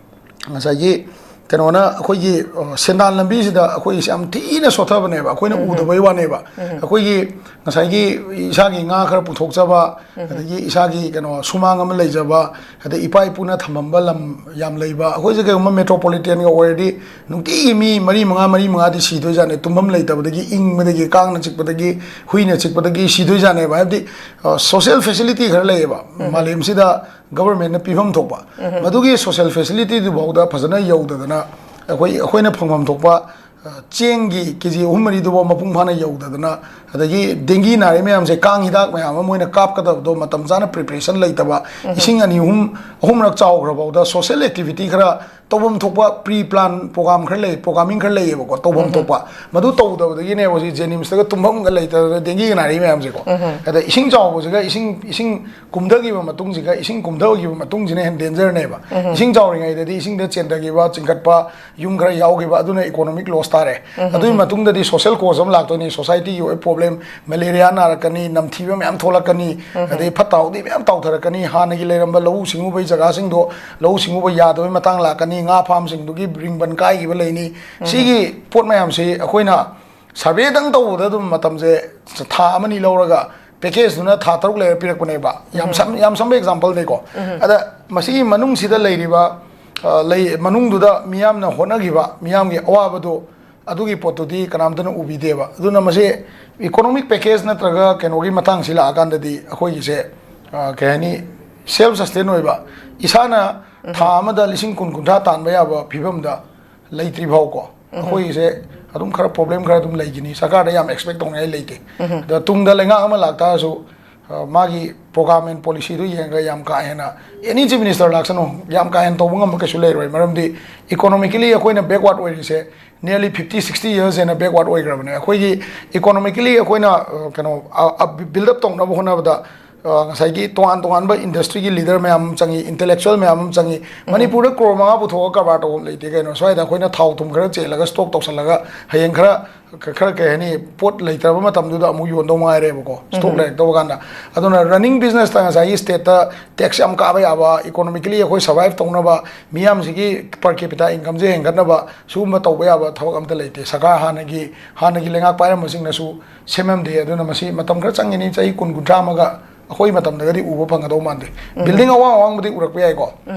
ꯉꯁꯥꯏꯒꯤ ꯀꯩꯅꯣꯅ ꯑꯩꯈꯣꯏꯒꯤ, ꯑ, ꯁꯦꯟꯗꯥꯟ ꯂꯝꯕꯤꯁꯤꯗ ꯑꯩꯈꯣꯏꯁꯦ ꯌꯥꯝ ꯊꯤꯅ ꯁꯣꯠꯊꯕꯅꯦꯕ꯫ ꯑꯩꯈꯣꯏꯅ ꯎꯗꯕꯩ ꯋꯥꯅꯦꯕ꯫ ꯑꯩꯈꯣꯏꯒꯤ ꯉꯁꯥꯏꯒꯤ ꯏꯁꯥꯒꯤ ꯉꯥ ꯈꯔ ꯄꯨꯊꯣꯛꯆꯕ, ꯑꯗꯒꯤ ꯏꯁꯥꯒꯤ ꯀꯩꯅꯣ ꯁꯨꯃꯥꯡ ꯑꯃ ꯂꯩꯖꯕ, ꯑꯗꯩ ꯏꯄꯥ ꯏꯄꯨꯅ ꯊꯝꯃꯝꯕ ꯂꯝ ꯌꯥꯝ ꯂꯩꯕ, ꯑꯩꯈꯣꯏꯁꯦ ꯀꯩꯒꯨꯝꯕ ꯃꯦꯇ꯭ꯔꯣꯄꯣꯂꯤꯇꯦꯟꯒ ꯑꯣꯏꯔꯗꯤ ꯅꯨꯡꯇꯤꯒꯤ ꯃꯤ ꯃꯔꯤ ꯃꯉꯥ, ꯃꯔꯤ ꯃꯉꯥꯗꯤ ꯁꯤꯗꯣꯏꯖꯥꯠꯅꯤ꯫ ꯇꯨꯝꯐꯝ ꯂꯩꯇꯕꯗꯒꯤ, ꯏꯪꯕꯗꯒꯤ, ꯀꯥꯡꯅ ꯆꯤꯛꯄꯗꯒꯤ, ꯍꯨꯏꯅ ꯆꯤꯛꯄꯗꯒꯤ ꯁꯤꯗꯣꯏꯖꯥꯠꯅꯦꯕ꯫ ꯍꯥꯏꯕꯗꯤ, ꯑ, ꯁꯣꯁꯤꯌꯦꯜ ꯐꯦꯁꯤꯂꯤꯇꯤ ꯈꯔ ꯂꯩꯌꯦꯕ꯫ ꯃꯥꯂꯦꯝꯁꯤꯗ ꯒꯕꯔꯃꯦꯟꯅ ꯄꯤꯐꯝ ꯊꯣꯛꯄ, ꯃꯗꯨꯒꯤ ꯁꯣꯁꯤꯌꯦꯜ ꯐꯦꯁꯤꯂꯤꯇꯤꯗꯨꯐꯥꯎꯗ ꯐꯖꯅ ꯌꯧꯗꯗꯅ, ꯑꯩꯈꯣꯏ, ꯑꯩꯈꯣꯏꯅ ꯐꯪꯐꯝ ꯊꯣꯛꯄ, ꯑ, ꯆꯦꯡꯒꯤ ꯀꯦ ꯖꯤ ꯑꯍꯨꯝ ꯃꯔꯤꯗꯨꯐꯥꯎ ꯃꯄꯨꯡ ꯐꯥꯅ ꯌꯧꯗꯗꯅ, ꯑꯗꯒꯤ ꯗꯦꯡꯒꯤ ꯅꯥꯔꯤ ꯃꯌꯥꯝꯁꯦ, ꯀꯥꯡ ꯍꯤꯗꯥꯛ ꯃꯌꯥꯝ ꯑꯃ ꯃꯣꯏꯅ ꯀꯥꯞꯀꯗꯕꯗꯣ ꯃꯇꯝ ꯆꯥꯅ ꯄ꯭ꯔꯤꯄꯦꯔꯦꯁꯟ ꯂꯩꯇꯕ, ꯏꯁꯤꯡ ꯑꯅꯤ ꯑꯍꯨꯝ, ꯑꯍꯨꯝꯔꯛ ꯆꯥꯎꯈ꯭ꯔꯐꯥꯎꯗ ꯁꯣꯁꯤꯌꯦꯜ ꯑꯦꯛꯇꯤꯚꯤꯇꯤ ꯈꯔ ꯇꯧꯐꯝ ꯊꯣꯛꯄ ꯄ꯭ꯔꯤ ꯄ꯭ꯂꯥꯟ ꯄ꯭ꯔꯣꯒꯥꯝ ꯈꯔ ꯂꯩ, ꯄ꯭ꯔꯣꯒꯥꯃꯤꯡ ꯈꯔ ꯂꯩꯌꯦꯕꯀꯣ, ꯇꯧꯐꯝ ꯊꯣꯛꯄ꯫ ꯃꯗꯨ ꯇꯧꯗꯕꯗꯒꯤꯅꯦꯕ ꯍꯧꯖꯤꯛ ꯖꯦꯅꯤꯝꯁꯇꯒ ꯇꯨꯝꯐꯝꯒ ꯂꯩꯇꯗꯅ ꯗꯦꯡꯒꯤꯒ ꯅꯥꯔꯛꯏ ꯃꯌꯥꯝꯁꯦꯀꯣ꯫ ꯑꯗ ꯏꯁꯤꯡ ꯆꯥꯎꯕꯁꯤꯒ, ꯏꯁꯤꯡ ꯏꯁꯤꯡ ꯀꯨꯝꯊꯈꯤꯕ ꯃꯇꯨꯡꯁꯤꯒ, ꯏꯁꯤꯡ ꯀꯨꯝꯊꯈꯤꯕ ꯃꯇꯨꯡꯁꯤꯅ ꯍꯦꯟꯅ ꯗꯦꯟꯖꯔꯅꯦꯕ꯫ ꯏꯁꯤꯡ ꯆꯥꯎꯔꯤꯉꯩꯗꯗꯤ ꯏꯁꯤꯡꯗ ꯆꯦꯟꯊꯈꯤꯕ, ꯆꯤꯡꯈꯠꯄ, ꯌꯨꯝ ꯈꯔ ꯌꯥꯎꯈꯤꯕ, ꯑꯗꯨꯅ ꯏꯀꯣꯅꯣꯃꯤꯛ ꯂꯣꯁ ꯇꯥꯔꯦ꯫ ꯑꯗꯨꯒꯤ ꯃꯇꯨꯡꯗꯗꯤ ꯁꯣꯁꯦꯜ ꯀꯣꯁ ꯑꯃ ꯂꯥꯛꯇꯣꯏꯅꯤ, ꯁꯣꯁꯥꯏꯇꯤꯒꯤ ꯑꯣꯏꯕ ꯄ꯭ꯔꯣꯕ꯭ꯂꯦꯝ, ꯃꯦꯂꯦꯔꯤꯌꯥ ꯅꯥꯔꯛꯀꯅꯤ, ꯅꯝꯊꯤꯕ ꯃꯌꯥꯝ ꯊꯣꯛꯂꯛꯀꯅꯤ, ꯑꯗꯩ ꯐꯠꯇ ꯍꯥꯎꯗꯤ ꯃꯌꯥꯝ ꯇꯥꯎꯊꯔꯛꯀꯅꯤ, ꯍꯥꯟꯅꯒꯤ ꯂꯩꯔꯝꯕ ꯂꯧꯎ ꯁꯤꯡꯎꯕꯒꯤ ꯖꯒꯥꯁꯤꯡꯗꯣ ꯂꯧꯎ ꯁꯤꯡꯎꯕ ꯌꯥꯗꯕꯩ ꯃꯇꯥꯡ ꯂꯥꯛꯀꯅꯤ, ꯉꯥ ꯐꯥꯝꯁꯤꯡꯗꯨꯒꯤ ꯔꯤꯡꯕꯟ ꯀꯥꯏꯈꯤꯕ ꯂꯩꯅꯤ꯫ ꯁꯤꯒꯤ ꯄꯣꯠ ꯃꯌꯥꯝꯁꯤ ꯑꯩꯈꯣꯏꯅ ꯁꯔꯚꯦꯗꯪ ꯇꯧꯕꯗ ꯑꯗꯨꯝ ꯃꯇꯝꯁꯦ ꯊꯥ ꯑꯃꯅꯤ ꯂꯧꯔꯒ ꯄꯦꯀꯦꯖꯇꯨꯅ ꯊꯥ ꯇꯔꯨꯛ ꯂꯩꯔ ꯄꯤꯔꯛꯄꯅꯦꯕ꯫ ꯌꯥꯝ ꯁꯝ-, ꯌꯥꯝ ꯁꯝꯕ ꯑꯦꯛꯖꯥꯝꯄꯜꯅꯦꯀꯣ꯫ ꯑꯗ ꯃꯁꯤꯒꯤ ꯃꯅꯨꯡꯁꯤꯗ ꯂꯩꯔꯤꯕ, ꯑ, ꯂꯩ, ꯃꯅꯨꯡꯗꯨꯗ ꯃꯤꯌꯥꯝꯅ ꯍꯣꯠꯅꯈꯤꯕ, ꯃꯤꯌꯥꯝꯒꯤ ꯑꯋꯥꯕꯗꯨ, ꯑꯗꯨꯒꯤ ꯄꯣꯠꯇꯨꯗꯤ ꯀꯅꯥꯝꯇꯅ ꯎꯕꯤꯗꯦꯕ꯫ ꯑꯗꯨꯅ ꯃꯁꯤ ꯏꯀꯣꯅꯣꯃꯤꯛ ꯄꯦꯀꯦꯖ ꯅꯠꯇ꯭ꯔꯒ ꯀꯩꯅꯣꯒꯤ ꯃꯇꯥꯡꯁꯤ ꯂꯥꯛꯑꯀꯥꯟꯗꯗꯤ ꯑꯩꯈꯣꯏꯒꯤꯁꯦ, ꯑ, ꯀꯩ ꯍꯥꯏꯅꯤ, ꯁꯦꯜꯐ ꯁꯁꯇꯦꯟ ꯑꯣꯏꯕ, ꯏꯁꯥꯅ ꯊꯥ ꯑꯃꯗ ꯂꯤꯁꯤꯡ ꯀꯨꯟ ꯀꯨꯟꯊ꯭ꯔꯥ ꯇꯥꯟꯕ ꯌꯥꯕ ꯐꯤꯕꯝꯗ ꯂꯩꯇ꯭ꯔꯤ ꯐꯥꯎꯀꯣ, ꯑꯩꯈꯣꯏꯒꯤꯁꯦ ꯑꯗꯨꯝ ꯈꯔ ꯄ꯭ꯔꯣꯕ꯭ꯂꯦꯝ ꯈꯔ ꯑꯗꯨꯝ ꯂꯩꯈꯤꯅꯤ꯫ ꯁꯔꯀꯥꯔꯗ ꯌꯥꯝ ꯑꯦꯛꯁꯄꯦꯛ ꯇꯧꯅꯤꯡꯉꯥꯏ ꯂꯩꯇꯦ꯫ ꯑꯗ ꯇꯨꯡꯗ ꯂꯩꯉꯥꯛ ꯑꯃ ꯂꯥꯛꯇꯥꯔꯁꯨ, ꯑ, ꯃꯥꯒꯤ ꯄ꯭ꯔꯣꯒꯥꯝ ꯑꯦꯟ ꯄꯣꯂꯤꯁꯤꯗꯨ ꯌꯦꯡꯉꯒ ꯌꯥꯝ ꯀꯥ ꯍꯦꯟꯅ, ꯑꯦꯅꯤ ꯆꯤꯐ ꯃꯤꯅꯤꯁꯇꯔ ꯂꯥꯛꯁꯅꯨ, ꯌꯥꯝ ꯀꯥ ꯍꯦꯟꯅ ꯇꯧꯕ ꯉꯝꯕ ꯀꯩꯁꯨ ꯂꯩꯔꯣꯏ꯫ ꯃꯔꯝꯗꯤ ꯏꯀꯣꯅꯣꯃꯤꯀꯦꯂꯤ ꯑꯩꯈꯣꯏꯅ ꯕꯦꯛꯋꯥꯔꯗ ꯑꯣꯏꯔꯤꯁꯦ nearly fifty sixty years ꯍꯦꯟꯅ ꯕꯦꯛꯋꯥꯔꯗ ꯑꯣꯏꯈ꯭ꯔꯕꯅꯦ꯫ ꯑꯩꯈꯣꯏꯒꯤ ꯏꯀꯣꯅꯣꯃꯤꯀꯦꯂꯤ ꯑꯩꯈꯣꯏꯅ, ꯑ, ꯀꯩꯅꯣ, ꯑ, ꯑ, ꯕꯤꯜꯗ ꯑꯞ ꯇꯧꯅꯕ ꯍꯣꯠꯅꯕꯗ, ꯑ, ꯉꯁꯥꯏꯒꯤ ꯇꯣꯉꯥꯟ ꯇꯣꯉꯥꯟꯕ ꯏꯟꯗꯁꯇ꯭ꯔꯤꯒꯤ ꯂꯤꯗꯔ ꯃꯌꯥꯝ ꯑꯃ ꯆꯪꯉꯤ, ꯏꯟꯇꯦꯂꯦꯛꯆꯨꯋꯦꯜ ꯃꯌꯥꯝ ꯑꯃ ꯆꯪꯉꯤ꯫ ꯃꯅꯤꯄꯨꯔꯗ ꯀ꯭ꯔꯣꯔ ꯃꯉꯥ ꯄꯨꯊꯣꯛꯑꯒ ꯀꯔꯕꯥꯔ ꯇꯧꯐꯝ ꯂꯩꯇꯦ ꯀꯩꯅꯣ꯫ ꯁ꯭ꯋꯥꯏꯗ ꯑꯩꯈꯣꯏꯅ ꯊꯥꯎ ꯊꯨꯝ ꯈꯔ ꯆꯦꯜꯂꯒ ꯁ꯭ꯇꯣꯛ ꯇꯧꯁꯜꯂꯒ ꯍꯌꯦꯡ ꯈꯔ, ꯈ-, ꯈꯔ ꯀꯩ ꯍꯥꯏꯅꯤ, ꯄꯣꯠ ꯂꯩꯇ꯭ꯔꯕ ꯃꯇꯝꯗꯨꯗ ꯑꯃꯨꯛ ꯌꯣꯟꯗꯧ ꯉꯥꯏꯔꯦꯕꯀꯣ, ꯁ꯭ꯇꯣꯛ ꯂꯩꯔꯛꯇꯕ ꯀꯥꯟꯗ꯫ ꯑꯗꯨꯅ ꯔꯟꯅꯤꯡ ꯕꯤꯖꯤꯅꯦꯁꯇ ꯉꯁꯥꯏꯒꯤ ꯁ꯭ꯇꯦꯠꯇ ꯇꯦꯛꯁ ꯌꯥꯝ ꯀꯥꯕ ꯌꯥꯕ, ꯏꯀꯣꯅꯣꯃꯤꯀꯦꯂꯤ ꯑꯩꯈꯣꯏ ꯁꯔꯚꯥꯏꯚ ꯇꯧꯅꯕ, ꯃꯤꯌꯥꯝꯁꯤꯒꯤ ꯄꯔ ꯀꯦꯄꯤꯇꯥ ꯏꯟꯀꯝꯁꯦ ꯍꯦꯟꯒꯠꯅꯕ ꯁꯤꯒꯨꯝꯕ ꯇꯧꯕ ꯌꯥꯕ ꯊꯕꯛ ꯑꯝꯇ ꯂꯩꯇꯦ꯫ ꯁꯔꯀꯥꯔ ꯍꯥꯟꯅꯒꯤ, ꯍꯥꯟꯅꯒꯤ ꯂꯩꯉꯥꯛ ꯄꯥꯏꯔꯝꯕꯁꯤꯡꯅꯁꯨ ꯁꯦꯝꯃꯝꯗꯦ꯫ ꯑꯗꯨꯅ ꯃꯁꯤ ꯃꯇꯝ ꯈꯔ ꯆꯪꯒꯅꯤ, ꯆꯍꯤ ꯀꯨꯟ ꯀꯨꯟꯊ꯭ꯔꯥ ꯑꯃꯒ ꯑꯩꯈꯣꯏ ꯃꯇꯝꯗꯒꯗꯤ ꯎꯕ ꯐꯪꯒꯗꯧ ꯃꯥꯟꯗꯦ꯫ ꯕꯤꯜꯗꯤꯡ ꯑꯋꯥꯡ ꯑꯋꯥꯡꯕꯗꯤ ꯎꯔꯛꯄ ꯌꯥꯏꯀꯣ,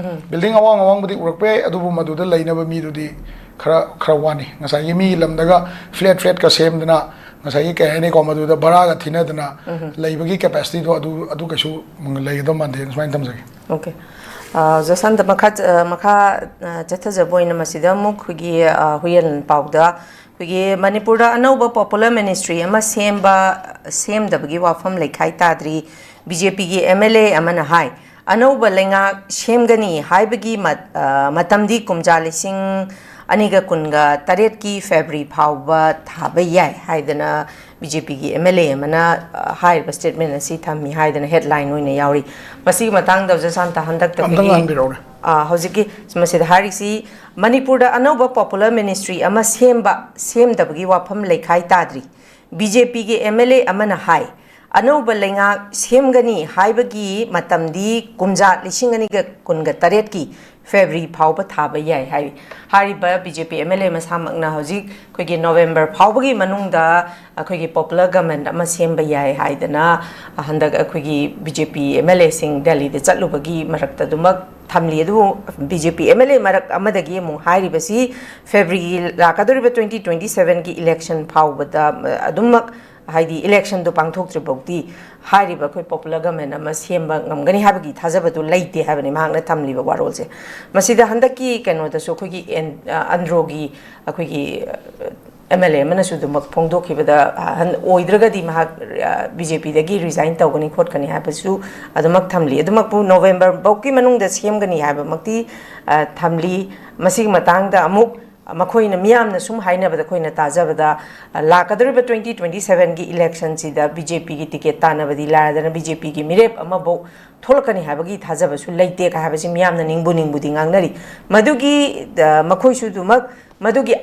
ꯕꯤꯜꯗꯤꯡ ꯑꯋꯥꯡ ꯑꯋꯥꯡꯕꯗꯤ ꯎꯔꯛꯄ ꯌꯥꯏ, ꯑꯗꯨꯕꯨ ꯃꯗꯨꯗ ꯂꯩꯅꯕ ꯃꯤꯗꯨꯗꯤ ꯈꯔ, ꯈꯔ ꯋꯥꯅꯤ꯫ ꯉꯁꯥꯏꯒꯤ ꯃꯤꯒꯤ ꯂꯝꯗꯒ ꯐ꯭ꯂꯦꯠ ꯐ꯭ꯂꯦꯠꯀ ꯁꯦꯝꯗꯅ, ꯉꯁꯥꯏꯒꯤ ꯀꯩ ꯍꯥꯏꯅꯤꯀꯣ, ꯃꯗꯨꯗ ꯚꯔꯥꯒ ꯊꯤꯅꯗꯅ ꯂꯩꯕꯒꯤ ꯀꯦꯄꯦꯁꯤꯇꯤꯗꯣ ꯑꯗꯨ, ꯑꯗꯨ ꯀꯩꯁꯨ ꯂꯩꯒꯗꯧ ꯃꯥꯟꯗꯦ, ꯁꯨꯃꯥꯏꯅ ꯊꯝꯖꯒꯦ꯫ ꯑꯣꯀꯦ꯫ ꯑ, ꯖꯣꯁꯟꯗ, ꯃꯈꯥ ꯆ-, ꯑ, ꯃꯈꯥ, ꯑ, ꯆꯠꯊꯖꯕ ꯑꯣꯏꯅ ꯃꯁꯤꯗ ꯑꯃꯨꯛ ꯑꯩꯈꯣꯏꯒꯤ, ꯑ, ꯍꯨꯏꯌꯦꯟ ꯄꯥꯎꯗ ꯑꯩꯈꯣꯏꯒꯤ ꯃꯅꯤꯄꯨꯔꯗ ꯑꯅꯧꯕ ꯄꯣꯄꯨꯂꯔ ꯃꯤꯅꯤꯁꯇ꯭ꯔꯤ ꯑꯃ ꯁꯦꯝꯕ, ꯁꯦꯝꯗꯕꯒꯤ ꯋꯥꯐꯝ ꯂꯩꯈꯥꯏ ꯇꯥꯗ꯭ꯔꯤ, ꯕꯤ ꯖꯦ ꯄꯤꯒꯤ ꯑꯦꯝ ꯑꯦꯜ ꯑꯦ ꯑꯃꯅ ꯍꯥꯏ꯫ ꯑꯅꯧꯕ ꯂꯩꯉꯥꯛ ꯁꯦꯝꯒꯅꯤ ꯍꯥꯏꯕꯒꯤ ꯃꯠ- ꯑ, ꯃꯇꯝꯗꯤ ꯀꯨꯝꯖꯥ ꯂꯤꯁꯤꯡ ꯑꯅꯤꯒ ꯀꯨꯟꯒ ꯇꯔꯦꯠꯀꯤ ꯐꯦꯕ꯭ꯔꯨꯋꯥꯔꯤ ꯐꯥꯎꯕ ꯊꯥꯕ ꯌꯥꯏ ꯍꯥꯏꯗꯅ ꯕꯤ ꯖꯦ ꯄꯤꯒꯤ ꯑꯦꯝ ꯑꯦꯜ ꯑꯦ ꯑꯃꯅ ꯑ, ꯍꯥꯏꯔꯤꯕ ꯁ꯭ꯇꯦꯠꯃꯦꯟ ꯑꯁꯤ ꯊꯝꯃꯤ ꯍꯥꯏꯗꯅ ꯍꯦꯗꯂꯥꯏꯟ ꯑꯣꯏꯅ ꯌꯥꯎꯔꯤ꯫ ꯃꯁꯤꯒꯤ ꯃꯇꯥꯡꯗ ꯑꯣꯖꯥ ꯁꯥꯟꯇ ꯍꯟꯗꯛꯇ ꯑꯝꯇꯪ ꯑꯩꯈꯣꯏꯒꯤ ꯍꯟꯕꯤꯔꯛꯎꯅꯦ꯫ ꯑ, ꯍꯧꯖꯤꯛꯀꯤ ꯃꯁꯤꯗ ꯍꯥꯏꯔꯤꯁꯤ ꯃꯅꯤꯄꯨꯔꯗ ꯑꯅꯧꯕ ꯄꯣꯄꯨꯂꯔ ꯃꯤꯅꯤꯁꯇ꯭ꯔꯤ ꯑꯃ ꯁꯦꯝꯕ ꯁꯦꯝꯗꯕꯒꯤ ꯋꯥꯐꯝ ꯂꯩꯈꯥꯏ ꯇꯥꯗ꯭ꯔꯤ꯫ ꯕꯤ ꯖꯦ ꯄꯤꯒꯤ ꯑꯦꯝ ꯑꯦꯜ ꯑꯦ ꯑꯃꯅ ꯍꯥꯏ, ꯑꯅꯧꯕ ꯂꯩꯉꯥꯛ ꯁꯦꯝꯒꯅꯤ ꯍꯥꯏꯕꯒꯤ ꯃꯇꯝꯗꯤ ꯀꯨꯝꯖꯥ ꯂꯤꯁꯤꯡ ꯑꯅꯤꯒ ꯀꯨꯟꯒ ꯇꯔꯦꯠꯀꯤ ꯐꯦꯕ꯭ꯔꯨꯋꯥꯔꯤ ꯐꯥꯎꯕ ꯊꯥꯕ ꯌꯥꯏ ꯍꯥꯏꯔꯤ꯫ ꯍꯥꯏꯔꯤꯕ B J P M L A ꯃꯁꯥꯃꯛꯅ ꯍꯧꯖꯤꯛ ꯑꯩꯈꯣꯏꯒꯤ ꯅꯣꯕꯦꯝꯕꯔ ꯐꯥꯎꯕꯒꯤ ꯃꯅꯨꯡꯗ ꯑꯩꯈꯣꯏꯒꯤ ꯄꯣꯄꯨꯂꯔ ꯒꯃꯦꯟ ꯑꯃ ꯁꯦꯝꯕ ꯌꯥꯏ ꯍꯥꯏꯗꯅ ꯍꯟꯗꯛ ꯑꯩꯈꯣꯏꯒꯤ B J P M L ꯑꯦꯁꯤꯡ ꯗꯦꯜꯂꯤꯗ ꯆꯠꯂꯨꯕꯒꯤ ꯃꯔꯛꯇ ꯑꯗꯨꯃꯛ ꯊꯝꯂꯤ꯫ ꯑꯗꯨꯕꯨ B J P M L A ꯃꯔꯛ ꯑꯃꯗꯒꯤ ꯑꯃꯨꯛ ꯍꯥꯏꯔꯤꯕꯁꯤ ꯐꯦꯕ꯭ꯔꯨꯋꯥꯔꯤꯒꯤ ꯂꯥꯛꯀꯗꯧꯔꯤꯕ ꯇ꯭ꯋꯦꯟꯇꯤ ꯇ꯭ꯋꯦꯟꯇꯤ ꯁꯕꯦꯟꯒꯤ ꯏꯂꯦꯛꯁꯟ ꯐꯥꯎꯕꯗ ꯑꯗꯨꯃꯛ ꯍꯥꯏꯗꯤ ꯏꯂꯦꯛꯁꯟꯗꯣ ꯄꯥꯡꯊꯣꯛꯇ꯭ꯔꯤ ꯐꯥꯎꯗꯤ ꯍꯥꯏꯔꯤꯕ ꯑꯩꯈꯣꯏ ꯄꯣꯄꯨꯂꯔ ꯒꯃꯦꯟ ꯑꯃ ꯁꯦꯝꯕ ꯉꯝꯒꯅꯤ ꯍꯥꯏꯕꯒꯤ ꯊꯥꯖꯕꯗꯨ ꯂꯩꯇꯦ ꯍꯥꯏꯕꯅꯤ ꯃꯍꯥꯛꯅ ꯊꯝꯂꯤꯕ ꯋꯥꯔꯣꯜꯁꯦ꯫ ꯃꯁꯤꯗ ꯍꯟꯗꯛꯀꯤ ꯀꯩꯅꯣꯗꯁꯨ ꯑꯩꯈꯣꯏꯒꯤ ꯑꯦꯟ-, ꯑ, ꯑꯟꯗ꯭ꯔꯣꯒꯤ ꯑꯩꯈꯣꯏꯒꯤ ꯑꯦꯝ ꯑꯦꯜ ꯑꯦ ꯑꯃꯅꯁꯨ ꯑꯗꯨꯃꯛ ꯐꯣꯡꯗꯣꯛꯈꯤꯕꯗ, ꯑ, ꯍꯟ-, ꯑꯣꯏꯗ꯭ꯔꯒꯗꯤ ꯃꯍꯥꯛ ꯕꯤ ꯖꯦ ꯄꯤꯗꯒꯤ ꯔꯤꯖꯥꯏꯟ ꯇꯧꯒꯅꯤ ꯈꯣꯠꯀꯅꯤ ꯍꯥꯏꯕꯁꯨ ꯑꯗꯨꯃꯛ ꯊꯝꯂꯤ꯫ ꯑꯗꯨꯃꯛꯄꯨ ꯅꯣꯕꯦꯝꯕꯔ ꯐꯥꯎꯒꯤ ꯃꯅꯨꯡꯗ ꯁꯦꯝꯒꯅꯤ ꯍꯥꯏꯕꯃꯛꯇꯤ ꯑ, ꯊꯝꯂꯤ꯫ ꯃꯁꯤꯒꯤ ꯃꯇꯥꯡꯗ ꯑꯃꯨꯛ ꯃꯈꯣꯏꯅ ꯃꯤꯌꯥꯝꯅ ꯁꯨꯝ ꯍꯥꯏꯅꯕꯗ ꯑꯩꯈꯣꯏꯅ ꯇꯥꯖꯕꯗ, ꯑ, ꯂꯥꯛꯀꯗꯧꯔꯤꯕ ꯇ꯭ꯋꯦꯟꯇꯤ ꯇ꯭ꯋꯦꯟꯇꯤ ꯁꯕꯦꯟꯒꯤ ꯏꯂꯦꯛꯁꯟꯁꯤꯗ ꯕꯤ ꯖꯦ ꯄꯤꯒꯤ ꯇꯤꯀꯦꯠ ꯇꯥꯟꯅꯕꯗꯤ ꯂꯥꯏꯔꯗꯅ ꯕꯤ ꯖꯦ ꯄꯤꯒꯤ ꯃꯤꯔꯦꯞ ꯑꯃꯐꯥꯎ ꯊꯣꯛꯂꯛꯀꯅꯤ ꯍꯥꯏꯕꯒꯤ ꯊꯥꯖꯕꯁꯨ ꯂꯩꯇꯦ ꯀ ꯍꯥꯏꯕꯁꯤ ꯃꯤꯌꯥꯝꯅ ꯅꯤꯡꯕꯨ ꯅꯤꯡꯕꯨꯗꯤ ꯉꯥꯡꯅꯔꯤ꯫ ꯃꯗꯨꯒꯤ, ꯑ, ꯃꯈꯣꯏꯁꯨ ꯑꯗꯨꯃꯛ ꯃꯗꯨꯒꯤ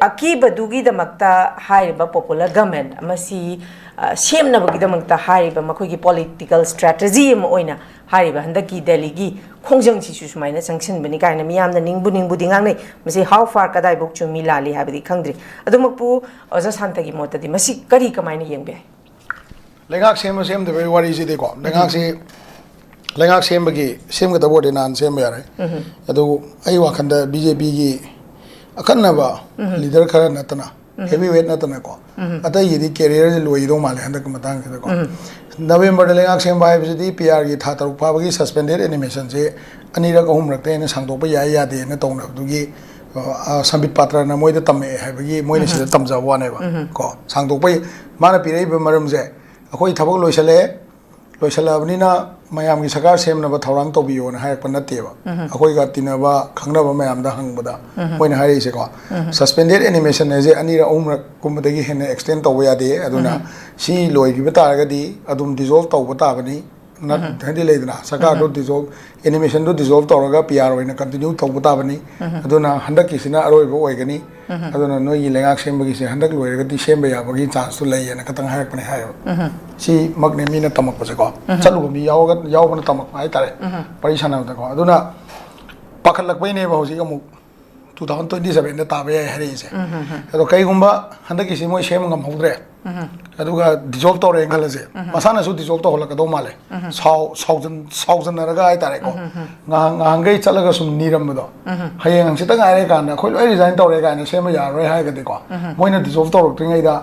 ꯑꯀꯤꯕꯗꯨꯒꯤꯗꯃꯛꯇ ꯍꯥꯏꯔꯤꯕ ꯄꯣꯄꯨꯂꯔ ꯒꯃꯦꯟ ꯃꯁꯤ, ꯑ, ꯁꯦꯝꯅꯕꯒꯤꯗꯃꯛꯇ ꯍꯥꯏꯔꯤꯕ ꯃꯈꯣꯏꯒꯤ ꯄꯣꯂꯤꯇꯤꯀꯦꯜ ꯁ꯭ꯇ꯭ꯔꯦꯇꯦꯖꯤ ꯑꯃ ꯑꯣꯏꯅ ꯍꯥꯏꯔꯤꯕ ꯍꯟꯗꯛꯀꯤ ꯗꯦꯜꯂꯤꯒꯤ ꯈꯣꯡꯖꯪꯁꯤꯁꯨ ꯁꯨꯃꯥꯏꯅ ꯆꯪꯁꯤꯟꯕꯅꯤ ꯀꯥꯏꯅ ꯃꯤꯌꯥꯝꯅ ꯅꯤꯡꯕꯨ ꯅꯤꯡꯕꯨꯗꯤ ꯉꯥꯡꯅꯩ꯫ ꯃꯁꯤ how far, ꯀꯗꯥꯏꯐꯥꯎ ꯆꯨꯝꯃꯤ ꯂꯥꯜꯂꯤ ꯍꯥꯏꯕꯗꯤ ꯈꯪꯗ꯭ꯔꯤ꯫ ꯑꯗꯨꯃꯛꯄꯨ ꯑꯣꯖꯥ ꯁꯥꯟꯇꯒꯤ ꯃꯣꯠꯇꯗꯤ ꯃꯁꯤ ꯀꯔꯤ ꯀꯃꯥꯏꯅ ꯌꯦꯡꯕ ꯌꯥꯏ? ꯂꯩꯉꯥꯛ ꯁꯦꯝꯕ ꯁꯦꯝꯗꯕꯒꯤ ꯋꯥꯔꯤꯁꯤꯗꯤꯀꯣ, ꯂꯩꯉꯥꯛꯁꯤ, ꯂꯩꯉꯥꯛ ꯁꯦꯝꯕꯒꯤ, ꯁꯦꯝꯒꯗꯕ ꯑꯣꯏꯔꯗꯤ ꯅꯍꯥꯟ ꯁꯦꯝꯕ ꯌꯥꯔꯦ꯫ ꯑꯗꯨꯕꯨ ꯑꯩ ꯋꯥꯈꯜꯗ ꯕꯤ ꯖꯦ ꯄꯤꯒꯤ ꯑꯈꯟꯅꯕ ꯂꯤꯗꯔ ꯈꯔ ꯅꯠꯇꯅ, ꯍꯦꯚꯤ ꯋꯦꯠ ꯅꯠꯇꯅꯀꯣ, ꯑꯇꯩꯒꯤꯗꯤ ꯀꯦꯔꯤꯌꯔꯁꯦ ꯂꯣꯏꯒꯗꯧ ꯃꯥꯜꯂꯦ ꯍꯟꯗꯛꯀꯤ ꯃꯇꯥꯡꯁꯤꯗꯀꯣ꯫ ꯅꯕꯦꯝꯕꯔꯗ ꯂꯩꯉꯥꯛ ꯁꯦꯝꯕ ꯍꯥꯏꯕꯁꯤꯗꯤ ꯄꯤ ꯑꯥꯔꯒꯤ ꯊꯥ ꯇꯔꯨꯛ ꯐꯥꯕꯒꯤ ꯁꯁꯄꯦꯟꯗꯦꯗ ꯑꯦꯅꯤꯃꯦꯁꯟꯁꯦ ꯑꯅꯤꯔꯛ ꯑꯍꯨꯝꯔꯛꯇ ꯍꯦꯟꯅ ꯁꯥꯡꯗꯣꯛꯄ ꯌꯥꯏ ꯌꯥꯗꯦꯅ ꯇꯧꯅꯕꯗꯨꯒꯤ, ꯑ, ꯁꯝꯕꯤꯠ ꯄꯥꯇ꯭ꯔꯅ ꯃꯣꯏꯗ ꯇꯝꯃꯛꯑꯦ ꯍꯥꯏꯕꯒꯤ ꯃꯣꯏꯅ ꯁꯤꯗ ꯇꯝꯖꯕ ꯋꯥꯅꯦꯕ꯫ ꯀꯣ, ꯁꯥꯡꯗꯣꯛꯄ ꯌꯥꯏ꯫ ꯃꯥꯅ ꯄꯤꯔꯛꯏꯕ ꯃꯔꯝꯁꯦ, ꯑꯩꯈꯣꯏ ꯊꯕꯛ ꯂꯣꯏꯁꯜꯂꯛꯑꯦ, ꯂꯣꯏꯁꯜꯂꯛꯑꯕꯅꯤꯅ ꯃꯌꯥꯝꯒꯤ ꯁꯔꯀꯥꯔ ꯁꯦꯝꯅꯕ ꯊꯧꯔꯥꯡ ꯇꯧꯕꯤꯌꯣꯅ ꯍꯥꯏꯔꯛꯄ ꯅꯠꯇꯦꯕ꯫ ꯑꯩꯈꯣꯏꯒ ꯇꯤꯟꯅꯕ ꯈꯪꯅꯕ ꯃꯌꯥꯝꯗ ꯍꯪꯕꯗ ꯃꯣꯏꯅ ꯍꯥꯏꯔꯛꯏꯁꯦꯀꯣ, suspended animation ꯍꯥꯏꯁꯦ ꯑꯅꯤꯔꯛ ꯑꯍꯨꯝꯔꯛ ꯀꯨꯝꯕꯗꯒꯤ ꯍꯦꯟꯅ extend ꯇꯧꯕ ꯌꯥꯗꯦ꯫ ꯑꯗꯨꯅ ꯁꯤ ꯂꯣꯏꯈꯤꯕ ꯇꯥꯔꯒꯗꯤ ꯑꯗꯨꯝ dissolve ꯇꯧꯕ ꯇꯥꯕꯅꯤ꯫ ꯅꯠ-, ꯍꯥꯏꯗꯤ ꯂꯩꯗꯅ, ꯁꯔꯀꯥꯔꯗꯣ dissolve, animation ꯗꯣ dissolve ꯇꯧꯔꯒ P R ꯑꯣꯏꯅ continue ꯇꯧꯕ ꯇꯥꯕꯅꯤ꯫ ꯑꯗꯨꯅ ꯍꯟꯗꯛꯀꯤꯁꯤꯅ ꯑꯔꯣꯏꯕ ꯑꯣꯏꯒꯅꯤ꯫ ꯑꯗꯨꯅ ꯅꯣꯏꯒꯤ ꯂꯩꯉꯥꯛ ꯁꯦꯝꯕꯒꯤꯁꯦ ꯍꯟꯗꯛ ꯂꯣꯏꯔꯒꯗꯤ ꯁꯦꯝꯕ ꯌꯥꯕꯒꯤ chance ꯇꯣ ꯂꯩꯌꯦꯅ ꯈꯇꯪ ꯍꯥꯏꯔꯛꯄꯅꯦ ꯍꯥꯏꯌꯦꯕ꯫ ꯁꯤꯃꯛꯅꯦ ꯃꯤꯅ ꯇꯝꯃꯛꯄꯁꯦꯀꯣ꯫ ꯆꯠꯂꯨꯕ ꯃꯤ ꯌꯥꯎꯔꯒ, ꯌꯥꯎꯕꯅ ꯇꯝꯃꯛꯄ ꯍꯥꯏꯇꯥꯔꯦ꯫ ꯋꯥꯔꯤ ꯁꯥꯟꯅꯕꯗꯀꯣ꯫ ꯑꯗꯨꯅ ꯄꯥꯈꯠꯂꯛꯄꯩꯅꯦꯕ ꯍꯧꯖꯤꯛ ꯑꯃꯨꯛ two thousand twenty seven ꯗ ꯇꯥꯕ ꯌꯥꯏ ꯍꯥꯏꯔꯛꯏꯁꯦ꯫ ꯑꯗꯣ ꯀꯩꯒꯨꯝꯕ ꯍꯟꯗꯛꯀꯤꯁꯤ ꯃꯣꯏ ꯁꯦꯝꯕ ꯉꯝꯍꯧꯗ꯭ꯔꯦ, ꯑꯗꯨꯒ dissolve ꯇꯧꯔꯦꯅ ꯈꯜꯂꯁꯦ, ꯃꯁꯥꯅꯁꯨ dissolve ꯇꯧꯍꯜꯂꯛꯀꯗꯧ ꯃꯥꯜꯂꯦ꯫ ꯁꯥꯎ-, ꯁꯥꯎꯖꯟ-, ꯁꯥꯎꯖꯟꯅꯔꯒ ꯍꯥꯏꯇꯥꯔꯦꯀꯣ꯫ ꯉꯍꯥꯟ, ꯉꯍꯥꯟꯈꯩ ꯆꯠꯂꯒ ꯁꯨꯝ ꯅꯤꯔꯝꯕꯗꯣ, ꯍꯌꯦꯡ ꯍꯪꯆꯤꯠꯇ ꯉꯥꯏꯔꯦ ꯀꯥꯟꯗ ꯑꯩꯈꯣꯏ ꯂꯣꯏ resign ꯇꯧꯔꯦ ꯀꯥꯏꯅ ꯁꯦꯝꯕ ꯌꯥꯔꯔꯣꯏ ꯍꯥꯏꯔꯒꯗꯤꯀꯣ, ꯃꯣꯏꯅ dissolve ꯇꯧꯔꯛꯇ꯭ꯔꯤꯉꯩꯗ,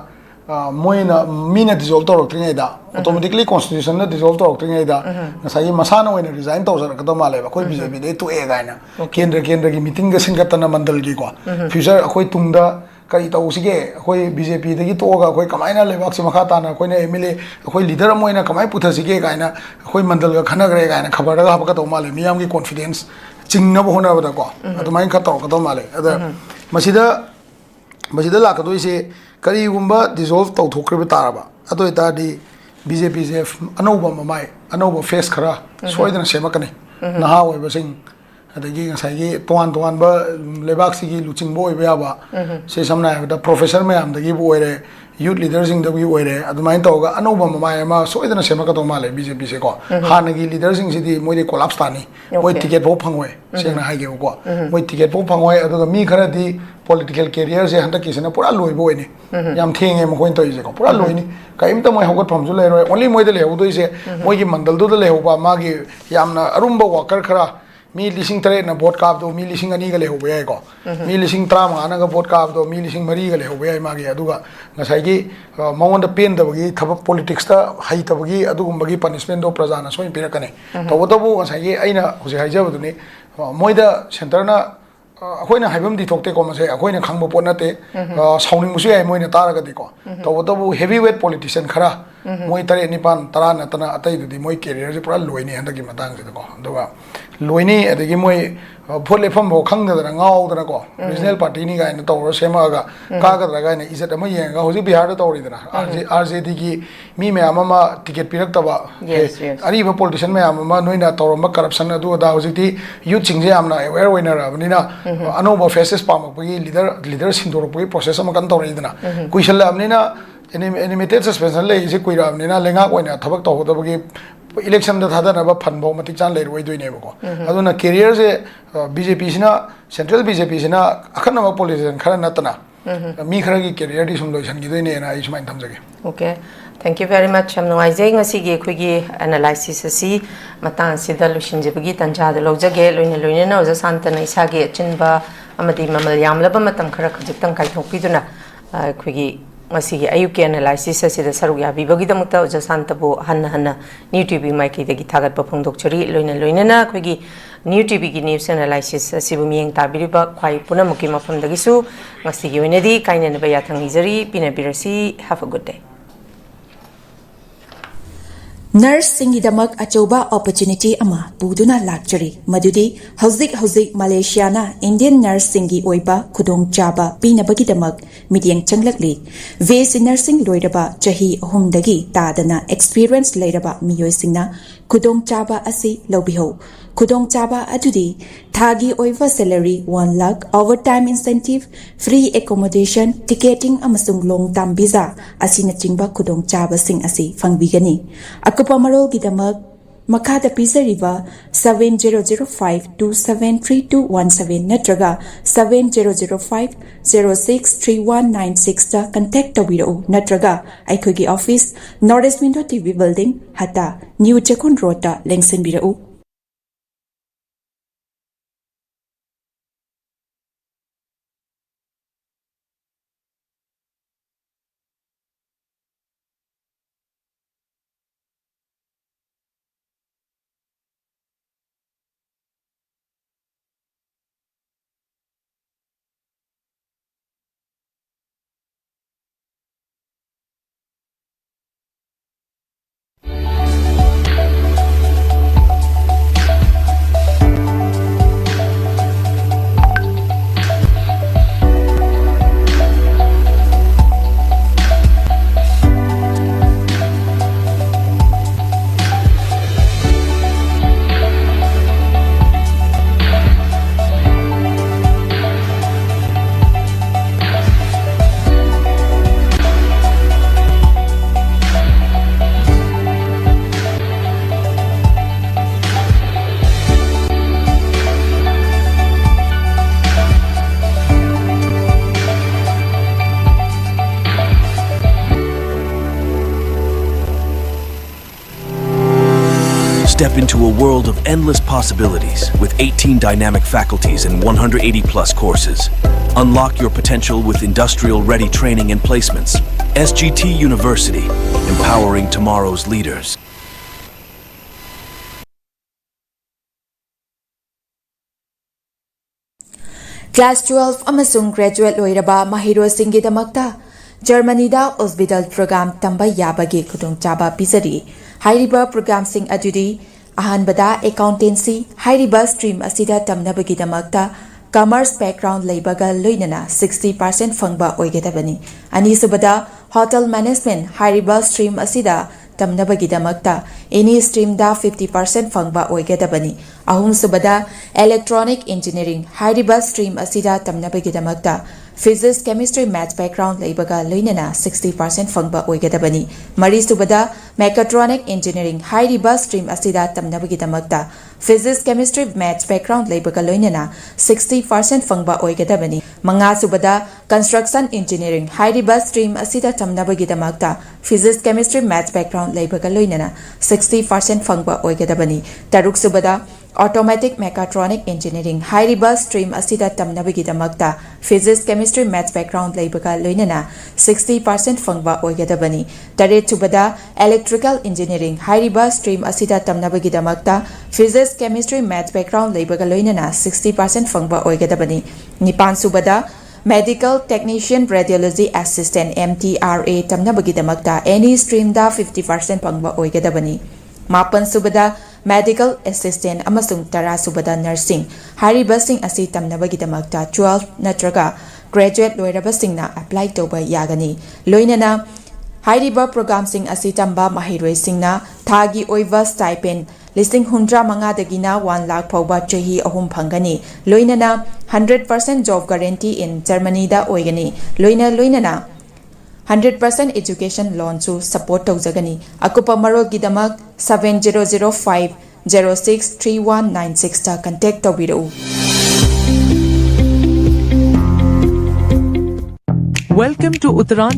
ꯑ, ꯃꯣꯏꯅ, ꯃꯤꯅ dissolve ꯇꯧꯔꯛꯇ꯭ꯔꯤꯉꯩꯗ, automatically constitution ꯅ dissolve ꯇꯧꯔꯛꯇ꯭ꯔꯤꯉꯩꯗ, ꯉꯁꯥꯏꯒꯤ ꯃꯁꯥꯅ ꯑꯣꯏꯅ resign ꯇꯧꯖꯔꯛꯀꯗꯧ ꯃꯥꯜꯂꯦꯕ, "ꯑꯩꯈꯣꯏ B J P ꯗꯩ ꯇꯣꯛꯑꯦ" ꯀꯥꯏꯅ꯫ ꯀꯦꯟꯗ꯭ꯔ, ꯀꯦꯟꯗ꯭ꯔꯒꯤ meeting ꯒ ꯁꯤꯟꯒꯠꯇꯅ ꯃꯟꯗꯜꯒꯤꯀꯣ, future ꯑꯩꯈꯣꯏ ꯇꯨꯡꯗ ꯀꯔꯤ ꯇꯧꯁꯤꯒꯦ, ꯑꯩꯈꯣꯏ B J P ꯗꯒꯤ ꯇꯣꯛꯑꯒ ꯑꯩꯈꯣꯏ ꯀꯃꯥꯏꯅ ꯂꯩꯕꯥꯛꯁꯦ ꯃꯈꯥ ꯇꯥꯅ ꯑꯩꯈꯣꯏꯅ M L A, ꯑꯩꯈꯣꯏ leader ꯑꯃ ꯑꯣꯏꯅ ꯀꯃꯥꯏꯅ ꯄꯨꯊꯁꯤꯒꯦ ꯀꯥꯏꯅ ꯑꯩꯈꯣꯏ ꯃꯟꯗꯜꯒ ꯈꯟꯅꯈ꯭ꯔꯦ ꯀꯥꯏꯅ ꯈꯕꯔꯗꯒ ꯍꯥꯞꯄꯛꯀꯗꯧ ꯃꯥꯜꯂꯦ, ꯃꯤꯌꯥꯝꯒꯤ confidence ꯆꯤꯡꯅꯕ ꯍꯣꯠꯅꯕꯗꯀꯣ꯫ ꯑꯗꯨꯃꯥꯏꯅ ꯈꯔ ꯇꯧꯔꯛꯀꯗꯧ ꯃꯥꯜꯂꯦ꯫ ꯑꯗ ꯃꯁꯤꯗ, ꯃꯁꯤꯗ ꯂꯥꯛꯀꯗꯣꯏꯁꯦ, ꯀꯔꯤꯒꯨꯝꯕ dissolve ꯇꯧꯊꯣꯛꯈ꯭ꯔꯤꯕ ꯇꯥꯔꯕ, ꯑꯗꯨ ꯑꯣꯏꯇꯥꯔꯗꯤ B J P ꯁꯦ ꯑꯅꯧꯕ ꯃꯃꯥꯏ, ꯑꯅꯧꯕ face ꯈꯔ ꯁꯣꯏꯗꯅ ꯁꯦꯝꯃꯛꯀꯅꯤ꯫ ꯅꯍꯥ ꯑꯣꯏꯕꯁꯤꯡ, ꯑꯗꯒꯤ ꯉꯁꯥꯏꯒꯤ ꯇꯣꯉꯥꯟ ꯇꯣꯉꯥꯟꯕ ꯂꯩꯕꯥꯛꯁꯤꯒꯤ ꯂꯨꯆꯤꯡꯕ ꯑꯣꯏꯕ ꯌꯥꯕ, ꯁꯦ ꯁꯝꯅ ꯍꯥꯏꯔꯕꯗ professor ꯃꯌꯥꯝꯗꯒꯤꯕꯨ ꯑꯣꯏꯔꯦ, youth leader ꯁꯤꯡꯗꯒꯤ ꯑꯣꯏꯔꯦ, ꯑꯗꯨꯃꯥꯏꯅ ꯇꯧꯔꯒ ꯑꯅꯧꯕ ꯃꯃꯥꯏ ꯑꯃ ꯁꯣꯏꯗꯅ ꯁꯦꯝꯃꯛꯀꯗꯧ ꯃꯥꯜꯂꯦ B J P ꯁꯦꯀꯣ꯫ ꯍꯥꯟꯅꯒꯤ leader ꯁꯤꯡꯁꯤꯗꯤ ꯃꯣꯏꯗꯤ collapse ꯇꯥꯅꯤ, ꯃꯣꯏ ticket ꯐꯥꯎ ꯐꯪꯉꯣꯏ꯫ ꯁꯦꯡꯅ ꯍꯥꯏꯒꯦꯕꯀꯣ, ꯃꯣꯏ ticket ꯐꯥꯎ ꯐꯪꯉꯣꯏ꯫ ꯑꯗꯨꯒ ꯃꯤ ꯈꯔꯗꯤ political career ꯁꯦ ꯍꯟꯗꯛꯀꯤꯁꯤꯅ ꯄꯨꯔꯥ ꯂꯣꯏꯕ ꯑꯣꯏꯅꯤ꯫ ꯌꯥꯝ ꯊꯦꯡꯉꯦ ꯃꯈꯣꯏꯅ ꯇꯧꯔꯤꯁꯦꯀꯣ, ꯄꯨꯔꯥ ꯂꯣꯏꯅꯤ꯫ ꯀꯔꯤꯝꯇ ꯃꯣꯏ ꯍꯧꯒꯠꯐꯝꯁꯨ ꯂꯩꯔꯣꯏ꯫ Only ꯃꯣꯏꯗ ꯂꯩꯍꯧꯗꯣꯏꯁꯦ ꯃꯣꯏꯒꯤ ꯃꯟꯗꯜꯗꯨꯗ ꯂꯩꯍꯧꯕ ꯃꯥꯒꯤ ꯌꯥꯝꯅ ꯑꯔꯨꯝꯕ worker ꯈꯔ, ꯃꯤ ꯂꯤꯁꯤꯡ ꯇꯔꯦꯠꯅ vote ꯀꯥꯕꯗꯣ ꯃꯤ ꯂꯤꯁꯤꯡ ꯑꯅꯤꯒ ꯂꯩꯍꯧꯕ ꯌꯥꯏꯀꯣ꯫ ꯃꯤ ꯂꯤꯁꯤꯡ ꯇꯔꯥꯃꯉꯥꯅꯒ vote ꯀꯥꯕꯗꯣ ꯃꯤ ꯂꯤꯁꯤꯡ ꯃꯔꯤꯒ ꯂꯩꯍꯧꯕ ꯌꯥꯏ ꯃꯥꯒꯤ꯫ ꯑꯗꯨꯒ ꯉꯁꯥꯏꯒꯤ, ꯑ, ꯃꯉꯣꯟꯗ ꯄꯦꯟꯗꯕꯒꯤ ꯊꯕꯛ, politics ꯇ ꯍꯩꯇꯕꯒꯤ ꯑꯗꯨꯒꯨꯝꯕꯒꯤ punishment ꯗꯣ ꯄ꯭ꯔꯖꯥꯅ ꯁꯣꯏꯅ ꯄꯤꯔꯛꯀꯅꯤ꯫ ꯇꯧꯕꯇꯕꯨ ꯉꯁꯥꯏꯒꯤ ꯑꯩꯅ ꯍꯧꯖꯤꯛ ꯍꯥꯏꯖꯕꯗꯨꯅꯤ, ꯑ, ꯃꯣꯏꯗ centre ꯅ, ꯑ, ꯑꯩꯈꯣꯏꯅ ꯍꯥꯏꯐꯝꯗꯤ ꯊꯣꯛꯇꯦꯀꯣ, ꯃꯁꯦ ꯑꯩꯈꯣꯏꯅ ꯈꯪꯕ ꯄꯣꯠ ꯅꯠꯇꯦ꯫ ꯑ, ꯁꯥꯎꯅꯤꯡꯕꯁꯨ ꯌꯥꯏ ꯃꯣꯏꯅ ꯇꯥꯔꯒꯗꯤꯀꯣ꯫ ꯇꯧꯕꯇꯕꯨ heavy weight politician ꯈꯔ, ꯃꯣꯏ ꯇꯔꯦꯠ ꯅꯤꯄꯥꯟ ꯇꯔꯥ ꯅꯠꯇꯅ ꯑꯇꯩꯗꯨꯗꯤ ꯃꯣꯏ career ꯁꯦ ꯄꯨꯔꯥ ꯂꯣꯏꯅꯤ ꯍꯟꯗꯛꯀꯤ ꯃꯇꯥꯡꯁꯤꯗꯀꯣ꯫ ꯑꯗꯨꯒ ꯂꯣꯏꯅꯤ, ꯑꯗꯒꯤ ꯃꯣꯏ, ꯑ, ꯚꯣꯠ ꯂꯦꯞꯐꯝꯐꯥꯎ ꯈꯪꯗꯗꯅ ꯉꯥꯎꯗꯅꯀꯣ, regional party ꯅꯤ ꯀꯥꯏꯅ ꯇꯧꯔ ꯁꯦꯝꯃꯛꯑꯒ ꯀꯥꯒꯗ꯭ꯔꯥ ꯀꯥꯏꯅ ꯏꯖꯠ ꯑꯃ ꯌꯦꯡꯉꯒ ꯍꯧꯖꯤꯛ ꯕꯤꯍꯥꯔꯗ ꯇꯧꯔꯤꯗꯅ, RJ, RJD ꯒꯤ ꯃꯤ ꯃꯌꯥꯝ ꯑꯃ ticket ꯄꯤꯔꯛꯇꯕ, Yes, ꯑꯦ, yes. ꯑꯔꯤꯕ politician ꯃꯌꯥꯝ ꯑꯃ ꯅꯣꯏꯅ ꯇꯧꯔꯝꯕ corruption ꯑꯗꯨ ꯑꯗꯥ ꯍꯧꯖꯤꯛꯇꯤ youth ꯁꯤꯡꯁꯦ ꯌꯥꯝꯅ aware ꯑꯣꯏꯅꯔꯕꯅꯤꯅ, ꯑꯅꯧꯕ faces ꯄꯥꯝꯃꯛꯄꯒꯤ leader, leader ꯁꯤꯟꯗꯣꯔꯛꯄꯒꯤ process ꯑꯃ ꯀꯟꯅ ꯇꯧꯔꯛꯏꯗꯅ, ꯀꯨꯏꯁꯜꯂꯛꯑꯕꯅꯤꯅ, ꯑꯦꯅꯤ-, animated suspension ꯂꯩꯔꯤꯁꯦ ꯀꯨꯏꯔꯛꯑꯕꯅꯤꯅ ꯂꯩꯉꯥꯛ ꯑꯣꯏꯅ ꯊꯕꯛ ꯇꯧꯍꯧꯗꯕꯒꯤ election ꯗ ꯊꯥꯗꯅꯕ fund ꯐꯥꯎ ꯃꯇꯤꯛ ꯆꯥꯅ ꯂꯩꯔꯣꯏꯗꯣꯏꯅꯦꯕꯀꯣ꯫ ꯑꯗꯨꯅ career ꯁꯦ, ꯑ, BJP ꯁꯤꯅ, central BJP ꯁꯤꯅ ꯑꯈꯟꯅꯕ politician ꯈꯔ ꯅꯠꯇꯅ ꯃꯤ ꯈꯔꯒꯤ career ꯗꯤ ꯁꯨꯝ ꯂꯣꯏꯁꯤꯟꯈꯤꯗꯣꯏꯅꯦꯅ ꯑꯩ ꯁꯨꯃꯥꯏꯅ ꯊꯝꯖꯒꯦ꯫ Okay, thank you very much. ꯌꯥꯝ ꯅꯨꯡꯉꯥꯏꯖꯩ ꯉꯁꯤꯒꯤ ꯑꯩꯈꯣꯏꯒꯤ analysis ꯑꯁꯤ ꯃꯇꯥꯡ ꯑꯁꯤꯗ ꯂꯣꯏꯁꯤꯟꯖꯕꯒꯤ ꯇꯥꯟꯖꯥꯗ ꯂꯧꯖꯒꯦ꯫ ꯂꯣꯏꯅ ꯂꯣꯏꯅꯅ ꯑꯣꯖꯥ ꯁꯥꯟꯇꯅ ꯏꯁꯥꯒꯤ ꯑꯆꯤꯟꯕ ꯑꯃꯗꯤ ꯃꯃꯜ ꯌꯥꯝꯂꯕ ꯃꯇꯝ ꯈꯔ ꯈꯖꯤꯛꯇꯪ ꯀꯥꯏꯊꯣꯛꯄꯤꯗꯨꯅ, ꯑ, ꯑꯩꯈꯣꯏꯒꯤ ꯉꯁꯤꯒꯤ ꯑꯌꯨꯛꯀꯤ analysis ꯑꯁꯤꯗ ꯁꯔꯨꯛ ꯌꯥꯕꯤꯕꯒꯤꯗꯃꯛꯇ ꯑꯣꯖꯥ ꯁꯥꯟꯇꯕꯨ ꯍꯟꯅ ꯍꯟꯅ New TV ꯃꯥꯏꯀꯩꯗꯒꯤ ꯊꯥꯒꯠꯄ ꯐꯣꯡꯗꯣꯛꯆꯔꯤ꯫ ꯂꯣꯏꯅ ꯂꯣꯏꯅꯅ ꯑꯩꯈꯣꯏꯒꯤ New TV ꯒꯤ news analysis ꯑꯁꯤꯕꯨ ꯃꯤꯠꯌꯦꯡ ꯇꯥꯕꯤꯔꯤꯕ ꯈ꯭ꯋꯥꯏ ꯄꯨꯝꯅꯃꯛꯀꯤ ꯃꯐꯝꯗꯒꯤꯁꯨ ꯉꯁꯤꯒꯤ ꯑꯣꯏꯅꯗꯤ ꯀꯥꯏꯅꯅꯕ ꯌꯥꯊꯪ ꯅꯤꯖꯔꯤ꯫ ꯄꯤꯅꯕꯤꯔꯁꯤ꯫ Have a good day. ꯅꯔꯁꯁꯤꯡꯒꯤꯗꯃꯛ ꯑꯆꯧꯕ opportunity ꯑꯃ ꯄꯨꯗꯨꯅ ꯂꯥꯛꯆꯔꯤ, ꯃꯗꯨꯗꯤ ꯍꯧꯖꯤꯛ ꯍꯧꯖꯤꯛ ꯃꯂꯦꯁꯤꯌꯥꯅ Indian ꯅꯔꯁꯁꯤꯡꯒꯤ ꯑꯣꯏꯕ ꯈꯨꯗꯣꯡꯆꯥꯕ ꯄꯤꯅꯕꯒꯤꯗꯃꯛ ꯃꯤꯠꯌꯦꯡ ꯆꯪꯂꯛꯂꯤ꯫ BSc nursing ꯂꯣꯏꯔꯕ ꯆꯍꯤ ꯑꯍꯨꯝꯗꯒꯤ ꯇꯥꯗꯅ experience ꯂꯩꯔꯕ ꯃꯤꯑꯣꯏꯁꯤꯡꯅ ꯈꯨꯗꯣꯡꯆꯥꯕ ꯑꯁꯤ ꯂꯧꯕꯤꯍꯧ꯫ ꯈꯨꯗꯣꯡꯆꯥꯕ ꯑꯗꯨꯗꯤ ꯊꯥꯒꯤ ꯑꯣꯏꯕ salary one lakh, overtime incentive, free accommodation, ticketing ꯑꯃꯁꯨꯡ long term visa ꯑꯁꯤꯅꯆꯤꯡꯕ ꯈꯨꯗꯣꯡꯆꯥꯕꯁꯤꯡ ꯑꯁꯤ ꯐꯪꯕꯤꯒꯅꯤ꯫ ꯑꯀꯨꯞꯄ ꯃꯔꯣꯜꯒꯤꯗꯃꯛ ꯃꯈꯥꯗ ꯄꯤꯖꯔꯤꯕ seven zero zero five two seven three two one seven ꯅꯠꯇ꯭ꯔꯒ seven zero zero five zero six three one nine six ꯇ contact ꯇꯧꯕꯤꯔꯛꯎ, ꯅꯠꯇ꯭ꯔꯒ ꯑꯩꯈꯣꯏꯒꯤ office North East Window TV building, ꯍꯠꯇꯥ, New ꯆꯦꯛꯀꯣꯟ road ꯇ ꯂꯦꯡꯁꯤꯟꯕꯤꯔꯛꯎ꯫ Step into a world of endless possibilities with eighteen dynamic faculties and one hundred eighty plus courses. Unlock your potential with industrial ready training and placements. S G T University, empowering tomorrow's leaders. Class twelve ꯑꯃꯁꯨꯡ graduate ꯂꯣꯏꯔꯕ ꯃꯍꯩꯔꯣꯏꯁꯤꯡꯒꯤꯗꯃꯛꯇ ꯖꯔꯃꯅꯤꯗ ꯑꯣꯁꯕꯤꯇꯥꯜ programme ꯇꯝꯕ ꯌꯥꯕꯒꯤ ꯈꯨꯗꯣꯡꯆꯥꯕ ꯄꯤꯖꯔꯤ꯫ ꯍꯥꯏꯔꯤꯕ ꯄ꯭ꯔꯣꯒ꯭ꯔꯥꯝꯁꯤꯡ ꯑꯗꯨꯗꯤ: ꯑꯍꯥꯟꯕꯗ, accountancy꯫ ꯍꯥꯏꯔꯤꯕ stream ꯑꯁꯤꯗ ꯇꯝꯅꯕꯒꯤꯗꯃꯛꯇ commerce background ꯂꯩꯕꯒ ꯂꯣꯏꯅꯅ sixty percent ꯐꯪꯕ ꯑꯣꯏꯒꯗꯕꯅꯤ꯫ ꯑꯅꯤꯁꯨꯕꯗ, hotel management꯫ ꯍꯥꯏꯔꯤꯕ stream ꯑꯁꯤꯗ ꯇꯝꯅꯕꯒꯤꯗꯃꯛꯇ any streamꯗ fifty percent ꯐꯪꯕ ꯑꯣꯏꯒꯗꯕꯅꯤ꯫ ꯑꯍꯨꯝꯁꯨꯕꯗ, electronic engineering꯫ ꯍꯥꯏꯔꯤꯕ stream ꯑꯁꯤꯗ ꯇꯝꯅꯕꯒꯤꯗꯃꯛꯇ physics, chemistry, maths background ꯂꯩꯕꯒ ꯂꯣꯏꯅꯅ sixty percent ꯐꯪꯕ ꯑꯣꯏꯒꯗꯕꯅꯤ꯫ ꯃꯔꯤꯁꯨꯕꯗ, mechatronic engineering꯫ ꯍꯥꯏꯔꯤꯕ stream ꯑꯁꯤꯗ ꯇꯝꯅꯕꯒꯤꯗꯃꯛꯇ physics, chemistry, maths background ꯂꯩꯕꯒ ꯂꯣꯏꯅꯅ sixty percent ꯐꯪꯕ ꯑꯣꯏꯒꯗꯕꯅꯤ꯫ ꯃꯉꯥꯁꯨꯕꯗ, construction engineering꯫ ꯍꯥꯏꯔꯤꯕ stream ꯑꯁꯤꯗ ꯇꯝꯅꯕꯒꯤꯗꯃꯛꯇ physics, chemistry, maths background ꯂꯩꯕꯒ ꯂꯣꯏꯅꯅ sixty percent ꯐꯪꯕ ꯑꯣꯏꯒꯗꯕꯅꯤ꯫ ꯇꯔꯨꯛꯁꯨꯕꯗ, automatic mechatronic engineering꯫ ꯍꯥꯏꯔꯤꯕ stream ꯑꯁꯤꯗ ꯇꯝꯅꯕꯒꯤꯗꯃꯛꯇ physics, chemistry, maths background ꯂꯩꯕꯒ ꯂꯣꯏꯅꯅ sixty percent ꯐꯪꯕ ꯑꯣꯏꯒꯗꯕꯅꯤ꯫ ꯇꯔꯦꯠꯁꯨꯕꯗ, electrical engineering꯫ ꯍꯥꯏꯔꯤꯕ stream ꯑꯁꯤꯗ ꯇꯝꯅꯕꯒꯤꯗꯃꯛꯇ physics, chemistry, maths background ꯂꯩꯕꯒ ꯂꯣꯏꯅꯅ sixty percent ꯐꯪꯕ ꯑꯣꯏꯒꯗꯕꯅꯤ꯫ ꯅꯤꯄꯥꯟꯁꯨꯕꯗ, medical technician radiology assistant, M T R A, ꯇꯝꯅꯕꯒꯤꯗꯃꯛꯇ any streamꯗ fifty percent ꯐꯪꯕ ꯑꯣꯏꯒꯗꯕꯅꯤ꯫ ꯃꯥꯄꯟꯁꯨꯕꯗ, medical assistant ꯑꯃꯁꯨꯡ ꯇꯔꯥꯁꯨꯕꯗ, nursing꯫ ꯍꯥꯏꯔꯤꯕꯁꯤꯡ ꯑꯁꯤ ꯇꯝꯅꯕꯒꯤꯗꯃꯛꯇ twelve ꯅꯠꯇ꯭ꯔꯒ graduate ꯂꯣꯏꯔꯕꯁꯤꯡꯅ apply ꯇꯧꯕ ꯌꯥꯒꯅꯤ꯫ ꯂꯣꯏꯅꯅ ꯍꯥꯏꯔꯤꯕ ꯄ꯭ꯔꯣꯒ꯭ꯔꯥꯝꯁꯤꯡ ꯑꯁꯤ ꯇꯝꯕ ꯃꯍꯩꯔꯣꯏꯁꯤꯡꯅ ꯊꯥꯒꯤ ꯑꯣꯏꯕ stipend ꯂꯤꯁꯤꯡ ꯍꯨꯝꯗ꯭ꯔꯥ ꯃꯉꯥꯗꯒꯤꯅ one lakh ꯐꯥꯎꯕ ꯆꯍꯤ ꯑꯍꯨꯝ ꯐꯪꯒꯅꯤ꯫ ꯂꯣꯏꯅꯅ hundred percent job guarantee in Germanyꯗ ꯑꯣꯏꯒꯅꯤ꯫ ꯂꯣꯏꯅ ꯂꯣꯏꯅꯅ hundred percent education loanꯁꯨ support ꯇꯧꯖꯒꯅꯤ꯫ ꯑꯀꯨꯞꯄ ꯃꯔꯣꯜꯒꯤꯗꯃꯛ seven zero zero five zero six three one nine sixꯇ contact ꯇꯧꯕꯤꯔꯛꯎ꯫ Welcome to Uttaran.